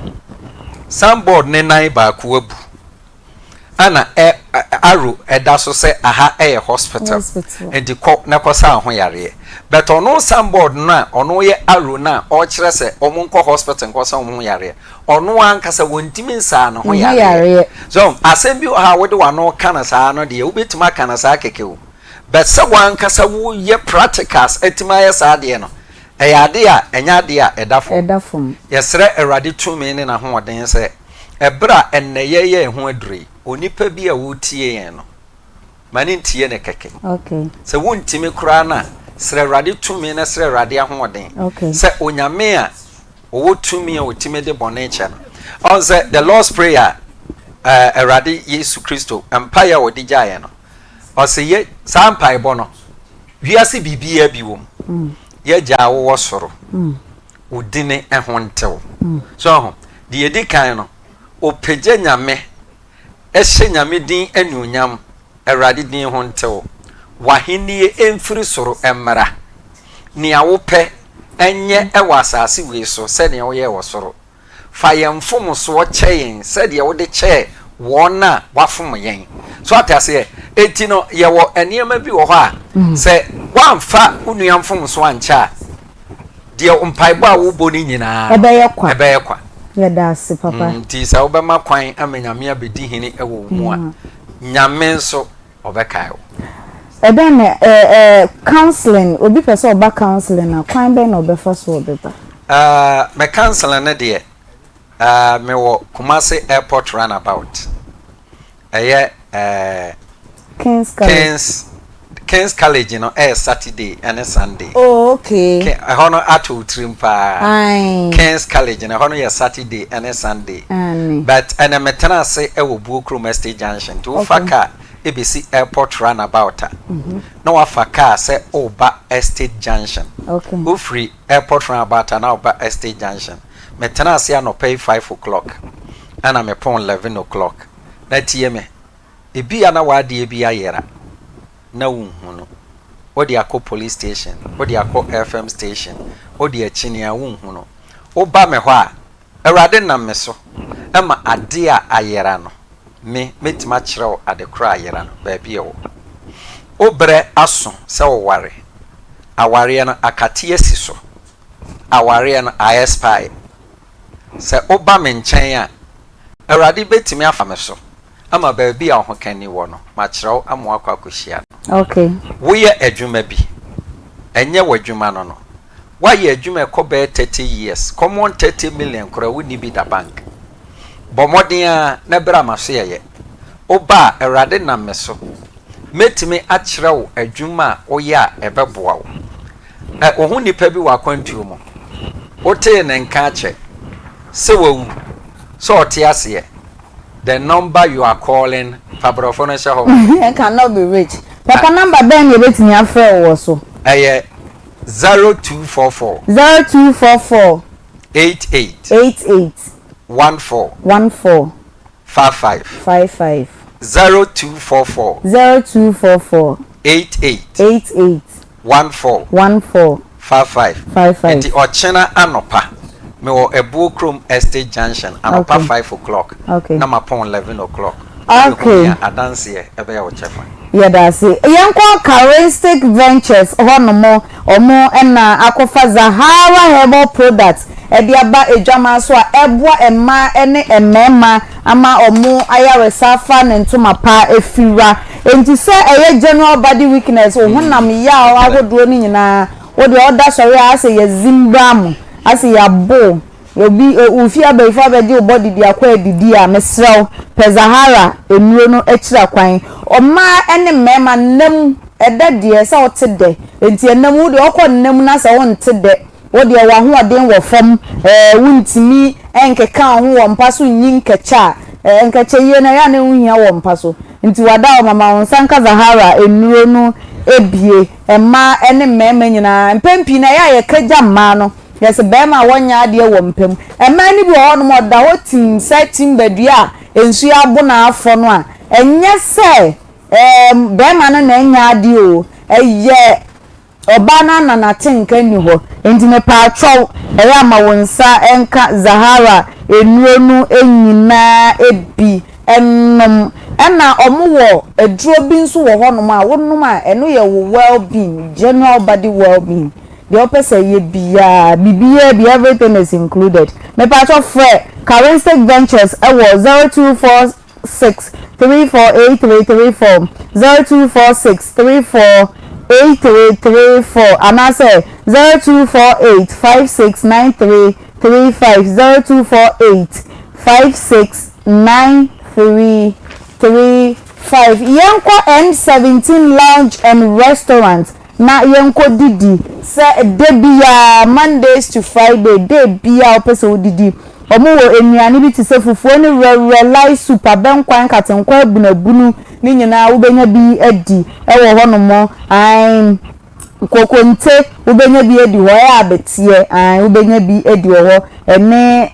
signboard ne nan baako abu. Ɛna ɛ arrow ɛda so sɛ aha ɛyɛ hospital. Nti kɔ na kɔsa ho yareɛ. But ɔno signboard no a ɔno yɛ arrow no a ɔrekyerɛ sɛ wɔn nkɔ hospital nkɔsa wɔn ho yareɛ. Ɔno ankasa wɔntumi nsaa ne ho yareɛ. So asɛm bi wɔ ha a wode w'ano ka no saa no deɛ wobɛtumi aka no saa kɛkɛ o. But sɛ w'ankasa woyɛ practicals atumi ayɛ saa adeɛ no, ɛyɛ adeɛ a ɛnyɛ adeɛ a ɛda fam. Ɛda fam. Yɛsrɛ Awurade tumi ne n'ahoɔden sɛ ɛberɛ a ɛnnɛ yɛreyɛ yɛn ho aduro yi, onipa bi a ɔretie yɛn no, ma no ntie no kɛkɛ. Okay. Sɛ wontumi koraa no a, srɛ Awurade tumi na srɛ Awurade ahoɔden Okay. sɛ Onyame a ɔwɔ tumi a ɔtumi de bɔne kyɛ no. Ɔn sɛ the Lord's Prayer a Awurade Yesu Kristo mpaeɛ a ɔde gyaeɛ no, Ɔse yɛ saa mpaebɔ no, wiase biribiaa bi wom. Y'Agya a wowɔ soro, wo dini ho ntew. So ahu? Deɛ edi kan no, ɔpagya Nyame, hyɛ Nyame din anuonyam, Awurade din ho ntew, w'ahennie mfiri soro mmra, nea wopɛ nyɛ wɔ asase wei so sɛdeɛ woyɛɛ wɔ soro. Fa yɛn mfomsoɔ kyɛ yɛn sɛdeɛ wode kyɛɛ wɔn a wɔafom yɛn. So ate aseɛ? Enti no, yɛwɔ nneɛma bi wɔ hɔ a, sɛ woamfa wo nua mfomsoɔ ankyɛ a, deɛ mpaebɔ a wobɔ no nyinaa no, Ɛbɛyɛ kwa. ɛbɛyɛ kwa. Yɛda ase, papa. Nti sɛ wobɛma kwan ama Nyame abɛdi hene wɔ wo mu a, Nyame nso ɔbɛkae wo. Ɛdɛn na ɛ ɛ counseling, obi pɛ sɛ ɔba counseling a, kwan bɛn na ɔbɛfa so ɔbɛba? Uh, me counseling no deɛ, uh, mewɔ Kumasi Airport runabout. Ɛyɛ uh, King's College. King's, King's College no ɛyɛ Saturday ɛne Sunday. Oh, okay. Ɛhɔ no ato wo tirim paa. Aye. King's College no ɛhɔ no yɛ Saturday ɛne Sunday. Aane. But ɛnɛ metena ase ɛwɔ Buokrom Estate Junction nti wofa Okay. car ɛbɛsi airport runabout a na wafa car sɛ woba Estate Junction. Okay. Wofiri airport runabout a na woba Estate Junction. Metena ase anɔpa yi 5 o'clock ɛna mepɔn 11 o'clock. Na tie me, ebia na w'adeɛ bi ayera na wonhu no. Wode akɔ police station, wode akɔ FM station, wode akyini a wonhu no. Woba me hɔ a, Awurade nam me so ma adeɛ a ayera no, me, mɛtumi akyerɛ wo ade korɔ a ayera no, baabi a ɛwɔ. Wo berɛ aso sɛ woware. Awareɛ no, akate asi so. Awareɛ no, a expire. Sɛ woba me nkyɛn a, Awurade bɛtumi afa me so. ama baabi a ɔhokani wɔ no, makyerɛ wo ama woakɔ akɔhyia no. Okay. Woyɛ adwuma bi, ɛnyɛ w'adwuma no no. Woayɛ adwuma ɛkɔ bɛyɛ 30 years, common 30 million koraa wonni bi da bank. Bɔ mmɔden ara na bra m'asoɛeɛ. Woba a, Awurade nam me so. Mɛtumi akyerɛ wo adwuma a woyɛ a ɛbɛboa wo. Ɛ, wo ho nipa bi wɔ akwantuo mu. Wotee ne nka akyɛ. Sɛ wawu, sɛ ɔte aseɛ. The number you are calling, fa borɔfo no hyɛ hɔ ma me. Cannot be reached. Papa number bɛn na yɛbɛtumi afrɛ wo wɔ so? Ɛyɛ 0244. 0244. 88. 88. 14. 14. 55. 55. 0244. 0244. 88. 88. 14. 14. 55. 55. Nti ɔkyena anɔpa mewɔ Abuo Kurom Estate Junction anɔpa Okay. 5 o'clock Okay. na mapɔn 11 o'clock. Okay. Wobɛhu me a adanseɛ ɛbɛyɛ wo kyɛfa. Yɛda ase. Yɛnkɔ Charistic Ventures hɔnom, wɔn na akɔfa Zahara Herbal Products de aba adwaman so a ɛboa mmaa ne mmarima ama wɔn ayaresa afa ne ntoma pa afira. Enti sɛ ɛyɛ general body weakness, wo honam yaw ahodoɔ no nyinaa, wo deɛ woda sɔre a asɛ yɛazimbram, asɛ yɛabo wo, Obi, wo fie abayifo abɛgye wo body de akɔ adidi a, mesrɛ wo, pɛ Zahara nnuro no akyira kwan. Ɔmaa ne mmarima, nna mu, ɛdɛ deɛ, sɛ wote dɛ. Enti ɛnna mu, wo deɛ wokɔ nna mu na sɛ wonte dɛ, wo deɛ w'ahoɔden wɔ fam, ɛɛ, wontumi nkeka wo ho wɔ mpa so nyi nkɛkyɛ a, ɛɛ, nkɛkyɛ yie no, ɛyɛ a na ɛho hia wɔ mpa so. Nti wada hɔ, mama wo nsa nka Zahara nnuro no bie. Mmaa ne mmarima nyinaa, mpɛn pii no, ɛyɛ a yɛka gya mmaa no. Yɛse bɛɛma a wɔnyɛ adeɛ wɔ mpa mu. Mmaa no bi wɔ hɔnom a ɔda hɔ tim sɛ timba dua a nsuo abo no afɔ no a, ɛnyɛ sɛ ɛɛm bɛɛma no na ɛnyɛ adeɛ o, ɛyɛ ɔbaa no ara na n'atenka nni hɔ. Nti mepaatwɔw, ɛyɛ a ma wo nsa nka Zahara nnuro no nyinaa bi nom. Ɛna wɔn wɔ aduro bi nso wɔ hɔnom a wonom a ɛno yɛ wo well being, general body well being. Deɛ wopɛ sɛ yɛ biaa, biribiaa bi, everything is included. Mepakyɛw frɛ Karinstick Ventures wɔ 0246 348334, 0246 348334 anaasɛ 0248 569335, 0248 569335. Yɛnkɔ M17 Lounge and Restaurant na yɛnkɔ didi sɛ da biara Mondays to Friday day biara wopɛ sɛ wodidi. Wɔn wɔ nnuane bi te sɛ fufuo ne werɛwerɛ, light soup, abɛnkwan, nkatenkwan abunabunu ne nyinaa wobɛnya bi adi wɔ hɔ nom. Ae kokonte wobɛnya bi adi hɔ, ɛyɛ abeteɛ ae wobɛnya bi adi wɔ hɔ ɛne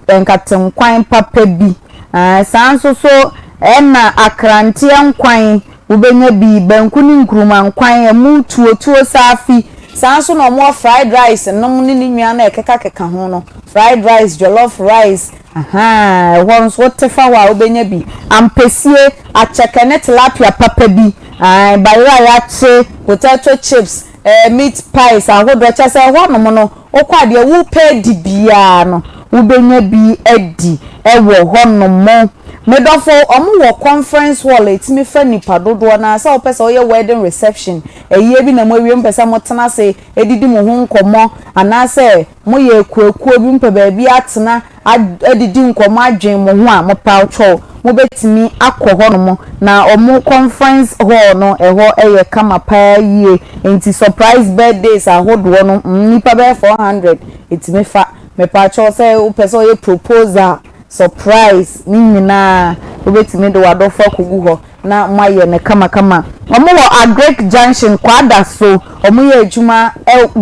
nkatenkwan papa bi. Ae saa nso so ɛna akranteɛ nkwan Wobɛnya bi, banku ne nkruma nkwan, ɛmo, tuo, tuo saafi. Saa nso na wɔwɔ fried rice nom ne ne nua no a ɛkekakeka ho no, fried rice, jollof rice, ahaa, ɛhɔ nso wote fa hɔ a wobɛnya bi. Ampesie, akyɛkɛ ne tilapia papa bi, ae, bayerɛ a yɛakye, potato chips, ɛɛ meat pies ahodoɔ, kyerɛ sɛ ɛhɔnom no wokɔ a deɛ wopɛ adi biara no wobɛnya bi adi wɔ hɔnom. Me dɔfo, wɔn wɔ conference hall a ɛtumi fa nnipa dodoɔ no ara, sɛ wopɛ sɛ woyɛ wedding reception, ayie bi na moawie mopɛ sɛ motena ase didi mo ho nkɔmmɔ, anaasɛ moyɛ akuakuo bi mopɛ baabi atena adidi nkɔmmɔ adwen mo ho a, mopawkyɛw mobɛtumi akɔ hɔnom, na wɔn conference hall no ɛhɔ yɛ kama paa yie, nti surprise birthdays ahodoɔ no nnipa bɛyɛ 400 ɛtumi fa, mepawkyɛw sɛ wopɛ sɛ woyɛ proposal, Surprise ne nyinaa wobɛtumi de w'adɔfo akɔgu hɔ na moayɛ no kamakama. Wɔn wɔ Agric junction Kwadaso, wɔn yɛ adwuma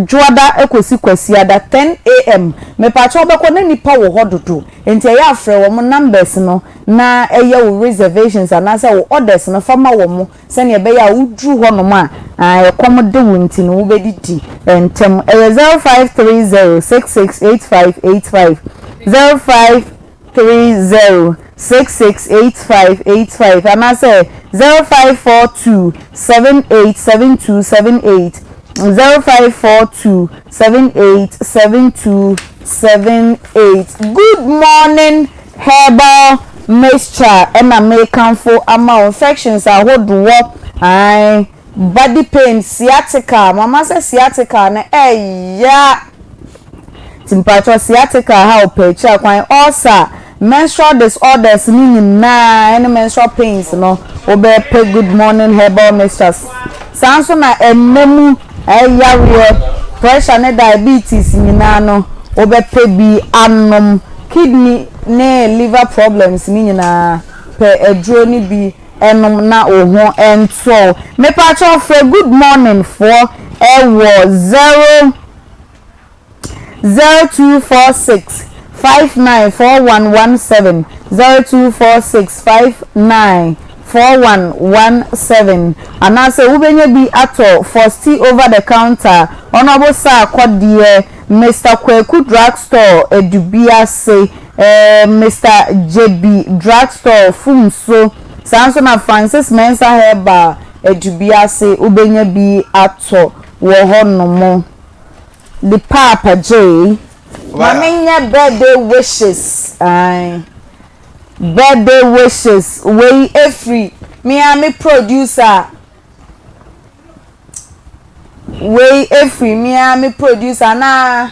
Dwoada kɔsi Kwasiada 10 am. Mepakyɛ wobɛkɔ na nnipa wɔ hɔ dodo nti ɛyɛ a frɛ wɔn numbers no na yɛ wo reservations anaasɛ wo orders no fa ma wɔn sɛnea ɛbɛyɛ a woduru hɔnom a, ɛkɔm de wo nti no, wobɛdidi ntɛm. Ɛyɛ 0530 668585, 0530 668585 anaasɛ 0542 787278, 0542 787278. Good morning Herbal. Mixture na mekamfo ama wo. Infections ahodoɔ, ae, body pain, sciatica, mama sɛ sciatica no ɛya. Nti mpakyɛw sciatica ha wo pɛ akyira kwan, ulcer, menstrual disorders no nyinaa ɛne menstrual pains no wobɛpɛ Good Morning Herbal Mixture. Saa nso na ɛnna mu yareɛ, pressure ne diabetes nyinaa no wobɛpɛ bi anom. Kidney ne liver problems no nyinaa pɛ aduro no bi nom na wo ho ntɔ wo. Mepakyɛw frɛ Good Morning foɔ ɛwɔ zero. 0246 59 4117, 0246 59 4117, anaasɛ wobɛnya bi atɔ Fosti over the counter, Honourable Sir Kɔdeɛ, Mister Kwaku Drug Store, Adubiase, eh, Mister Gyebi Drug Store, Fumso, saa nso na Francis Mensah Herbal, Adubiase, wobɛnya bi atɔ wɔ hɔnom. The paapa gyee. Ma me nyɛ birthday wishes ae birthday wishes wei efiri me ara me producer wei efiri me ara me producer anaa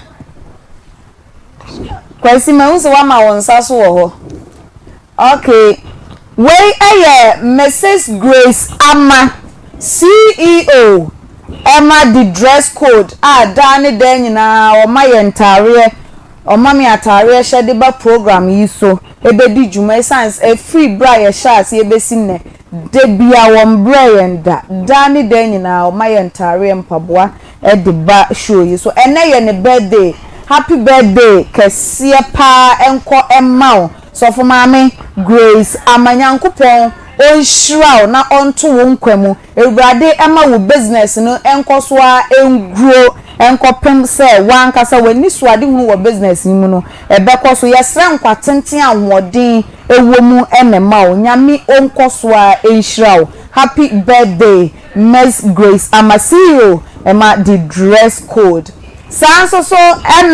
Kwasi mahu sɛ wama wo nsa so wɔ hɔ. Ok wei yɛ Mrs Grace Ama, CEO ɛma The Dress Code a daa ne daa nyinaa ɔma yɛn ntaareɛ, ɔma me ataareɛ hyɛ de ba program yi so ɛbɛdi dwuma ɛsiane sɛ ɛfiri berɛ a yɛhyɛɛ aseɛ bɛsi nnɛ da biara wɔmbrɛɛ yɛn da, daa ne daa nyinaa ɔma yɛn ntaareɛ, mpaboa de ba show yi so. Ɛnnɛ yɛ ne birthday, happy birthday kɛseɛ paa nkɔ mma wo. Sɔfo Maame Grace ama Nyankopɔn ɔnhyira wo na ɔnto wo nkwa mu. Awurade mma wo business no nkɔ so ara ngrow nkɔpem sɛ w'ankasa w'anisoadehunu wɔ business no mu no ɛbɛkɔ so. Yɛsrɛ nkwa tenten a ahoɔden wɔ mu na ɛma wo. Nyame ɔnkɔ so ara nhyira wo. Happy birthday Miss Grace Ama CEO ma the dress code. Saa nso so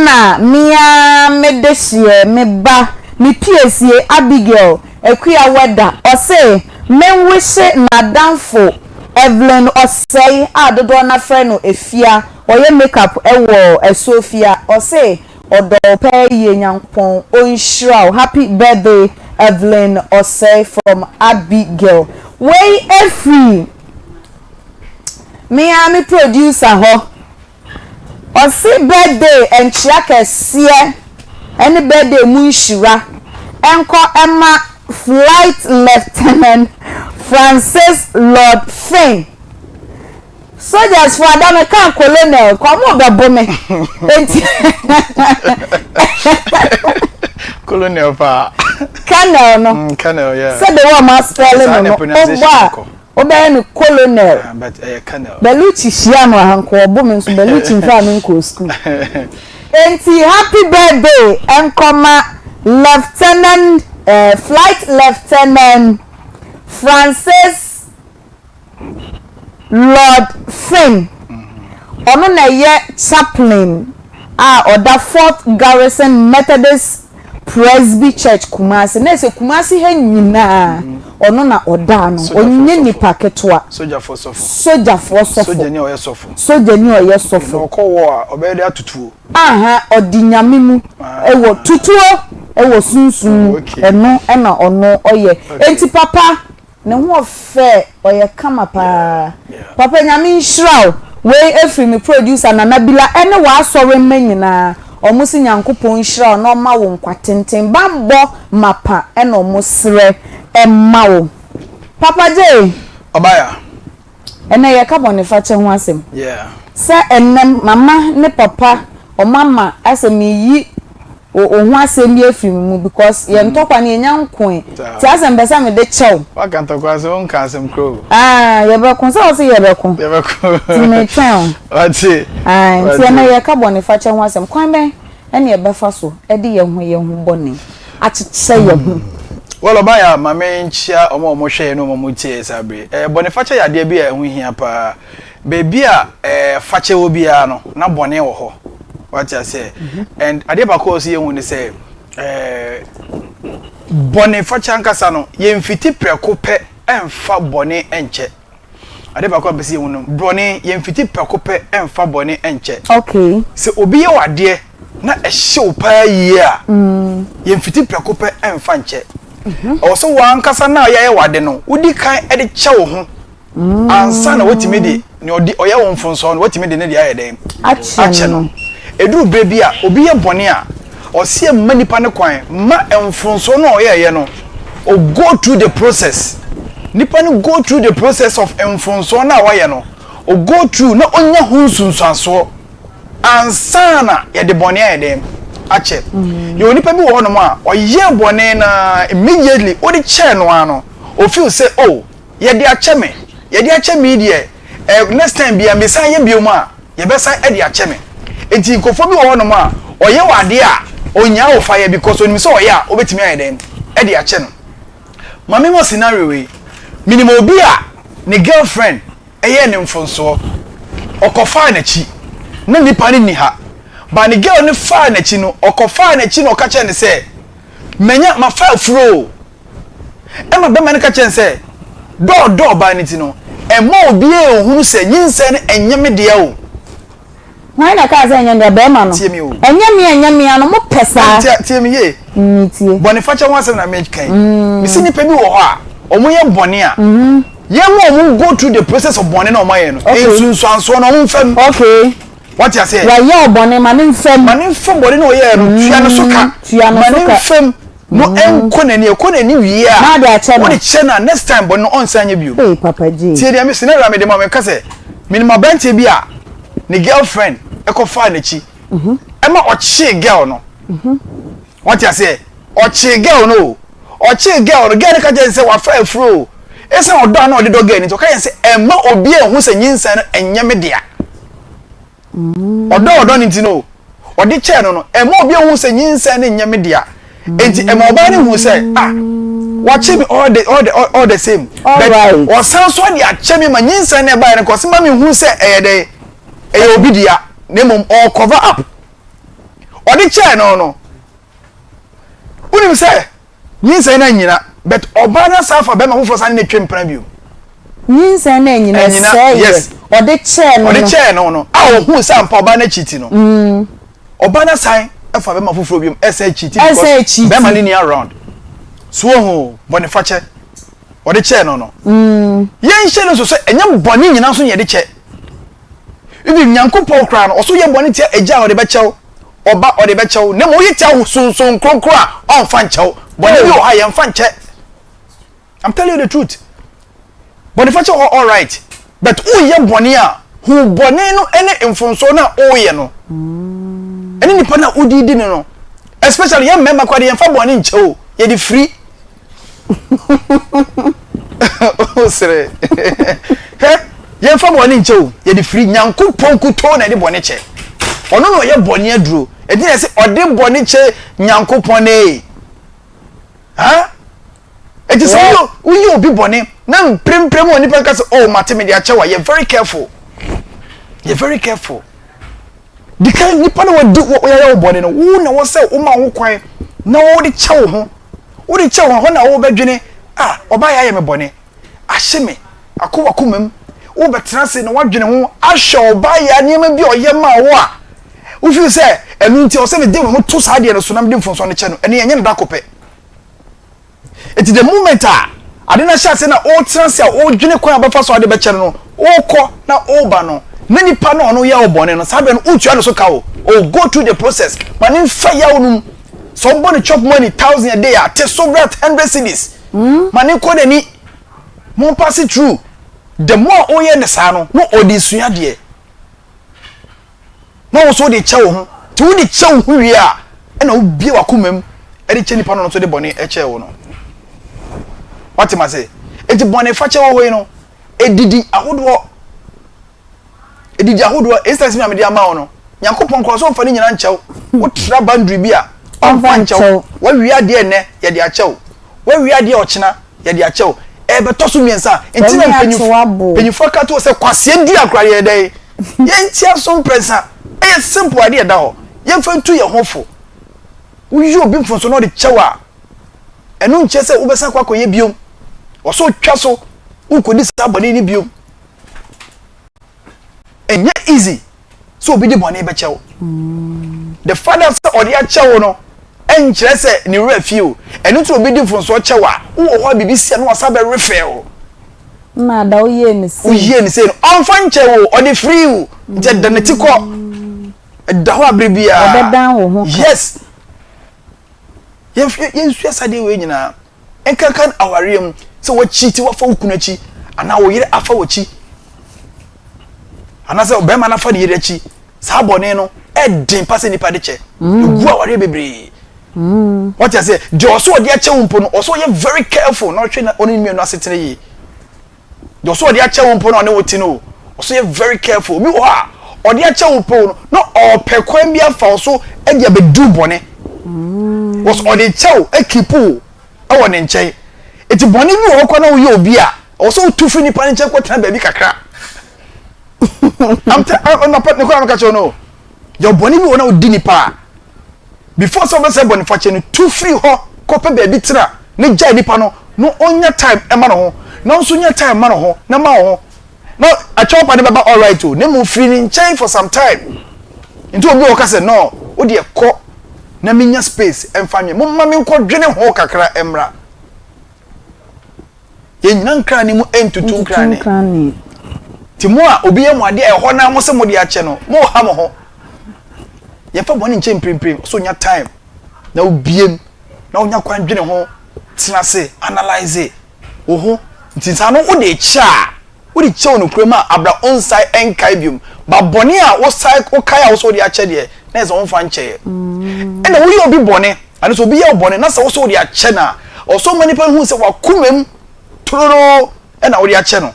na me ara me dehyeɛ, me ba, me piesie Abigail Akua Wɛda, ɔse menwihye n'adamfo Evelyn Ɔsɛe a dodoɔ no ara frɛ no Afia, ɔyɛ make up wɔ Asuofia, ɔse ɔdɔ wo paa yie Nyankopɔn ɔnhyira wo, happy birthday Evelyn Ɔsɛe from Abigail. Wei firi me ara me producer hɔ. Ɔse birthday nkyea kɛseɛ ɛne birthday mu nhyira nkɔ ma Flight Lieutenant Francis Lord Finn. Soldiers foɔ ada me kaa colonel nka ɔmo bɛbo me enti Colonel paa. Colonel no. Colonel yeah. Sɛ de wɔ ɔmo aspɛle Saa no na no pronunciation wobɔ a kɔ. Wobɛyɛ no colonel. Ah, but ɛyɛ colonel. Bellucci hyia no a nka ɔbo me nso Bellucci mfaa me nkɔɔ school. Enti happy birthday nkɔma Lieutenant eh, Flight Lieutenant Francis Lord Finn. Ɔno na ɛyɛ chaplain a ɔda Fourth Garrison Methodist Presby Church Kumasi. Na ɛsɛ Kumasi ha nyinaa ɔno na ɔda ano. Ɔnyɛ nipa ketewa. Sogyafoɔ sɔfo. Sogyafoɔ sɔfo. Sogyani a ɔyɛ sɔfo. Sogyani a ɔyɛ sɔfo. Na ɔkɔ war a, ɔbɛyɛ dɛ atutuo. Aha, ɔde Nyame mu wɔ tutuo wɔ sunsum mu. Ɛno na ɔno ɔyɛ. Enti papa. Ne ho ɔfɛ ɔyɛ kama paa. Papa nyame nhyira wo. Wei ɛfiri me producer Nana Bila ɛne w'asɔre mma nyinaa ɔmo se Nyankopɔn nhyira wo na ɔma wo nkwa tenten banbɔ mapa ɛna ɔmo srɛ ɛma wo Papa Jay. Ɔbaya. Ɛnɛ yɛka bɔnefakyɛ ho asɛm. Yeah. Sɛ ɛnɛ mama ne papa ɔmo ama asɛ meyi wo ho asɛm bi afiri me mu because yɛn ntɔkwa no yɛnya nkoe nti asɛ mpɛ sɛ mede kyɛ wo. Waka ntɔkwa sɛ wonka asɛm koro o. Ah yɛbɛko sɛ wo se yɛbɛko. Yɛbɛko. Nti metwɛn wo. Wate. Ah nti ɛnɛ yɛka bɔnefakyɛ ho asɛm kwan bɛn ɛne yɛbɛfa so de yɛn ho yɛn ho bɔne akyekyɛ yɛn ho. Well ɔbaa yɛ a ma me nkyia wɔn a wɔhwɛ yɛn ne wɔn a wɔtie yɛn saa bere yi. Eh, bɔnefakyɛ yɛ adeɛ bi a ɛho hia paa. Baabi a eh, fakyɛ wɔ biara no, na bɔne wɔ hɔ. Wate aseɛ? And adeɛ baako a ɔsɛ yɛhu ne sɛ, eh, Bɔne fakyɛ ankasa no, yɛmfiti prɛko pɛ mfa bɔne nkyɛ. Ade baako a mepɛ sɛ yɛhu no, bɔne, yɛmfiti prɛko pɛ mfa bɔne nkyɛ. Okay. Sɛ obi yɛ wo adeɛ na ɛhye wo paa yie a, yɛmfiti prɛko pɛ mfa nkyɛ. Ɛwɔ sɛ wo ankasa no a yɛayɛ wo ade no, wodi kan de kyɛ wo ho ansa na watumi de nea ɔde ɔyɛ wo mfomsoɔ no watumi de ne deɛ ayɛ dɛn akyɛ no. Ɛduru berɛ bi a obi yɛ bɔne a, ɔseɛ mma nipa no kwan ma mfomsoɔ no a ɔyɛeɛ no o go through the process. Nipa no go through the process of mfomsoɔ no a wayɛ no, o go through na ɔnya ho nsunsuansoɔ ansa na yɛde bɔne ayɛ dɛn akyɛ. Yɛwɔ nipa bi wɔ hɔnom a ɔyɛɛ bɔne no ara immediately wode kyɛɛ no ara no, o feel sɛ oh Yɛde akyɛ me, yɛde akyɛ me yi deɛ, eh, next time biara mesan yɛ biom a, yɛbɛsan de akyɛ me. Nti nkurɔfoɔ bi wɔ hɔnom a, ɔyɛ wo adeɛ a, ɔnyaa wo fa yɛ because ɔnim sɛ ɔyɛ a, wobɛtumi ayɛ dɛn de akyɛ no. Ma me ma scenario wei. Menim obi a ne girlfriend yɛɛ no mfonsoɔ, ɔkɔfaa n'akyi, na nipa no nni ha. But ne girl no faa n'akyi no, ɔkɔfaa n'akyi na ɔka kyerɛɛ no sɛ, manya, mafa afuro o. Ɛnna ɔbarima no ka kyerɛɛ no sɛ, Dɔ a ɔdɔ ɔbaa no nti no, mma obiara nnhunu sɛ nyinsɛn no nyɛ me dea o. Hwan na ɛkaa sɛ ɛnyɛ ne dea? Barima no. Tie me o. Ɛnyɛ me a, ɛnyɛ me a no, mopɛ saa. Tie, tie me yie. Metie. Bɔnefakyɛ ho asɛm na mereka yi. Mese nnipa bi wɔ hɔ a, wɔyɛ bɔne a, yɛmma wɔn go through the process of bɔne no a wɔayɛ no. Okay. Nsunsuansoɔ no, wɔmfa mu. Okay. Wate aseɛ? Wayɛ wo bɔne, ma no mfa mu. Ma no mfa bɔne no a ɔyɛɛ no, tua no so ka. Tua no Ma so no ka. mfa mu. No ɛnkɔ n'ani, ɛkɔ n'ani wie a, Na ɔde akyɛ no. wode kyɛ no a, next time bɔne no ɔnsan nyɛ bio. Ei Papa J. Tie deɛ me scenario a mede ma wo, meka sɛ, menim aberanteɛ bi a ne girlfriend kɔfaa n'akyi, ɛma ɔkyee girl no. Wate aseɛ? Ɔkyee girl no o. Ɔkyee girl no, girl no ka kyerɛ no sɛ wafa afuro o. Ɛsiane ɔdɔ a na ɔde dɔ girl no nti, ɔka kyerɛ no sɛ ɛmma obiara nhu sɛ nyinsɛn no ɛnyɛ me dea. Ɔdɔ a ɔdɔ no nti no, ɔde kyɛɛ no no, ɛma obi hu sɛ nyinsɛn no nyɛ me dea. Enti ɛma ɔbaa no hu sɛ, ah, wakye me all the, all the, all the same. But ɔsan so de akyɛ me ma nyinsɛn no ɛbaeɛ no kɔ sɛ ma mehu sɛ ɛyɛ dɛn, ɛyɛ obi dea, na mmom ɔrecover up. Ɔde kyɛɛ no no, wonim sɛ Nyinsɛn no annyina but ɔbaa no asan afa bɛrima foforɔ san ne no twe mpena bio. Nyinsɛn no annyina, Annyina, ɛsɛeɛ. yes. Ɔde kyɛɛ no Ɔde no. kyɛɛ no no a ɔhuu sɛ ampa ɔbaa no akyiti no, ɔbaa no asan afa bɛrima foforɔ bio ɛsan akyiti because Ɛsan akyiti. bɛrima no nni around. So woahu bɔnefakyɛ ɔde kyɛɛ no no. Yɛnhyɛ no nso sɛ ɛnyɛ bɔne nyinaa nso na yɛde kyɛ. Even Nyankopɔn koraa no, ɔso yɛ bɔne tia Agya a ɔde bɛkyɛ wo, Ɔba ɔde bɛkyɛ wo, na mmom woyɛ tia Sunsum Kronkron a ɔmfa nkyɛ wo. Bɔne bi wɔ hɔ a yɛmfa nkyɛ. I'm telling you the truth. Bɔnefakyɛ wɔ hɔ all right, but woyɛ bɔne a, hu bɔne no ne mfomsoɔ no a woyɛ no, ɛne nipa no a wodi di no no. Especially yɛn mmarima koraa de yɛmfa bɔne nkyɛ o, yɛde firi. Wosere. Hwɛ, yɛmfa bɔne nkyɛ o, yɛde firi. Nyankopɔn nkutoo na ɛde bɔne kyɛ. Ɔno na ɔyɛ bɔne aduro. Ɛnti na yɛse ɔde bɔne kyɛ Nyankopɔn ee. Ha? Ɛnti sɛ woyɛ woyɛ obi bɔne na mprempren mu onipa nka sɛ oh mate mede akyɛ wa, yɛ very careful. Yɛ very careful. Di kan nipa na wadi wɔyɛ wo bɔne no, wo na wɔ sɛ woma wo kwan na wode kyɛ wo ho. Wode kyɛ wo ho, ɛhɔ na wobɛdwene, ah, ɔbaa yi ayɛ me bɔne, ahye me, akɔ w'akoma mu. Wobɛtena ase na woadwene ho ahwɛ ɔbaa yi a nneɛma bi a ɔyɛ maa wo a wofeel sɛ ɛno nti ɛwɔ sɛ mede me ho to saa adeɛ no so na mede mfomsoɔ no kyɛ no. Ɛno yɛnyɛ no da ko pɛ. Enti the moment a ade no ahyɛ ase na ɔretena ase a ɔredwene kwan a ɔbɛfa so ade bɛkyɛ no no, ɔrekɔ na ɔreba no, na nipa no a ɔno yɛ wo bɔne no, saa berɛ no wotua no so ka o. O go through the process. Ma ne mfa yaw no mu. Sɛ ɔbɔ no chop money thousand a day a, te so bra hundred cedis. Ma ne nkɔ n'ani. Mo pass it through. The more a ɔyɛ no saa no, na ɔde sua adeɛ. Na wo nso wode kyɛ wo ho. Nti wode kyɛ wo ho wie a, ɛna wobue w'akoma mu de kyɛ nipa no ɔno nso de bɔne kyɛɛ wo no. Wate ma se? Nti bɔne fakyɛ wɔ hɔ yi no, edidi ahodoɔ. Edidi ahodoɔ. Instance mi a mede ama wo no, Nyankopɔn koraa sɛ ɔmfa ne nyinaa nkyɛ wo. Wotra boundary bi a, ɔmfa nkyɛ wo. Wawie adeɛ nnɛ, yɛde akyɛ wo. Wawie adeɛ ɔkyena, yɛde akyɛ wo. Ɛrebɛtɔ so mmiɛnsa a, nti na mpanyinfoɔ ka to sɛ kwaseɛ dua koraa yɛ dɛn? Yɛntia so mprɛnsa. Ɛyɛ simple adeɛ ɛda hɔ. Yɛmfa ntu yɛn ho fo. Woyi obi mfomso na ɔde kyɛ wo a, Ɛno nkyerɛ sɛ wobɛsan akɔ akɔyɛ biom. Ɔsɛ otwa so wokɔdi saa bɔne no biom. Ɛnyɛ easy sɛ obi de bɔne bɛkyɛ wo. The fact that sɛ ɔde akyɛ wo no ɛnkyerɛ sɛ ne werɛ afi o. Ɛno nti obi di mfomsoɔ kyɛ wo a, wowɔ hɔ a biribi si a na wasan bɛ refer wo. Nna ada woyɛɛ no sei. Woyɛɛ no sei no, ɔmfa nkyɛ wo, ɔde free wo. Nti ɛda ne ti kɔ. Ɛda hɔ abere biara. Ɔbɛdan wo ho ka. Yes. Yɛnsua saa adeɛ wei nyinaa. Nkankan awareɛ mu sɛ wakyiti wafa wo kunu akyi anaa wo yere afa w'akyi anaasɛ ɔbarima no afa ne yere akyi saa bɔne no ɛden pa sɛ nipa de kyɛ mm. egu awareɛ bebree mm. wɔte aseɛ deɛ ɔsɛ ɔde akyɛ wo mpo no ɔsɛ ɔyɛ very careful na ɔhwɛ na ɔne mmienu asetena yie Deɛ ɔsɛ ɔde akyɛ wo mpo na ɔne wo te no ɔsɛ yɛ very careful. Obi wɔ hɔ a ɔde akyɛ wo mpo no na ɔpɛ kwan bi afa wo so de abɛdi wo bɔne. Wɔs ɔde kyɛ wo akipu wo wɔ ne nkyɛn. Eti bɔne bi wɔ hɔ koraa na woyɛ obi a ɔwɔ sɛ wotu firi nipa no nkyɛn kɔtena baabi kakra. I'm tell ɔnapa ne kora meka kyerɛ no. Yɛ bɔne bi wɔ na wodi nipa a before sɛ wobɛsɛ bɔnefakyɛ no tu firi hɔ kɔpɛ baabi tena ne gyae nipa no na ɔnya time ɛma ne ho na nso nya time ma ne ho na ma wo ho na akyɛw pa ne bɛba alright o na mmom firi ne nkyɛn for some time nti obi wɔ ka sɛ no wo deɛ kɔ na menya space ɛmfa nwe momma menkɔ dwene ho kakra ɛmmra Yɛnnyina nkrane mu ntutu nkrane. Nti mo a obi yɛ mo adeɛ a ɛhɔ no ara mo sɛ mode akyɛ no, moreha mo ho. Yɛmfa bɔne nkyɛ mprempren, ɔsɛ onya time na wobiem na wonya kwan dwene ho, tena ase, analyse wo ho. Nti saa no wode kyɛ a, wode kyɛ wɔ nokorɛ mu a abra wonsae nkae biom. Ba bɔne a wosae wokae a wo sɛ wode akyɛ deɛ, na yɛ sɛ womfa nkyɛeɛ. Ɛna woyɛ obi bɔne Anaasɛ obi yɛ wo bɔne na sɛ wo sɛ wode akyɛ no a, ɔwɔ sɛ ɔma nipa no hu sɛ w'akoma mu tororoo na wode akyɛ no.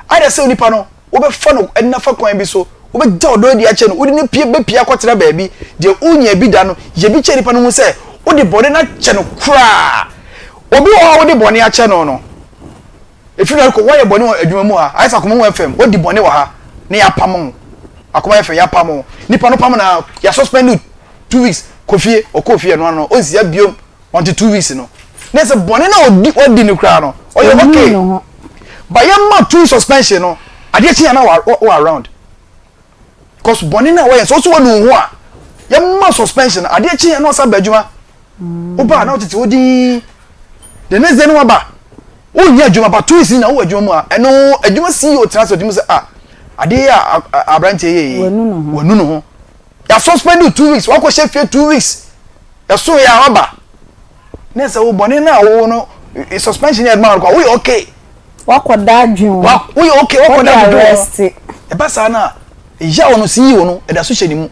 Ayɛ sɛ onipa no, wobɛfa no nafa kwan bi so, wobɛgya ɔdɔ adi akyɛ no, wode no pie bɛpie akɔtena baabi, deɛ wonyaa bi da no, yɛ bi kyerɛ nipa no hu sɛ wode bɔne no akyɛ no koraa. Obi wɔ hɔ a wode bɔne akyɛ no no, ɛfiri no rekɔ, woayɛ bɔne wɔ adwuma mu ha, ayɛ sɛ Akoma mu FM, woadi bɔne wɔ ha na yɛapamo wo. Akoma FM, yɛapamo wo. Nipa no pamo no a, yɛasuspend wo. 2 weeks kɔ fie ɔkɔɔ fie ɛno ano no ɔnsia biom until 2 weeks no na sɛ bɔne na ɔdi wadi no koraa no ɔyɛ okay ba yɛma 2 suspension no adeɛ kye ana wɔ around cause bɔne na wɔyɛ sɛ ɔso wanu ho a yɛma suspension adeɛ kye ana ɔsa ba adwuma wobaa na wotete hɔ din the next day no waba wonyɛ adwuma ba 2 weeks na wowɔ adwuma mu a ɛno adwuma CEO tena sɛ ɔtumi sɛ ah adeɛ a aberanteɛ yɛ yi wanu ne ho Yɛ suspend wo 2 weeks, wakɔ hyɛ fie 2 weeks. Ɛso yɛ a waba. Ne sɛ wo bɔne na wo no suspension yɛ ma wo woyɛ okay. Wakɔ da adwen wo. Woyɛ okay, wakɔ da adwen wo. Ɛba saa na ɛya wo no si yi wo no ɛda so hyɛ ne mu.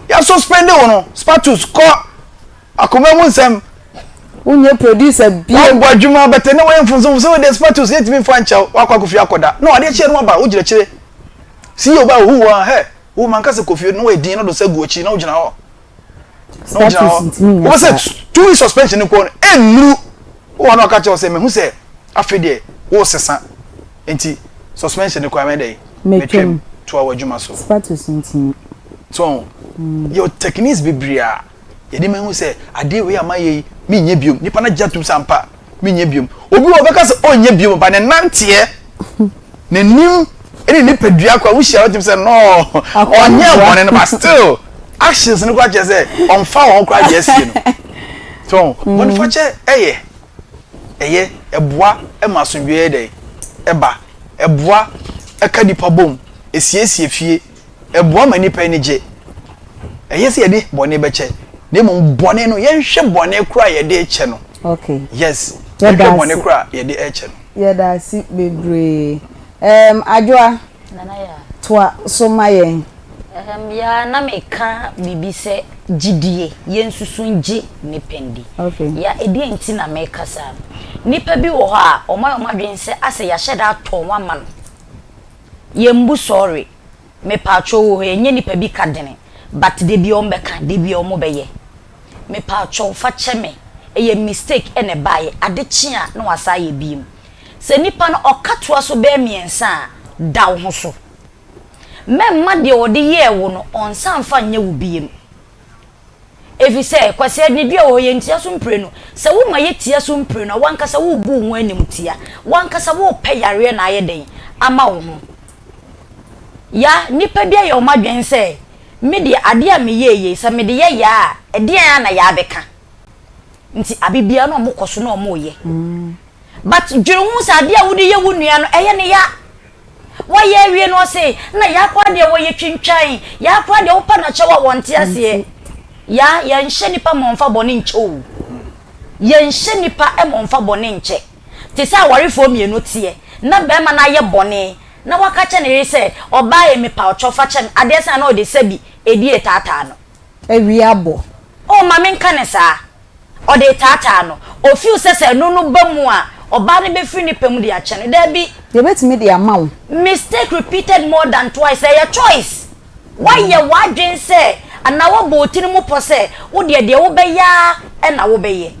Yɛ suspend wo no, status kɔ akoma mu nsɛm. Wonyɛ producer bio. Wabɔ adwuma bɛtɛ ne wɔyɛ mfomso mfomso de status yɛntumi mfa nkyɛw wakɔ akɔfie akɔda. Na adeɛ kyeɛ no waba wogyina akyire. Si yɛ oba ohu wo a hɛ. Wo man kasa kɔ fie na wɔyɛ din na ɔde nsa gu akyi na wogyina hɔ. Na wogyina hɔ. Wobɛ sɛ 2 weeks suspension no kɔ no ɛnnuru. Wowɔ hɔ na ɔka kyerɛ wo sɛ mehu sɛ afei deɛ woresesa nti suspension no koraa mɛyɛ dɛn? Metwam. Toa w'adwuma so. Status ntumi. So yɛwɔ techniques bebree a yɛde ma hu sɛ adeɛ wei a mayɛ yi menyɛ biom. Nipa no agye atom sɛ ampa menyɛ biom. Obi wɔ hɔ ɔbɛka sɛ ɔnyɛ biom but ne nanteɛ, n'anim ne ne nipadua koraa wohyia no wotumi sɛ no ɔnyɛ bɔne no but still actions no koraa kyerɛ sɛ ɔmfa wɔn ho koraa deɛ asie no. So bɔnefakyɛ ɛyɛ ɛyɛ ɛboa ma asomdwoeɛ yɛ dɛn ɛba ɛboa ɛka nipa bom ɛsiesie fie Ɛboa ma nnipa ani gye. Ɛyɛ sɛ yɛde bɔne bɛkyɛ, na mmom bɔne no, yɛnhwɛ bɔne koro a yɛde rekyɛ no. Okay. Yes, yɛnhwɛ bɔne koro a yɛde rekyɛ no. Yɛda ase bebree. Um, Adwoa, toa so ma yɛn. Um, ya na meka biribi sɛ gyidie, yɛnsusu ngye nnipa ndi. Okay. Ya, ɛdeɛn nti na meka saa? Nnipa bi wɔ hɔ a, wɔayɛ wɔn adwene sɛ asɛ yɛahyɛ da atɔn wɔn ama no. Yɛmbu sorry. Mepaakyɛw wɔ hɔ yi ɛnyɛ nipa bi ka dene but dabia ɔmo bɛka dabia ɔmo bɛyɛ mepaakyɛw fa kyɛ me ɛyɛ mistake ɛna ɛbaayɛ ade kye a na wasa ayɛ biem sɛ nipa no ɔka toa so bɛyɛ miɛnsa a da wo ho so mɛmma deɛ ɔde yɛɛ wo no ɔnsan nfa nyɛ wo biem. Efisɛ kwasea ne dua wɔ hɔ, yɛntia so mprenu. Sɛ woma yɛtia so mprenu a, w'ankasa worebu wo ho animtia. W'ankasa worepɛ yareɛ na ayɛ dɛn ama wo ho. Ya, nnipa bi ayɛ wɔn adwene sɛ, Me deɛ, adeɛ a meyɛɛ yei, sɛ mede yɛ Yaa a, ɛdeɛn ara na Yaa bɛka? Nti abe biara na wɔkɔ so na wɔreyɛ. But dwene ho sɛ adeɛ a wode yɛ wo nua no, ɛyɛ no ya. Wayɛ awie no ɔse na yaa koraa deɛ wɔyɛ twintwan, yaa koraa deɛ wopa no akyɛw a wɔnte aseɛ. Yaa, yɛnhyɛ nipa ma ɔmfa bɔne nkyɛ o. Yɛnhyɛ nipa ma ɔmfa bɔne nkyɛ. Te sɛ awarefoɔ mmienu teɛ, na barima no ayɛ bɔne, na waka kyerɛ ne yere sɛ, ɔbaa ei mepa wo kyɛw fa kyɛ me, adeɛ sa a na ɔde sɛbi ɛdi retaataa no. Awia abɔ. Oh ma menka no saa. Ɔde retaataa no. O feel sɛ sɛ ɛno no ba mu a, ɔbaa no bɛfiri ne pɛ mu de akyɛ no. Daabi. Yɛbɛtumi de ama wo. Mistake repeated more than twice, ɛyɛ choice. Woayɛ w'adwene sɛ anaa woabɔ wo tiri mu pɔ sɛ wo deɛ deɛ wobɛyɛ ara na wobɛyɛ.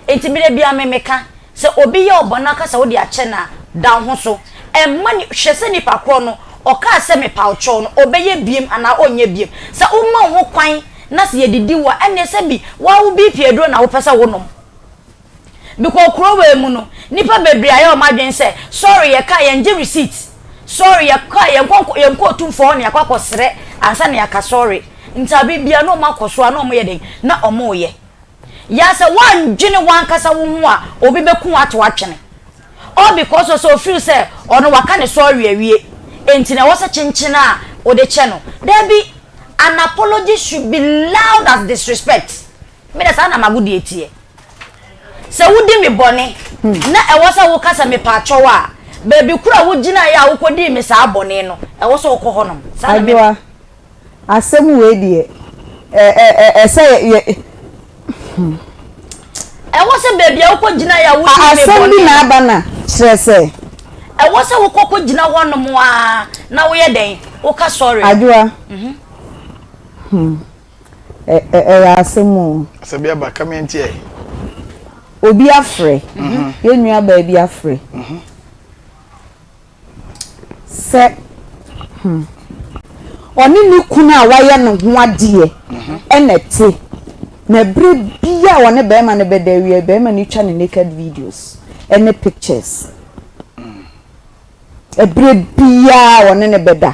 Enti me da biara me meka, sɛ obi yɛ wo bɔne na ɔka sɛ wode akyɛ no a, da wo ho so. Ɛmma ni, hwɛ sɛ nipa korɔ no, ɔkaa sɛ mepawokyɛw no, ɔbɛyɛ biem anaa ɔnyɛ biem. Sɛ woma wo ho kwan na sɛ yɛdidi wo a, ɛnneɛ sɛ bi, woa wo BP aduro na wopɛ sɛ wonom. Because kuro wei mu no, nnipa bebree ayɛ wɔn adwene sɛ, sorry yɛkaa yɛngye receipt, sorry yɛkaa yɛnkɔ yɛnkɔ otumfoɔ hɔ na yɛakɔ akɔsrɛ ansa na yɛaka sorry. Nti abe biara na wɔn akɔ so a na wɔyɛ dɛn? Na wɔreyɛ. Ya sɛ woandwene w'ankasa wo ho a obi bɛku wo ato atwene all because of sɛ ɔfeel sɛ ɔno waka ne sorry awie enti na ɛwɔ sɛ kyenkyen a wode kyɛ no. Dabi, an apology should be loud as disrespect. Me deɛ saa na m'agodie teɛ. Sɛ wodi me bɔne na ɛwɔ sɛ woka sɛ mepaakyɛw a, baabi koro a wogyinaeɛ a wokɔdii me saa bɔne no, ɛwɔ sɛ wokɔ hɔnom. Saa na me. Adwoa, Asɛm wei deɛ ɛ ɛ ɛ ɛsɛ yɛ yɛ hmm. Ɛwɔ sɛ baabi a wokɔ gyina yɛ a wodi me bɔne. Asɛm bi na aba na kyerɛ sɛ. Ɛwɔ sɛ wokɔ kɔ gyina hɔ nom aa na woyɛ dɛn woka sorry. Adwoa hmm ɛ ɛ ɛyɛ asɛm o. Asɛm bi aba ka me nti ɛ. Obi afrɛ yɛn nua baa bi afrɛ. Sɛ hmm ɔne ne kunu a wayɛ ne ho adeɛ na ɛte, na berɛ biara a ɔne barima no bɛda awia, barima no twa ne naked videos ne pictures. Ɛberɛ biara a ɔne no bɛda.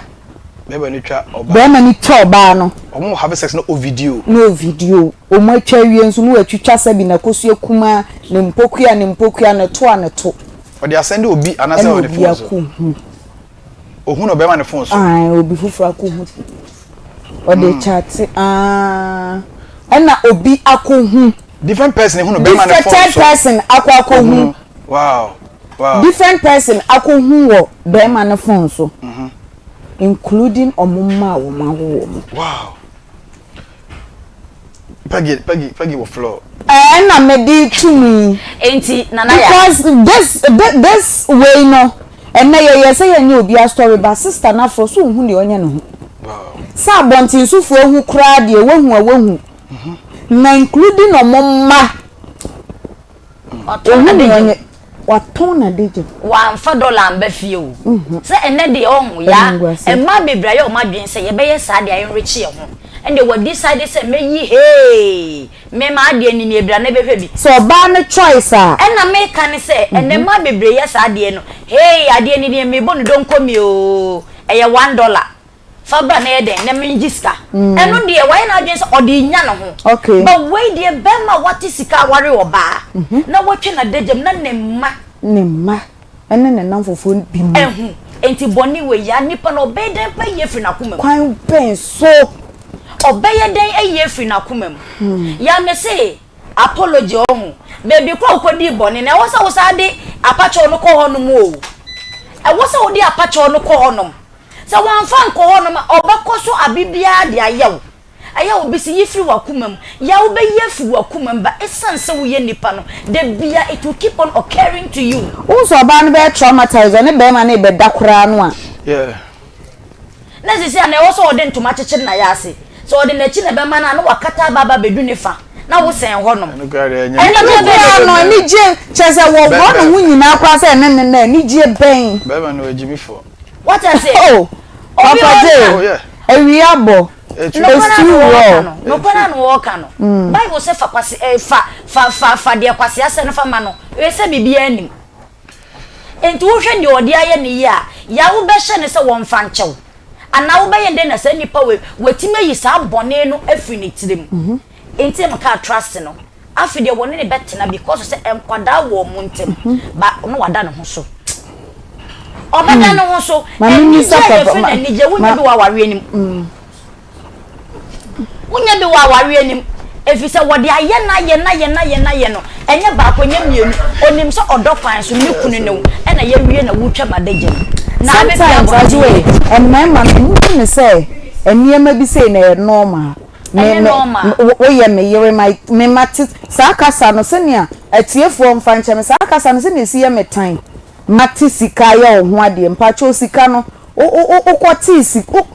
Barima no twa ɔbaa. Barima no twa ɔbaa no. Wɔn have sex na o video. Na o video. Wɔn atwa awie nso na watwitwa sɛbi n'akosua kumaa, ne mpokua ne mpokua, ne to a ne to. Ɔde asɛnde obi anaasɛ ɔde phone so. Ɛna obi akɔhu. Ohu no bɛrima ne phone so. Ae, obi foforɔ akɔhu. Ɔde hmm. kyate aa. Ɛna obi akɔhu. Different person ehu no bɛrima ne phone so. Third person akɔ akɔhu. Wow. Wow. Different person akɔhu wɔ bɛrima ne phone so. Mm -hmm. Including ɔmo mma a wɔn awo wɔn. Wow. Peggy, Peggy, Peggy wɔ floor. Ɛna mede to mu yi. Enti Nana ya. Because this this wei no ɛnɛ yɛyɛ sɛ yɛnyɛ obiara story but sister no afrɛ so nhu deɛ ɔnyɛ ne ho. Sɛ abɔntensofoɔ ahu koraa deɛ wahu a wahu. Na including ɔmo mma. Watɔn n'adagya. Watɔn n'adagya. Wamfa dɔla amba fie o. Sɛ ɛnɛ deɛ ɔho yaa mmaa bebree ayɛ wɔn adwene sɛ yɛbɛyɛ saa deɛ aenriche yɛn ho. Ɛnde wa decide sɛ mɛyi hee me m'adeɛ ni nie bra na bɛhwɛ bi. Sɛ ɔbaa no choice a. Ɛna meka ne sɛ ɛnɛ mmaa bebree yɛ saa adeɛ no hee adeɛ ni nie mebɔ no donkomi oo ɛyɛ one dollar. Fa bra na yɛ dɛn na mengye sika. Ɛno deɛ wayɛ n'adwene sɛ ɔde renya ne ho. Okay. But wei deɛ bɛrima a wate sika aware ɔbaa na watwa n'adagyam na ne mma. Ne mma ne ne nnamfofoɔ bi mu. Ahu. Enti bɔne wei yaa nipa no ɔbɛyɛ dɛn pɛ ayi afiri n'akoma mu? Kwan bɛn so? Ɔbɛyɛ dɛn ayi afiri n'akoma mu? Yaa mese apology ɔho. Baabi koro a wokɔdii bɔne no ɛwɔ sɛ wosan de apakyɛw no kɔ hɔnom o. Ɛwɔ sɛ wode apakyɛw no kɔ hɔnom. Sɛ wamfa ankɔ hɔnom a, ɔbɛkɔ so abe biara de ayɛ wo. Ɛyɛ a obi se, yi firi w'akoma mu. Yaw bɛyi afiri w'akoma mu, but ɛsiane sɛ woyɛ nipa no, da biara it will keep on occurring to you. Wohu sɛ ɔbaa no bɛyɛ traumatized, ɔne barima no rebɛda koraa no a. Yeah. Na seesei a na ɛwɔ sɛ ɔde ntoma kyekyere n'ayaase. Sɛ ɔde n'akyi na ɛbɛma no a, na wakata aba aba abɛdu ne fa, na wosɛn hɔnom. Ɛno koraa deɛ ɛnyɛ. Ɛno koraa no, anigye, kyerɛ sɛ wɔworɔ ne ho nyinaa koraa sɛ ɛne ne nna, anigyeɛ bɛn? Bɛrima no wagyimi fɔ. Wate aseɛ? Oh, Obi Papa wɔ J, na. Oh, yeah. awia abɔ. It's too raw. Nokware na wɔka no. Bible sɛ fa kwase eh, fa fa fa fa deɛ kwase asɛ no fa ma no. Ɛyɛ sɛ biribiara nim. Enti wohwɛ deɛ ɔde ayɛ no yi a, ya wobɛhyɛ no sɛ wɔmfa nkyɛ wo. Anaa wobɛyɛ no dɛn na saa nipa wei watumi ayi saa bɔne no afiri ne tirim. Enti na mekaa trust no. Afei deɛ wɔne no bɛtena because sɛ nkwadaa wɔ wɔn ntam ba na wada ne ho so. Ɔbɛda ne ho so. Anigye a yɛfrɛ no anigye wonya bi wɔ awareɛ no mu. Wonya bi wɔ awareɛ no mu. Ɛfiri sɛ wɔde ayɛ no ayɛ no ayɛ no ayɛ no ayɛ no ɛnyɛ baako ɛnyɛ mmienu. Ɔnim sɛ ɔdɔ kwan so me kunu ne wo ɛna yɛawie na wotwa m'adagya mu. Na abɛpue Sometimes abɔnten. Adwoe, mmarima no, muhu no sɛ nneɛma bi sei na ɛyɛ normal. Me Ɛnyɛ me normal. woyɛ me yere ma me mate saa kasa no sɛnea atiefoɔ mfa nkyɛ me saa kasa no sɛnea ɛsi yɛ me tan mate sika ayɛ wo ho adeɛ mpakyɛw sika no wo wo wo wokɔ tee sika wo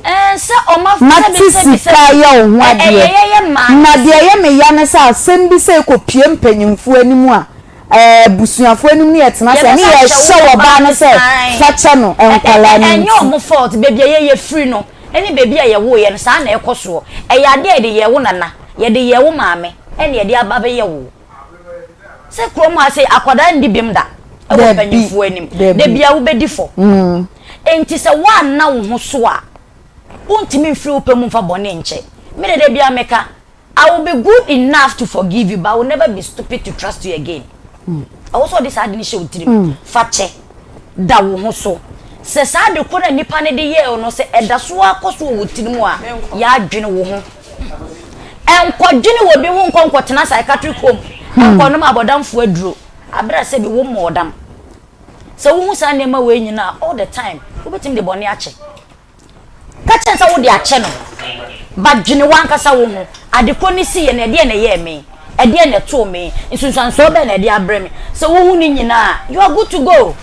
Ɛɛ sɛ ɔma mate sɛbi sɛbi sika sɛbi ayɛ wo ho ɛ adeɛ ɛyɛ yɛyɛ mmaa no na deɛ ɛyɛ me ya ne sɛ asɛm bi sɛ ɛkɔ pie mpanyinfoɔ anim a ɛɛ abusuafoɔ anim ne yɛtena ase a ne Yɛbɛsa ahyɛ yɛhyɛ wo ɔbaa ɔbaa no no sɛ san fa kyɛ no ɛ ɛ nkwadaa ɛ no ɛnyɛ nti. ɔmo fault baabi a yɛyɛ firi no ne baabi a yɛwoeɛ no, saa na ɛkɔ soɔ. Ɛyɛ adeɛ a yɛde yɛɛ wo nana, yɛde yɛɛ wo maame, ɛna yɛde aba abɛyɛ wo. Sɛ kurom ha sei, akwadaa nni bem da wɔ mpanimfoɔ anim. Da biara wobɛdi fɔ. Enti sɛ woanna wo ho so a, wontumi mfiri wo pɛ mu mfa bɔne nkyɛ. Me deɛ da biara meka, I will be good enough to forgive you but I will never be stupid to trust you again. Ɛwɔ sɛ ɔde saa ade no hyɛ wo tirim. Fa kyɛ. Da wo ho so. Sɛ saa ade ko no a nipa no de yɛɛ wo no sɛ ɛda so ara kɔ so wɔ wo tirim a, yɛ adwene wo ho. Nkɔdwene wɔ bi ho nkɔ nkɔtena psychiatric home nkɔnom abɔdamfoɔ aduro aberɛ a sɛbi wo mmɔɔ dam. Sɛ wohu saa nneɛma wei nyinaa all the time wobɛtumi de bɔne akyɛ. Ka kyerɛ no sɛ wode akyɛ no. But dwene w'ankasa wo ho. Ade korɔ no siiɛ no, ɛdeɛn na ɛyɛɛ me? Ɛdeɛn na ɛtoo me? Nsunsuansoɔ bɛn na ɛde abrɛ me? Sɛ wohu ne nyinaa a, you are good to go.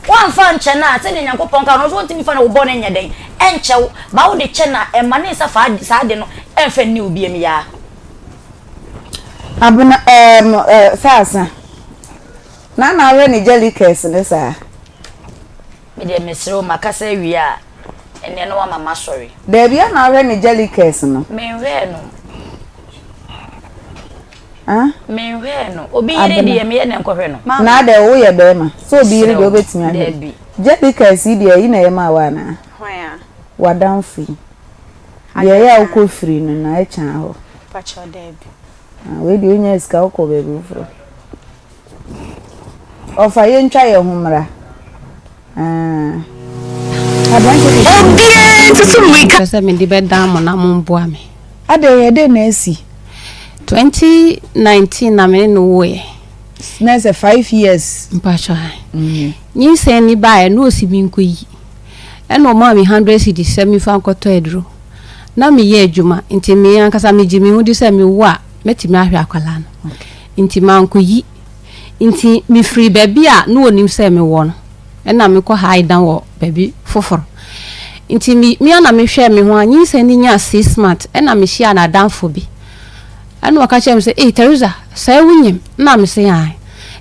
Woamfa ankyɛ no a, sɛdeɛ Nyankopɔn ka no, ɔno nso ɔntumi mfa ne wo bɔne nyɛ dɛn? Ɛnkyɛ wo. But wode kyɛ no a, ɛmma ne nsa fa saa ade no ɛmfa nni wo biam yaa. Abena ɛɛm ɛɛ Saasa, na na awɛ ne jellycakes ne saa. Me deɛ mesrɛ wo makasa awie a ɛneɛ na wama masɔre. Daabi a na ahwɛ ne jellycakes no. Menhwɛɛ no. Ah? Menhwɛɛ no. Obi yere deɛ meyɛ dɛn nkɔhwɛ no. Na adɛ woyɛ bɛrima sɛ obi yere deɛ wobɛtumi ahwɛ. Daabi. Jellycakes yi deɛ ɛyi na ɛyɛ maa wo anaa? Hwan a? W'adamfo yi. Deɛ ɛyɛ a wokɔ firi no na ɛkyan hɔ. Pakyɛw daabi. Ah, wei deɛ wonya sika wokɔ baabi foforɔ. Ɔfa yɛntwa yɛn ho mmra. Ah. Obiara ntutu mmirika. Mepɛ sɛ mede bɛdan mo na momboa me. Adɛn, ɛdɛn na asi? 2019 na me ne no woeɛ. Na sɛ 5 years. Mpakyɛ ae. Nyinsɛn ni baeɛ na ɔsi me nkɔyi. Ɛna ɔmaa me 100 cedis sɛ memfa nkɔtɔ aduro. Na meyɛ adwuma nti me ankasa megye me ho di sɛ mewo a mɛtumi ahwɛ akwadaa no. Nti mankɔyi. Nti mefirii baabi a na wɔnim sɛ mewɔ no, ɛna mekɔ hae dan wɔ baabi foforɔ. Nti me me ara na mehwɛɛ me ho a, nyinsɛn no nyaa six months, ɛna mehyiaa n'adamfo bi. Ɛna ɔka kyerɛɛ me sɛ, Ei Theresa, sɛɛ wonyim? Ɛna mese, Ae.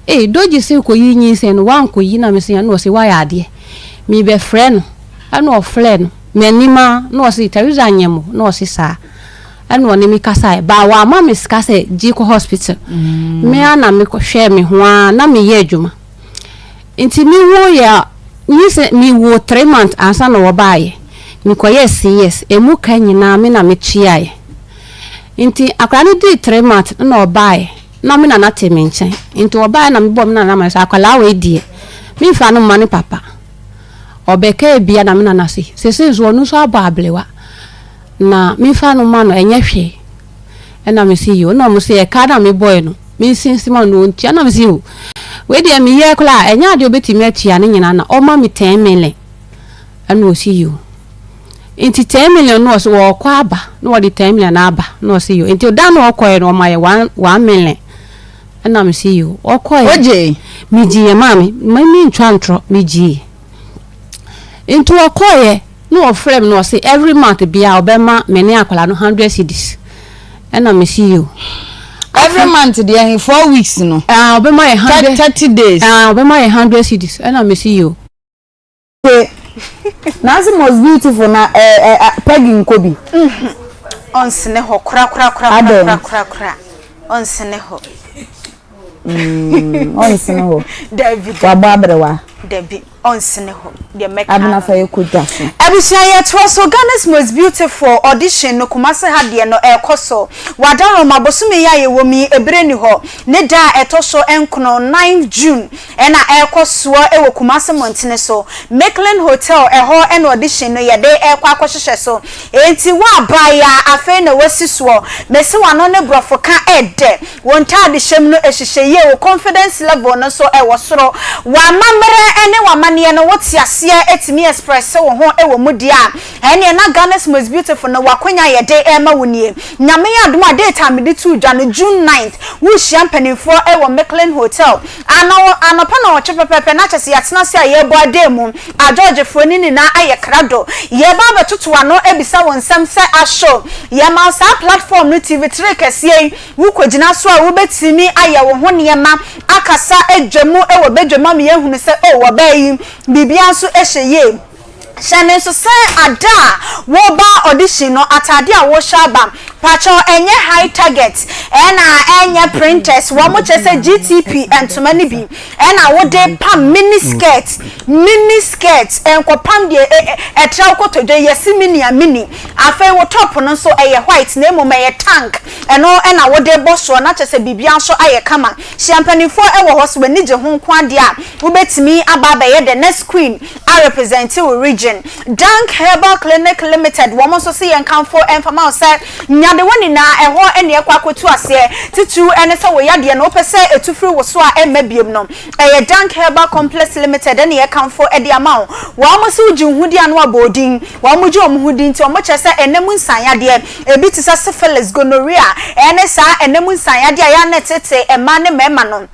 Ei, Dodgy se kɔyi nyinsɛn no, woankɔyi? Na mese, Ae. Ɛna ɔse, Woayɛ adeɛ. Merebɛfrɛ no. Ɛna ɔfrɛɛ no, m'anim ara, na ɔse, Theresa nyem o? Na ɔse, Saa. Ɛna ɔne me kasaeɛ but wamma me sika sɛ gye kɔ hospital. Me ara na me hwɛɛ me ho ara na meyɛ adwuma. Nti me woeɛ a nyi sɛ me woo three months ansa na wɔbaeɛ. Me kɔyɛɛ CS ɛmu ka nyinaa me na me tuaeɛ. Nti akwadaa no dii three months na ɔbaeɛ na me nana te me nkyɛn. Nti ɔbaeɛ na me bɔɔ me nana amanneɛ sɛ akwadaa wei deɛ me nfa no mma ne papa. Ɔbɛkaa bia na me nana se sesei nso ɔno nso abɔ abrewa. Na memfa no mma no, ɛnyɛ hwee. Ɛna mese yoo. Ɛna wɔn se ɛka no a mebɔe no, mensinsim ma no ɔntua. Ɛna mese yoo, wei deɛ meyɛɛ koraa a, ɛnyɛ adeɛ a ɔbɛtumi atua ne nyinaa na ɔma me ten million. Ɛna ɔse yoo. Nti ten million no ɔse ɔɔkɔ aba na ɔde ten million aba. Na ɔse yoo. Nti da no ɔkɔɛ no ɔma yɛ one one million. Ɛna mese yoo. Ɔkɔɛ. Wogyee? Megyeeɛ maame. Mentwa ntorɔ, megyee. Nti ɔkɔeɛ na ɔfrɛ me na ɔse every month biara ɔbɛma me ne akwadaa no hundred cedis ɛna me se yoo. Every month deɛ he four weeks no. Ah ɔbɛma yɛ hundred 30 days. Ah ɔbɛma yɛ hundred cedis ɛna me se yoo. Nanso most beautiful na eh, eh, Peggy nkɔ bi. Ɔnsene hɔ korakorakorakorakorakora. Ɔnsene hɔ. Mm, ɔnsene hɔ. Dabi. Wabɔ aberewa. Dabi, ɔnsene hɔ. Deɛ mɛka. Abena fa yɛ kɔ dwa so. Abusua yɛtoa so Ghana's most beautiful audition no Kumasi ha deɛ no ɛrekɔ so. Wadaroma bosome yi a yɛwɔ mu yi ebere ni hɔ. Ne da a ɛtɔ so nkono, ninth June, ɛna ɛrekɔ soɔ wɔ Kumasi mmɔntene so. Micklin Hotel ɛhɔ na audition no yɛde rekɔ akɔhyehyɛ so. Enti wo abaayaa afei na wasi soɔ. Mese w'ano ne borɔfo ka ɛdɛ. Wo ntaadehyɛ mu no ɛhyehyɛ yie, wo confidence level no nso ɛwɔ soro. W'amammerɛ ne w'amanneɛ no wote aseɛ tumi express wo ho wɔ mu deɛ a, ɛnneɛ na Ghana's most beautiful no w'akwanya a yɛde rema wo nie. Nyame yɛ adom a date a mede too dwa no, June ninth, worehyia mpanimfoɔ wɔ Micklin Hotel. Anɔ anɔpa nnɔnwɔtwe pɛpɛɛpɛ na kyerɛ sɛ yɛatena ase a yɛrebɔ adan mu. Agyɔɔgyefoɔ no nyinaa ayɛ krado. Yɛreba abɛtoto ano abisa wo nsɛm sɛ aso yɛma wo saa platform no TV tire kɛseɛ yi wokɔgyina so a wobɛtumi ayɛ wo ho nneɛma akasa adwa mu wɔ badwam ama yɛahunu sɛ oh ɔbaa yi biribiara nso hyɛ yie. Hyɛ no nso sɛ ada a woreba audition no ataade a worehyɛ aba pakyɛw ɛnyɛ high target ɛna ɛnyɛ printers wɔn kyerɛ sɛ GTP ntoma no bi ɛna wode pam mini skirt mini skirt nkɔpam deɛ ɛtra wo kotodwe yɛse mini a mini afei wo top no nso ɛyɛ white na mmom ɛyɛ tank ɛno ɛna wode bɔ soɔ na kyerɛ sɛ biribiara nso ayɛ kama hyia mpanimfoɔ ɛwɔ hɔ sɛ w'ani gye ho nko adeɛ a wobɛtumi aba abɛyɛ the next queen a represente wo region. Dank Herbal Clinic Limited wɔn nso se yɛnkamfo mfa ma wo sɛ nyadewa nyinaa ɛhɔ na ɛkɔ akɔtu aseɛ. Titiriw ne sɛ wo yadeɛ no wopɛ sɛ ɛtu firi wo so a ɛmma biom no, ɛyɛ Dank Herbal Complex Limited na yɛkamfo de ama wo. Wɔn se wogye wo ho di a na wɔabɔ wo din. Wɔn gye wɔn ho di nti wɔn kyerɛ sɛ ɛnɛ mu nsanyadeɛ, ebi te sɛ syphilis, gonorrhea, ɛne saa ɛnɛ mu nsanyadeɛ a ɛyɛ a na ɛtetee mmaa ne mmarima no.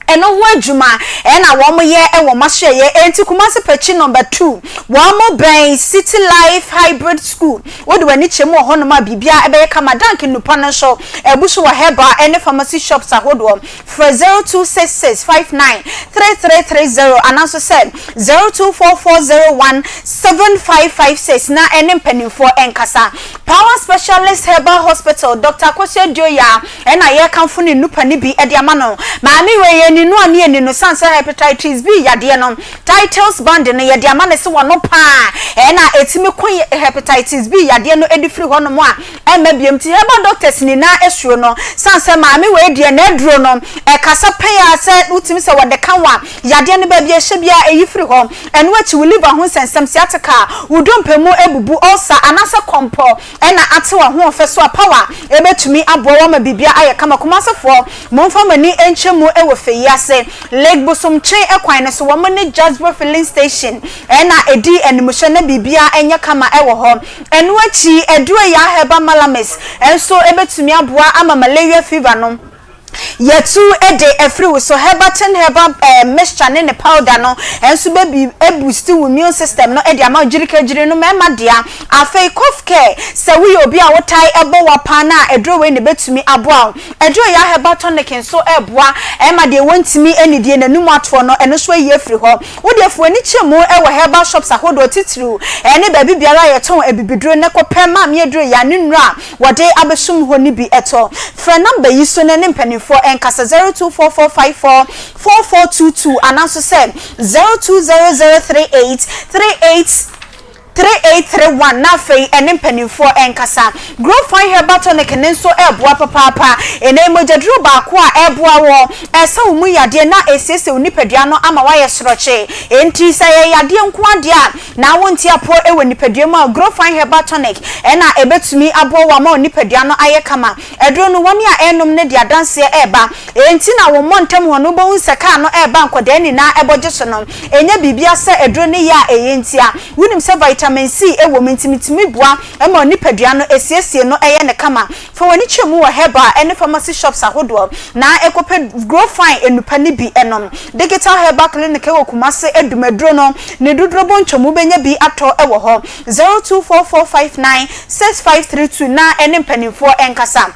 Ɛno ho adwuma na wɔn yɛ wɔ wɔn asoɛeɛ. Enti Kumasi Pakyi Number 2, wɔn bɛn City Life Hybrid School. Wode w'ani kyerɛ mu wɔ hɔnom a, biribiara bɛyɛ kama. Dank nnupa no nso abu so wɔ herbal ne pharmacy shops ahodoɔ. Frɛ 0266 59 3330 anaa nso sɛ 0244 01 7556 na ɛne mpanimfoɔ nkasa. Power Specialist Herbal Hospital, Doctor Akosua Duoyaa, Ɛna yɛrekamfo ne nnupa no bi de ama no. Maame wei yɛnni no a ne yɛnni no sane sɛ hepatitis B yadeɛ no titles band no yɛde ama no sɛ wɔno paa ɛna ɛtumi ko hepatitis B yadeɛ no de firi hɔ nom a ɛmma biom nti herbal doctors nyinaa suro no sane sɛ maame wei deɛ n'aduro no ɛkasa pɛn a sɛ wotumi sɛ wɔde ka wo a yadeɛ no baabi a ɛhyɛ biara ɛyi firi hɔ. Ɛno akyi wo liver ho nsɛnsɛm, sciatica, wo dompe mu abubu, ulcer anaasɛ kɔmpɔ Ɛna ate w'ahoɔfɛ so apaw a ɛbɛtumi aboa wo ama biribiara ayɛ kama. Kumasefoɔ, momfa mo ani nkyɛ mu wɔ fɛ yi ase. Lake Bosomtwe kwan no so, wɔn ne Jasbro Filling Station na ɛdi animhyɛ na biribiara nyɛ kama wɔ hɔ. Ɛno akyi, Aduoyaa Herbal Malamis nso bɛtumi aboa ama malaria fever no. Yɛtu de afiri wo so. Herbatin herbal mixture ne ne powder no nso bɛ boost wo immune system no de ama wo. Gyirikagyiri no mmarima dea. Afei cough care, sɛ woyɛ obi a wotae bɔ wa paa no a, aduro wei na ɛbɛtumi aboa wo. Aduro ya herbal tonic nso boa ma deɛ wɔntumi nnidie n'anum atoɔ no, ɛno nso ayi afiri hɔ. Wo deɛ fa w'ani kyɛ mu wɔ herbal shops ahodoɔ titiriw ne baabi biara a yɛtɔn abibiduro na kɔpɛ maame aduro ya ne nnuro a wɔde abɛsum hɔ no bi tɔ. Frɛ nɔmba yi so na ne mpanimfoɔ nkasa, 0244544422 anaa nso sɛ 02003838 3831 na afei ɛne mpanimfoɔ nkasa. Grow Fine Herbal Tonic no nso reboa papaapa. Ɛnnɛ yi mogyaduro baako a ɛreboa wɔ ɛresa wo mu yadeɛ na ɛresiesie wo nipadua no ama woayɛ sorɔkye. Enti sɛ ɛyɛ yadeɛ nko ara deɛ a, na wonte apɔ wɔ nipadua mu a, Grow Fine Herbal Tonic na ɛbɛtumi aboa wo ama wo nipadua no ayɛ kama. Aduro no, wɔn a ɛrenom no de adanseɛ reba. Enti na wo mmɔntam hɔ no, wobɛhu sɛ kaa no reba nkwadaa nyinaa bɔ gye so no. Ɛnyɛ biribiara sɛ aduro no yɛ a ɛyɛ ntia. Wonim sɛ vitamin C wɔ mu nti, ɛtumi boa ma wo nipadua no siesie no yɛ no kama. Fa w'ani kyerɛ mu wɔ herbal ne pharmacy shops ahodoɔ na kɔpɛ Grow Fine nnupa no bi nom. Digital Herbal Clinic wɔ Kumase Adum aduro no ne doduro bontwom wobɛnya bi atɔ wɔ hɔ. 0244596532 na ɛne mpanimfoɔ nkasa.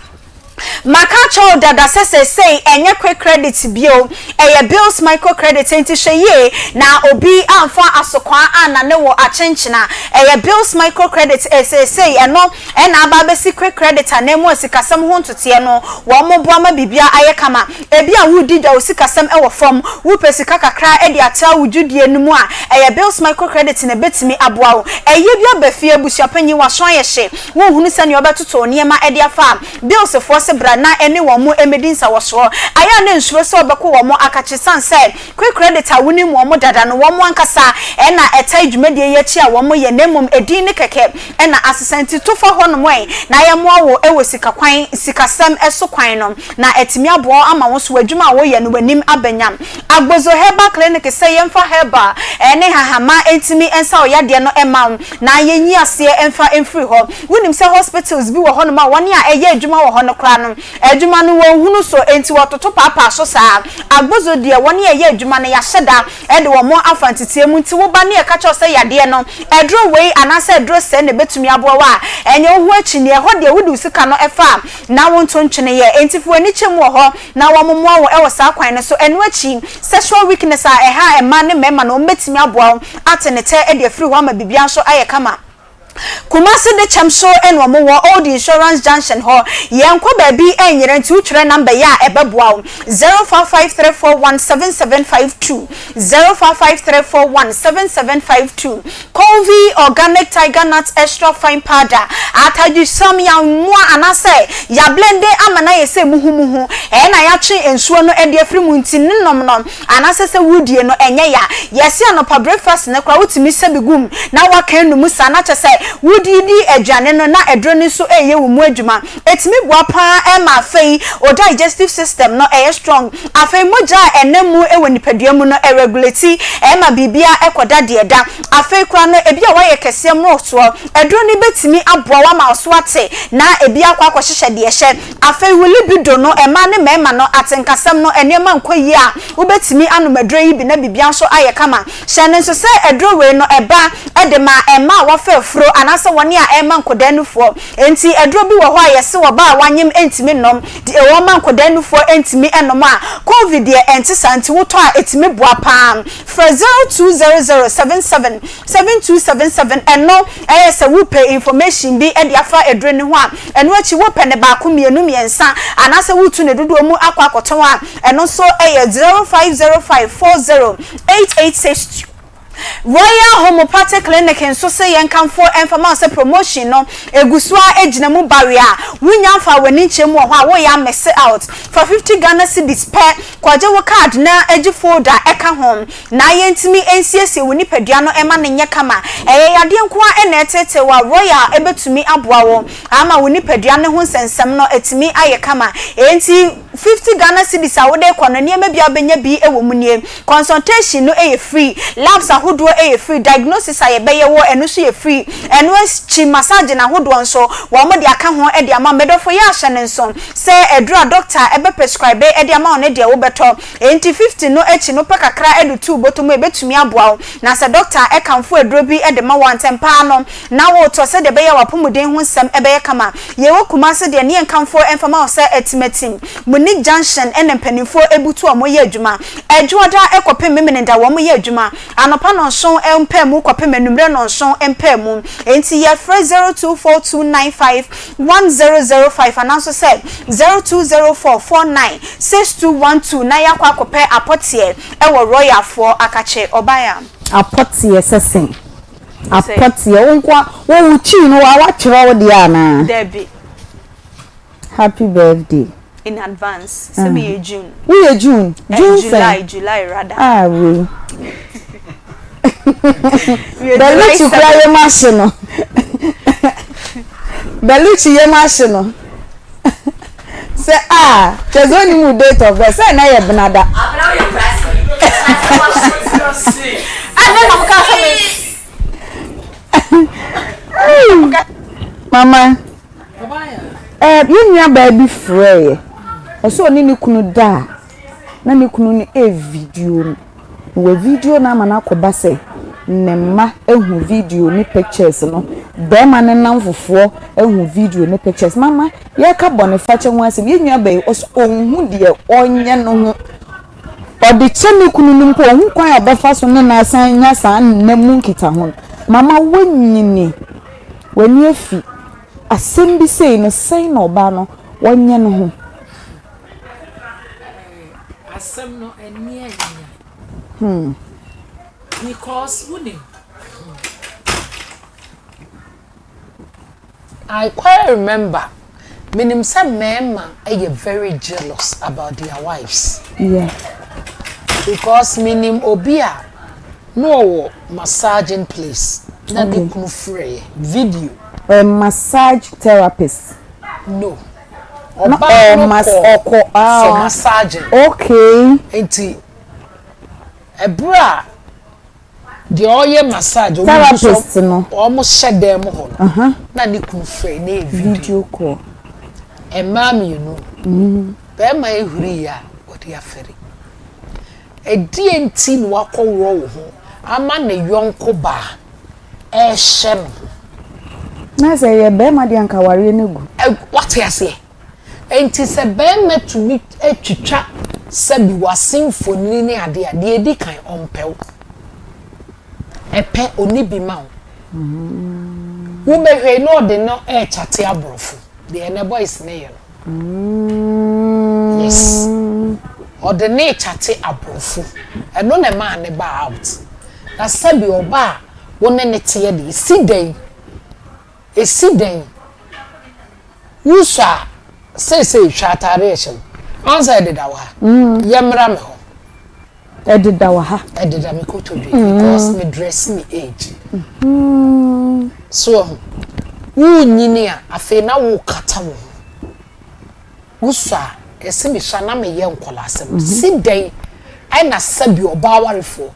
Maka akyerɛ wo dada sɛ seesei ɛnyɛ quick credit bio, ɛyɛ Bills Micro Credit enti hwɛ yie na obi amfa asokwaa annane wo akyenkyena. Ɛyɛ Bills Micro Credit seesei ɛno na aba abɛsi quick credit ananmu a sikasɛm ho ntoteɛ no wɔn boa ma biribiara ayɛ kama. Ebia woredi dwa wo sikasɛm wɔ fam, worepɛ sika kakra de atra wo dwudie no mu a, ɛyɛ Bills Micro Credit na ɛbɛtumi aboa wo. Ɛyɛ bi aba fie, abusuapanyin, w'aso ayɛ hye, wonhunu sɛnea wobɛtoto wo nneɛma de afa a, Bills foɔ se bra na ɛne wɔn mmɛdi nsawɔsoɔ. Ayɛ a na nsuro sɛ wobɛko wɔn akakye sane sɛ Quick Credit a wonim wɔn dada no, wɔn ankasa na ɛtae dwumadie yi akyi a wɔyɛ na mmom edin no kɛkɛ na asesa nti to fa hɔnom ɛ na yɛmmoa wo wɔ sika kwan, sikasɛm so kwan no na atumi aboa wo ama wo nso w'adwuma a woyɛ no w'anim aba nyam. Agbozo Herbal Clinic sɛ yɛmfa herbal ne hahama ntumi nsa wo yadeɛ no mma wo na yɛnyi aseɛ mfa mfiri hɔ. Wonim sɛ hospitals bi wɔ hɔnom a wɔn a ɛyɛ adwuma wɔ hɔ no koraa no adwuma no wɔnhunu so enti wɔtoto paapaa so saa. Agbozo deɛ wɔn a ɛyɛ adwuma no yɛahyɛ da de wɔn afa nteteɛ mu nti woba ne yɛka kyerɛ wo sɛ yadeɛ no aduro wei anaasɛ aduro sɛɛ na ɛbɛtumi aboa wo a ɛnyɛ wo ho akyinnyeɛ. Ɛhɔ deɛ wode wo sika no fa a na wonto ntwene yɛ. Enti fa w'ani kyɛ mu wɔ hɔ na wɔmmoa wo wɔ saa kwan no so. Ɛno akyi, sexual weakness a ɛha mmaa ne mmarima no, wɔbɛtumi aboa wo ate ne tɛ de afiri hɔ ama biribiara nso ayɛ kama. Kumasi Dekyɛm so na wɔn wɔ, Old Insurance Junction hɔ. Yɛnkɔ baabi nyera nti wotwerɛ number yi a ɛbɛboa wo, 0553417752, 0553417752. Colvie Organic Tiger Nut Extra Fine Powder, Atadwisam, yɛamoa anaasɛ yɛablende ama no ayɛ sɛ muhumuhu, ɛna yɛatwe nsuo no de afiri mu nti ne nom no anaasɛ sɛ woredie no ɛnyɛ ya. Yɛse anɔpa breakfast no koraa wotumi sɛ bi gu mu na woaka anum saa na kyerɛ sɛ wodidi aduane no na aduro no nso reyɛ wo mu adwuma. Ɛtumi boa pa ara ma afei wo digestive system no ɛyɛ strong. Afei mogya a ɛnam mu wɔ nipadua mu no ɛregulate, ɛma biribiara kɔda deɛ ɛda. Afei koraa no ebi a woayɛ kɛseɛ mmorosoɔ, aduro no bɛtumi aboa wo ama wo so ate na ebi akɔ akɔhyehyɛ deɛ ɛhyɛ. Afei wo libido no, mmaa ne mmarima no atenkasɛm no, nneɛma nkɔ yie a, wobɛtumi anom aduro yi bi na biribiara nso ayɛ kama. Hyɛ no nso sɛ aduro wei no ɛba de ma mmaa a wɔafa afuro anaasɛ wɔn a ɛrema nkwadaa nufoɔ. Enti aduro bi wɔ hɔ a yɛse ɔbaa a wanyem ntumi nnom, deɛ wɔma nkwadaa nufoɔ ntumi nnom a, Covid deɛ ɛnte saa nti wotɔ a ɛtumi boa pa ara. Frɛ 0200 77 7277 ɛno ɛyɛ sɛ wopɛ information bi de afa aduro no ho a, ɛno akyi wopɛ no baako, mmienu, mmiɛnsa anaasɛ woretu no dodoɔ mu akɔ akɔtɔn a, ɛno nso ɛyɛ 0505 40 8862. Royal Homeopathic Clinic nso se yɛnkamfo mfa ma wo sɛ promotion no egu so ara gyina mu bawe a wonnya mfaa w'ani nkyerɛ mu wɔ hɔ a woreyɛ amese out. Fa 50 Ghana cedis pɛ kɔgye wo card na gye folder ka ho na yɛntumi nsiesie wo nipadua no mma no nyɛ kama. Ɛyɛ yadeɛ nko ara na ɛreteetee wo a Royal bɛtumi aboa wo ama wo nipadua no ho nsɛnsɛm no atumi ayɛ kama. Enti. 50 Ghana cedis a wode rekɔ no, nneɛma bi a wobɛnya bi wɔ mu nie, Consultation no yɛ free, labs ahodoɔ yɛ free, diagnosis a yɛbɛyɛ wɔ ɛno nso yɛ free, ɛno akyi massaging ahodoɔ nso wɔde aka ho de ama wo. Medɔfo yɛ ahyɛ no nso sɛ aduro a doctor bɛ prescribe de ama wo no deɛ wobɛtɔ. Enti 50 no akyi no pɛ kakra de to wo bɔtɔ mu a ɛbɛtumi aboa wo. Na sɛ doctor kamfo aduro bi de ma wo a, ntɛm pa ara no na woretɔ sɛdeɛ ɛbɛyɛ a w'apɔmuden ho nsɛm bɛyɛ kama. Yɛwɔ Kumasi deɛ ne yɛnkamfoɔ mfa ma wo sɛ Atimatim, Munich junction na mpanimfoɔ butu a wɔyɛ adwuma. Adwoada kɔpem Memeneda wɔn yɛ adwuma. Anɔpa nɔnson mpaamu kɔpem anwummerɛ nɔnson mpaamu. Enti yɛfrɛ 0242951005 anaa nso sɛ 0204496212 na yɛakɔ akɔpɛ apɔteɛ wɔ Royalfoɔ akakye. Ɔbae a. Apɔteɛ sɛ sɛn? Apɔteɛ, wo nko a, wo wo kyii no wa watwerɛ wo deɛ anaa? Dabi. Happy birthday. In advance, sɛ me yɛ June. Wo yɛ June? Eh, June sɛn? July, July rather. Ah wei. Belucci kura yam ahye no. Belucci yam ahye no. Sɛ a, kyerɛ sɛ onim wo date of birth, sɛ ɛnɛ yɛ benada. Mama, eh, yɛn nua baa bi frɛɛ, ɔsɛ ɔne ne kunu da a, na ne kunu no ɛrevideo no. Na wavideo no ama no akɔba sɛ ne mma ahu video ne pictures no. Barima no nnamfofoɔ ahu video ne pictures. Mama yɛreka bɔnefakyɛ ho asɛm, yɛn nua bɛyi ɔsɛ ɔnhu deɛ ɔnyɛ no ho. Ɔde kyɛ ne kunu no mpo ɔnhu kwan a ɔbɛfa so ne no asan anya saa nna mu nkitaho no. Mama woanyini, w'ani afi. Asɛm bi sei no sɛn na ɔbaa no ɔnyɛ ne ho? Asɛm no ani anya. Hmm. Because wonim. I quite remember, menim sɛ mmarima yɛ very jealous about their wives. Yeah. Because menim obi a na ɔwɔ massaging place na ne kunu frɛɛ video. A massage therapist. No. Ɔbaa no kɔ for ah. massaging. Okay. Nti ɛberɛ a Deɛ ɔyɛ massage, wɔn Therapist no. Wɔn hyɛ dan mu hɔ no, na ne kunu frɛ na ɛyɛ video. Video call. Mmaa mmienu. Mm. Barima ehuri yɛ a, ɔde afɛre. Ɛdeɛ nti na wakɔworɔ wo ho ama ne yɔnko baa ɛrehyɛ no ho. Na sɛ ɛyɛ barima deɛ anka awareɛ no agu. Wate aseɛ? Enti sɛ barima tumi twitwa sɛbi w'ase mfonini ne adeɛ a, deɛ ɛdi kan, ɔmpɛ wo. Ɛpɛ, ɔnni bi ma wo. Wobɛhwɛ yi na ɔde no rekyate aborɔfo, deɛ ɛnɛ boys no yɛ no. Yes. Ɔde no rekyate aborɔfo. Ɛno na ɛmaa ne baa out. Na sɛbi ɔbaa a wo ne no teɛ deɛ, ɛsi dɛn? Ɛsi dɛn? Wosɔ a, seesei hwɛ ataade a ɛhyɛ wo. Ɔn sɛ ɛdeda wɔ ha. Yɛmmra me hɔ. Ɛdeda wɔ ha. Ɛdeda me kotodwe because me dress me age. So wahu? Wonyini a, afei na wokata wo ho. Wosɔ a, yɛse mesɔ a na meyɛ nkɔlaasɛm. Si dɛn ɛna sɛbi ɔbaa warefoɔ,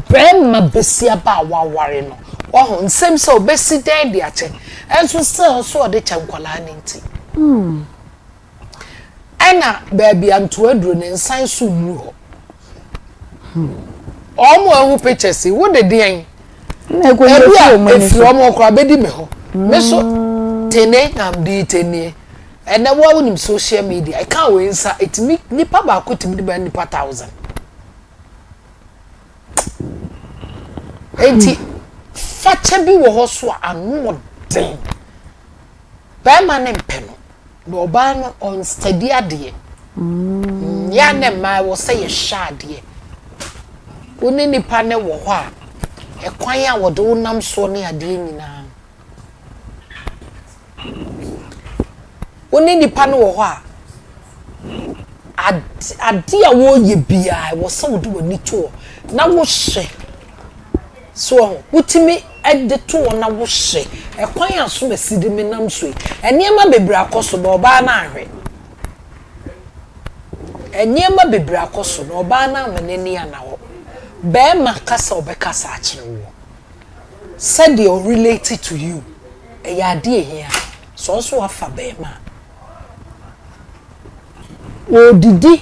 barima basia ba a waware no, wahu, nsɛm sɛ ɔbɛsi dɛn de akyɛ, ɛnso still nso ɔde kyɛ nkɔlaa no nti. Ɛna baabi a ntoa duro no nsan so nnuru hɔ. Wɔn a ahu pictures yi, wo de deɛn? Ebi a efiri wɔn koraa bɛdi me hɔ. Me so tene na mde tenie. Ɛnɛ wo a wonim social media, ɛka wei nsa, ɛtumi, nipa baako tumi de bɛyɛ nipa thousand. Enti, fakyɛ bi wɔ hɔ so a ano ɔden. Bɛrima ne mpɛ no, na ɔbaa no ɔnstadi adeɛ. Mm. Yɛ a na mmaa wɔ sɛ yɛhwɛ adeɛ. Wo ne nipa ne wɔ hɔ a, ɛkwan a wɔde wo nam soɔ ne adeɛ nyinaa. Wo ne nipa no wɔ hɔ a, ade ade a wɔreyɛ biara ɛwɔ sɛ wode w'ani to hɔ na wohwɛ. So wɔn wotumi de to hɔ na wohwɛ ɛkwan a so masi de me nam so yi. Nneɛma bebree akɔ so na ɔbaa no anhwɛ. Nneɛma bebree akɔ so na ɔbaa no amma n'ani anna hɔ. Barima kasa a ɔbɛkasa akyerɛ woɔ. Sɛdeɛ ɔ relate to you ɛyɛ adeɛ ɛhia sɛ wo nso wafa bɛɛma a ɔɔdidi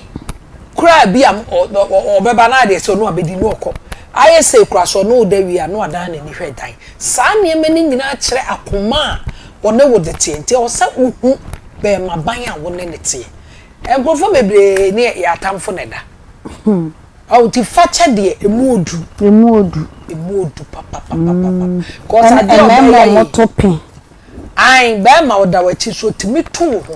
koraa bi a ɔbɛba na adeɛ sɛ ɔno abɛdi na ɔkɔ ayɛ sɛ kura sɛ ɔne wo da wie a na wadan n'ani hwɛ dan saa nneɛma no nyinaa kyerɛ akoma a ɔne wo de teɛ nti ɛwɔ sɛ wohu bɛɛma ban a wo ne ne teɛ nkurɔfoɔ bebree ne yɛ atamfo na ɛda. Ɔn ti fakyɛ deɛ emu odu. Emu odu. Emu odu papapapapa. Cause Ɛna adeɛ a mmarima ɔbɛyɛ a yi. wɔto pe. Ae bɛrima ɔda w'akyi so otumi to wo ho.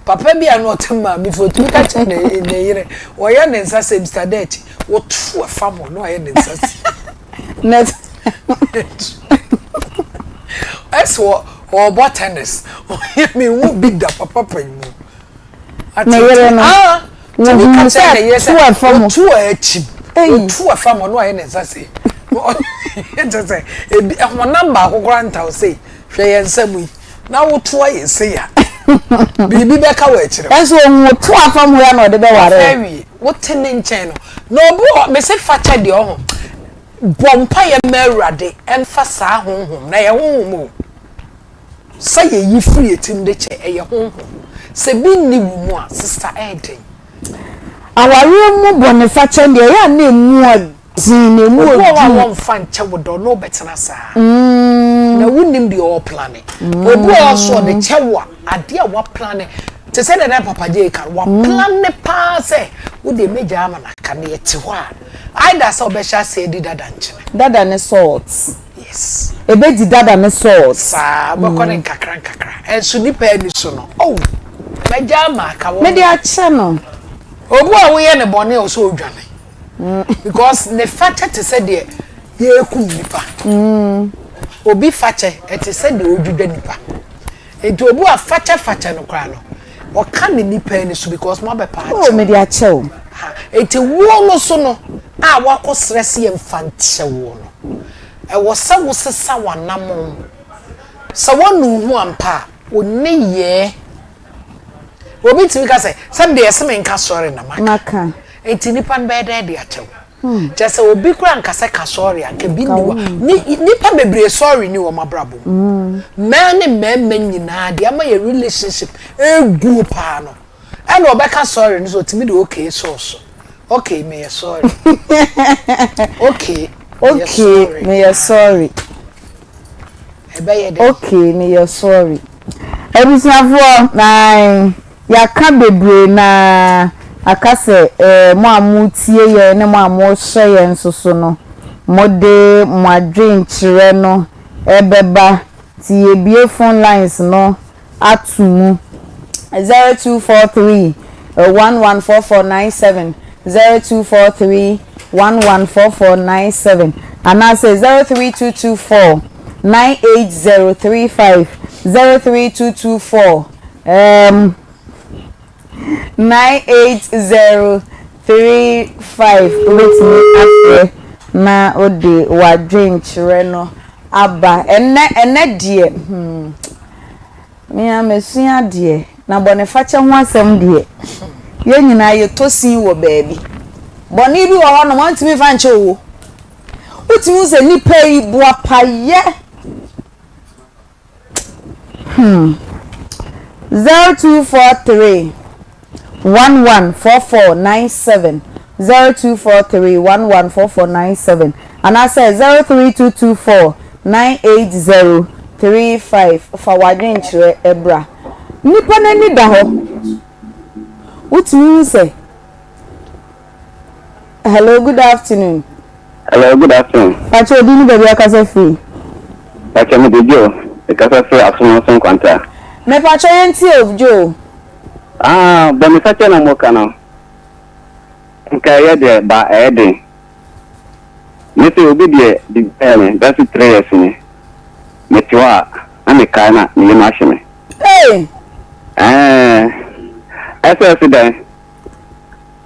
Papa bi a na ɔte maame fie otumi ka kyerɛ ne ne yere ɔyɛ ne nsa sɛ Mister Dɛɛkyi woto ɛfam hɔ na wayɛ ne nsa si. Net. Ɛsɛ wɔ ɔbɔ tennis ɔyɛ me hu bi da papa panyin mu. Ne yere no. Ah, tumi Wɔhunu ka sɛ kyerɛ ne yere sɛ to ɛfam. otu a akyi Ei. otu ɛfam ɔno ayɛ ne nsa sei kyerɛ sɛ ebi ɛhonam baako koraa ntaw sei hwɛ yɛn nsa mu yi na woto ayɛ sei a biribi bɛka wɔ akyire Ɛnso ohun to afam hɔ ya na ɔde bɛware Wafa wo. awie wote ne nkyɛn no na obi wɔ mese fakyɛ deɛ ɔho bɔ mpaeɛ ma awurade ɛmfa saa honhom na ɛyɛ honhom o Sɛ yɛyi firi yɛn tirim de kyɛ, ɛyɛ honhom. Sɛ bi nni wo mu a, sista ɛyɛ den. Awareɛ mu bɔnefakyɛ deɛ ɛyɛ a na ɛmu ɔden, na ɛmu Obi wɔ hɔ a ɔduru. wɔmfa nkyɛ wo da, ɔne wo bɛtena saa. Na wonnim deɛ ɔreplane. Obi wɔ hɔ so ɔde kyɛ wo a, adeɛ a waplane te sɛ deɛ na Papa J ka no, waplane paa sɛ wo deɛ mɛgyaa ama no aka na yɛte hɔ a, either sɛ ɔbɛhyɛ aseɛ adi dada nkyene. Dada ne salt. Yes. Ɛbɛdi dada ne salt. Saa, wobɛkɔ no nkakra nkakra. Ɛnso nipa ani so no, oh, mɛgyaa ama aka wɔn. Mede akyɛ no. Obi a woyɛ no bɔne a ɔsɛ ɔdwane. Because ne fakyɛ te sɛ deɛ yɛrekum nipa. Obi fakyɛ ɛte sɛ deɛ ɔredwidwa nipa. Nti obi a fakyɛ fakyɛ no koraa no, ɔka ne nipa ani so because mo abɛpa akyɛw. Oh, mede akyɛ wo. Ha, nti wo no so no a wakɔ srɛ sɛ yɛmfa nkyɛ wo no, ɛwɔ sɛ wosesa w'anammɔn. Sɛ woanu wo ho ampa a, wo nneyɛɛ Obi tumi ka sɛ, sɛ me deɛ yɛse menka sɔre na maka. Maka. Enti nipa no bɛyɛ dɛn de akyɛ wo? Kyerɛ sɛ obi koraa nka sɛ ka sɔre a, nka bi nni hɔ. Ni, nipa bebree sɔre ni wɔn abrabɔ mu. Mmaa ne mmarima nyinaa, deɛ ama yɛ relationship ɛreguo paa no, ɛna ɔbɛka sɔre no so ɔtumi de okay sɔɔ so. Okay, meyɛ sɔre. Okay, meyɛ Okay, sɔre. meyɛ sɔre. Ɛbɛyɛ dɛn? Okay, meyɛ sɔre. Abusuafoɔ, ae, yɛaka bebree na aka sɛ eh, mo a moretie yɛn ne mo a morehwɛ yɛn nso so no, mode mo adwenkyerɛ no bɛba. Nti yɛbue phone lines no ato mu. 0243 114497, 0243 114497 anaasɛ 03224 98035, 03224 um, 98035 wobɛtumi afrɛ na wode w'adwenkyerɛ no aba. Ɛnnɛ, ɛnnɛ deɛ, hmm. Me ara masua adeɛ, na bɔnefakyɛ ho asɛm deɛ, yɛn nyinaa yɛtɔ sin wɔ baabi. Bɔne bi wɔ hɔnom, wɔntumi mfa nkyɛ owuo. Wotumi hu sɛ nnipa yi boapayɛ. Hmm. 0243 114497 0243 114497 anaasɛ 03224 98035 fa w'adwenkyerɛ bra. Nnipa no ani da hɔ. Wotumi hu sɛ Hello, good afternoon. Hello, good afternoon. Pakyɛ odi ne baabi akasa firi. Pakyɛ me de Joe, mekasa firi Asomanso Nkwanta. Mepakyɛ yɛn tie o Joe. Ah, bɔnefakyɛ na moka no. Nka ɛyɛ deɛ ba ɛyɛ den. Me se obi deɛ biribi ayɛ me bɛse 3 years ni. Mete hɔ a na mekae na me yam ahye me. Hey! Ɛɛ, ɛsɛ ɛse dɛn?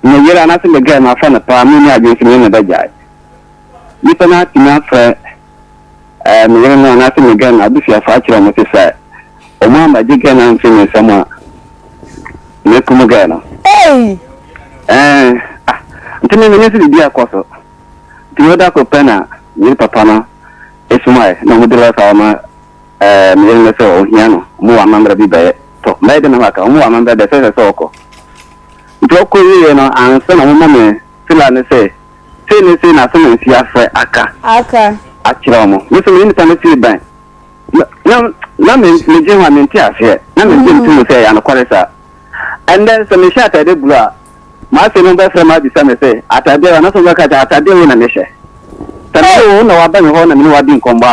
Me yere anaasɛ me girl mafa no paa menni adwene sɛ me ne no bɛgyae. Nipa no atumi afrɛ ɛɛ me yere no anaasɛ me girl no abusuafo akyerɛ wɔn se sɛ wɔn ammɛgye girl no amfiri me nsam a mɛkum girl no. Ei! Ɛɛ ah nti me menim sɛ biribi akɔ so. Nti me da koro pɛ na me yere papa no esumae na wɔde lɔre ama ɛɛ me yere no sɛ ohia no wɔn wɔ amammerɛ bi bɛyɛ tɔ mɛyɛ dɛ na maka wɔn wɔ amammerɛ dɛ sɛ sɛ sɛ ɔkɔ. Nti ɔkɔ wieɛ no ansa na wɔma me fila no sɛ sei ne sei na asɛm a nsi afrɛ aka Aka. akyerɛ wɔn. Me nso me ne nipa no sii bɛn. Na na me megye ho a mente aseɛ. Na mente nto mu sɛ ɛyɛ anokware saa. Ɛndɛ sɛ mehyɛ atade blue a, m'ase no bɛfrɛ me abisa me sɛ atadeɛ wei anaasɛ wɔbɛka sɛ atadeɛ wei na mehyɛ. Sɛ me ne wo na waba me hɔ na me ne wo adi nkɔmmɔ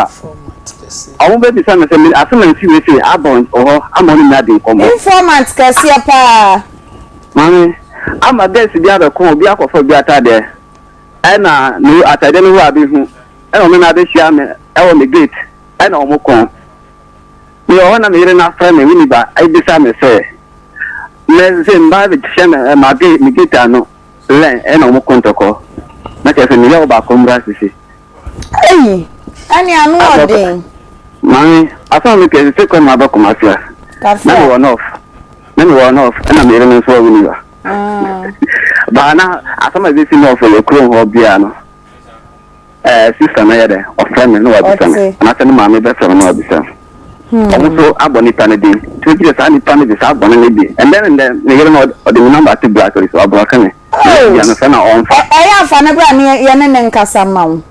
a, wɔbɛbisa me sɛ me asɛm a nsi wei sei aba wo hɔ ama wo ne me adi nkɔmmɔ. Informant kɛseɛ paa. Maame, ama girls bi abɛko obi akɔfa obi atadeɛ ɛna ne atadeɛ no wura abɛhu ɛna ɔne no abɛhyia me ɛwɔ me gate ɛna wɔn ko. Mewɔ hɔ na me yere no afrɛ me Winneba abisa me sɛ mɛ sɛ mba abɛhyia me ma me gate ano lɛn ɛna wɔn ko ntɔkɔ na kyerɛ sɛ meyɛ wo baako mmra sisi. Ei, ɛne ano ɔden. Maame, asɛm a meka yi sɛ kɔ na aba Kumasi a. Kafra. Na mewɔ North. Na mewɔ North ɛna me yere no nso wɔ Winneba. Baa na asɛm a ɛbɛsi North yɛ kurom hɔ biara no, ɛɛ sista no yɛ dɛ ɔfrɛ me na wabisa me anaasɛ ne maame bɛfrɛ me na wabisa me. Wɔn nso abɔ nipa no din nti megye sɛ saa nipa no de saa bɔne no bi. Ɛndɛ ne ndɛ me yere no ɔde me nɔmba ato blacklist wablɔke me. Oh. Meyɛ bia mefrɛ no a ɔmfa. Ɛyɛ a fa no bra ne yɛne no nkasa ma wo.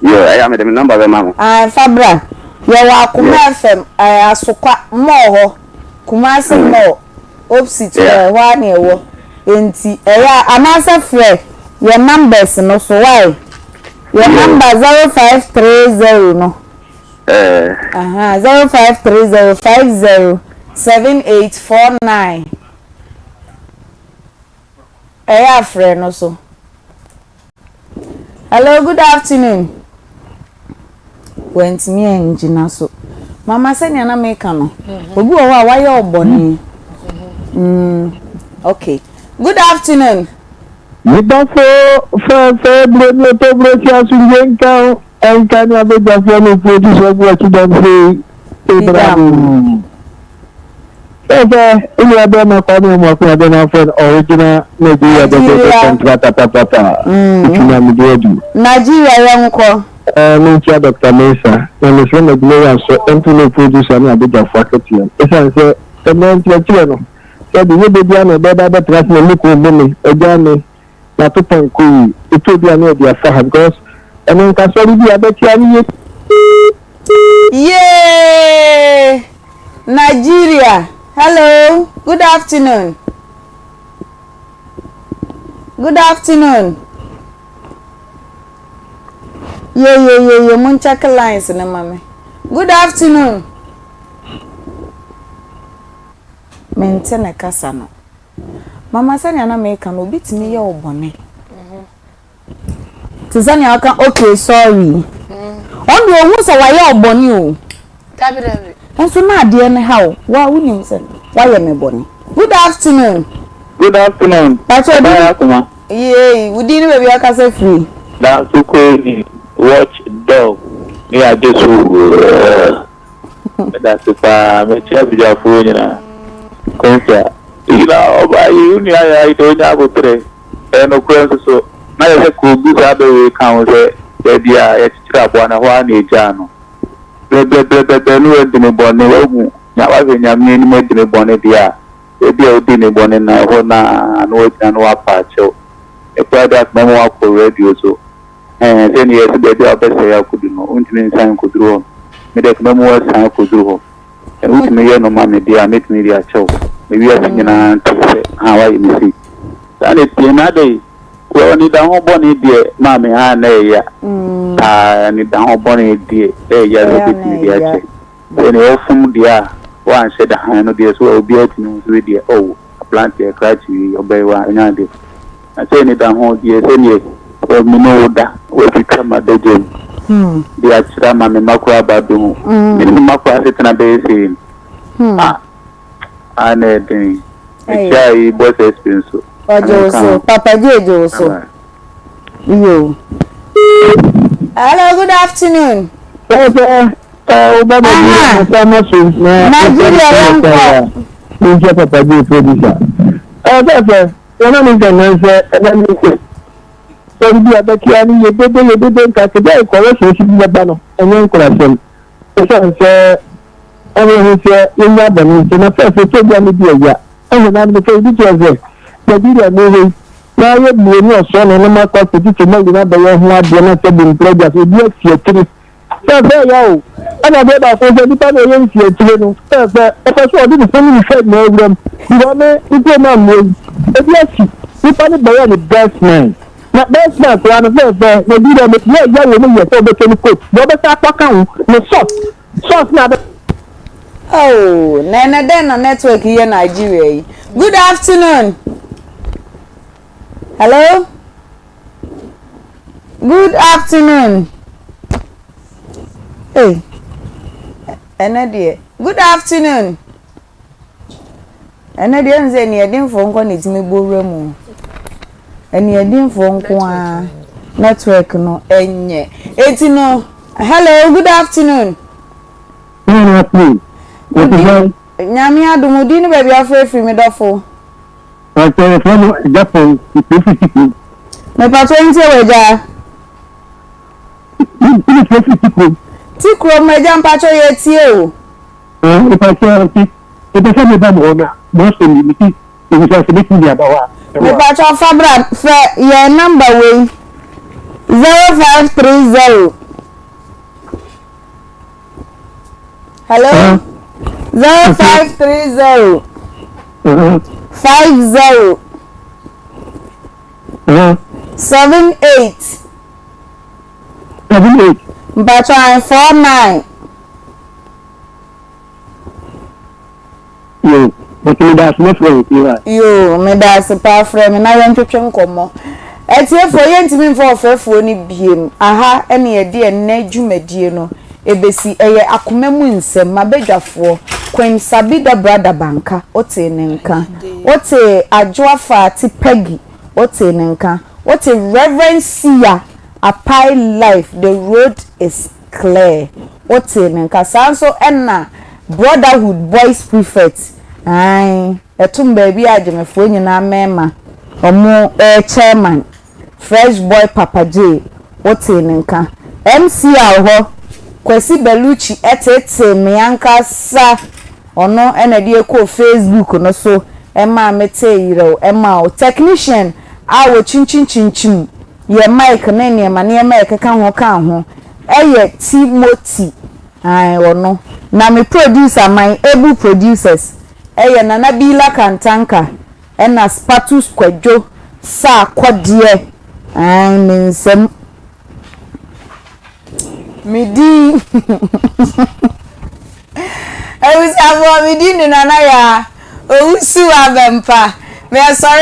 Yo, ɛyɛ a mede me number bɛma mo. Ae fa bra. Yɛwɔ Akoma FM, ɛɛ Asokwa mall hɔ, Kumasi mall opsit hɔ, ɛhɔ ara na yɛwɔ. Enti ɛyɛ a anaasɛ frɛ yɛn numbers no so wai? Yɛn number 0530 no. Ɛɛ. Ahaa, 0530 50 7849. Ɛyɛ a frɛ no so. Hello, good afternoon. Wantumi angyina so. Mama sɛnea na meka no, obi wɔ hɔ a wayɛ wo bɔne. Mm, okay. Good afternoon. Me dɔfo fɛɛfɛ buroni ɔtɔ burokyi asomdwe nka wo ɛnka ne abadwafoɔ ne mfuotufoɔ gu akyi dɔm sei ebram. Fɛfɛ, wo nua bɛrima Kwame Amoako Abenafo no original Nigeria dɛdɛɛdɛ contractor papapa. Otwi na mede adu. Nigeria yɛnkɔ. Ɛɛ menkyia Doctor Mensah na mesrɛ no adwuma yi asɔ ɛnto ne producer ne abadwafo akatua mu ɛsiane sɛ ɛnɛ nkyerɛkyerɛ no sɛbe nyɛ da biara na ɛbɛba abɛtena ase na me kunu bu me, ɔgyaa me, mato pɔnkɔ yi, ɛtɔ bi a na yɛde afa ha because ɛno nka sɔre bi a bɛkyia no yɛ. Yee! Nigeria hello good afternoon good afternoon yeyeyeye mo nkyɛke lines no ma me good afternoon mente ne kasa no mama sɛnea na meka no obi tumi yɛ wo bɔne Te sɛ nea ɔka okay sorry. Ɔno deɛ ɔhu sɛ wayɛ wo bɔne o. Dabi dabi. Nso na adeɛ no ha wo. Wo a wonim sɛ wayɛ me bɔne. Good afternoon. Good afternoon. Pakyɛ Ɔbaa din. Akoma. Yei, wo din ne baabi a wokasa firi. Danso Kwesi watch dog ne yagye so wurr. Medase paa mekyia abadwafoɔ nyinaa. Quincy na ɔbaa yi wo nua yɛ ayi deɛ ɔnya aboterɛ. Ɛyɛ nokorɛ nso so, na yɛhwɛ koobi saa bɛ wei ka ho sɛ baabi a yɛkyekyere aboa no ɛhɔ ara na yɛgyaa no. Brɛbrɛbrɛbrɛbrɛ no wadi me bɔne, wahu, wahwɛ Nyame anim adi me bɔne deɛ a, baabi a wodii me bɔne no ɛhɔ no ara na wagyina na wapa akyɛw. Me koraa deɛ anka mɛma wakɔ radio so. Ɛɛ, sɛdeɛ yɛse baabi a wobɛsɛe akɔdu no, wontumi nsan nkɔduru hɔ. Me deɛ anka mɛma woasan akɔduru hɔ. Sɛ wotumi yɛ no ma me deɛ a, mɛtumi de akyɛ wo, ma wiase nyinaa nte sɛ haa woayɛ me sei. Saa na ɛteɛ, na adɛn? Well, anidaho bɔne deɛ maa me haa na ɛya paa, anidaho bɔne deɛ ɛya sɛ wobɛtumi de akyɛ. Sɛ nea ɔfom deɛ a woanhyɛ da hann no deɛ so a obiara tumi hu sɛ wei deɛ oh, aberanteɛ, krakye wei, ɔbɛn wa, ɔnya adeɛ. Na sɛ anidaho deɛ sɛdeɛ sɛ me ne wo da, woatwitwa m'adagya mu de akyerɛ ama me mma koraa aba abɛhu. Me ne me mma koraa asetena bɛyɛ sei no. Ah, ah na ɛden. Mekyia yi Boss SP nso. Ɔgye wo so, Papa Gye gye wo so. Yo. Hello, good afternoon. Papa, wo ba Nigeria na sama so na Nigeria yɛnkɔ. Menkyia Papa Gye producer. Ɛɛ sɛ Wɔn a menka nnansɛ ɛna ne sɛ sɔre bi a bɛte ano yɛ dede yɛ dede nka sɛ dɛ nkɔrɔhyɛ si bi bɛba no ɛnyɛ nkorasɛm ɛsiane sɛ ɛwɔ ho sɛ yɛnya bɔne nti na fɛfɛ sɛ bi a ne bi ɛya ɛhwɛ na ne sɛ ebi kyerɛ sɛ Nigeria ne hɔ yi na ayɛ bie ne ɔsɔ no no ma kɔ akɔtiti ma nyina bɛyɛ ho adeɛ na sɛ bi mprɛ gya sɛ obi asi akyiri Fɛɛfɛ ya o, ɛna adeɛ baako sɛ nipa na ɔyɛ nsiakyire no fɛɛfɛ ɔpɛ sɛ ɔde ne ho ne ne hwɛ nyinaa wuram because me me kurom a mewɔ yi ebi asi nipa no bɛyɛ ne best man na best man koraa no fɛɛfɛ na ebi dɛ ne ɛya wɔ mu yɛ sɛ ɔbɛtɔ ne coat deɛ ɔbɛsa akɔ aka ho ne socks socks na abɛ. Oh, na ɛnɛ dɛn na network yi yɛ Nigeria yi? Good afternoon. Hello. Good afternoon. Hey, ɛnɛ deɛ. Good afternoon. Ɛnɛ deɛ ɛmu sɛ aniɛdenfoɔ nko na ɛtumi bɔ wura mu. Aniɛdenfoɔ nko ara network no ɛnyɛ. Eti no, hello, good afternoon. Good afternoon. Nyame adom, wo din ne baabi afrɛ firi me dɔfo. Mpakyɛw yɛfrɛ no Agya Pɔn, mefrɛ firi Tikrom. Mepakyɛw ntie wo agya. Mefrɛ firi Tikrom. Tikrom agya mpakyɛw yɛtie o. Ah, mepakyɛw nti mepɛ sɛ meba mo hɔ na mo asɛm yi meti mebisa sɛ mɛtumi de aba hɔ a. Mepakyɛw fa bra frɛ yɛn number wei 0530. Hello? 0530 50 78 78 Mpatsɔ an 49. Yo, but me da ase mɛfrɛ wo tie wa. Yoo, meda ase paa frɛ me na yɛntwetwe nkɔmmɔ. Atiefoɔ, yɛntumi mfa ɔfrɛfoɔ no biem. Aha na yɛde ɛnnɛ dwumadie no ɛbɛsi. Ɛyɛ akoma mu nsɛm. M'abadwafoɔ, Queen Sabida Brada Banka, wotee ne nka. Wotee Adwoa Faati Peggy, wotee ne nka. Wote Rev. Siya Apai Life, The Road is Clear, wotee ne nka. Saa nso na Brotherhood Boys Prefect, ae, ɛtom baabi a Gyemefoɔ nyinaa mmarima, wɔn chairman, Fresh Boy Papa Jay, wotee ne nka. MCR hɔ, Kwasi Bellucci teetee me ankasa, ɔno na ɛde kɔɔ Facebook no so maa metee yerɛw maa wo. Technician a wɔkyinkyinkyinkyin yɛ mic ne nneɛma nneɛma a ɛkeka ho ka ho yɛ Timothy, ae ɔno. Na me producer, my able producers yɛ Nana Bila Kantanka ɛna Spatus Kwadwo Sarkodie, ae me nsam. Me din Abusuafoɔ me din de Nana Yaa Owusu Abɛmpa. Meyɛ sɔre.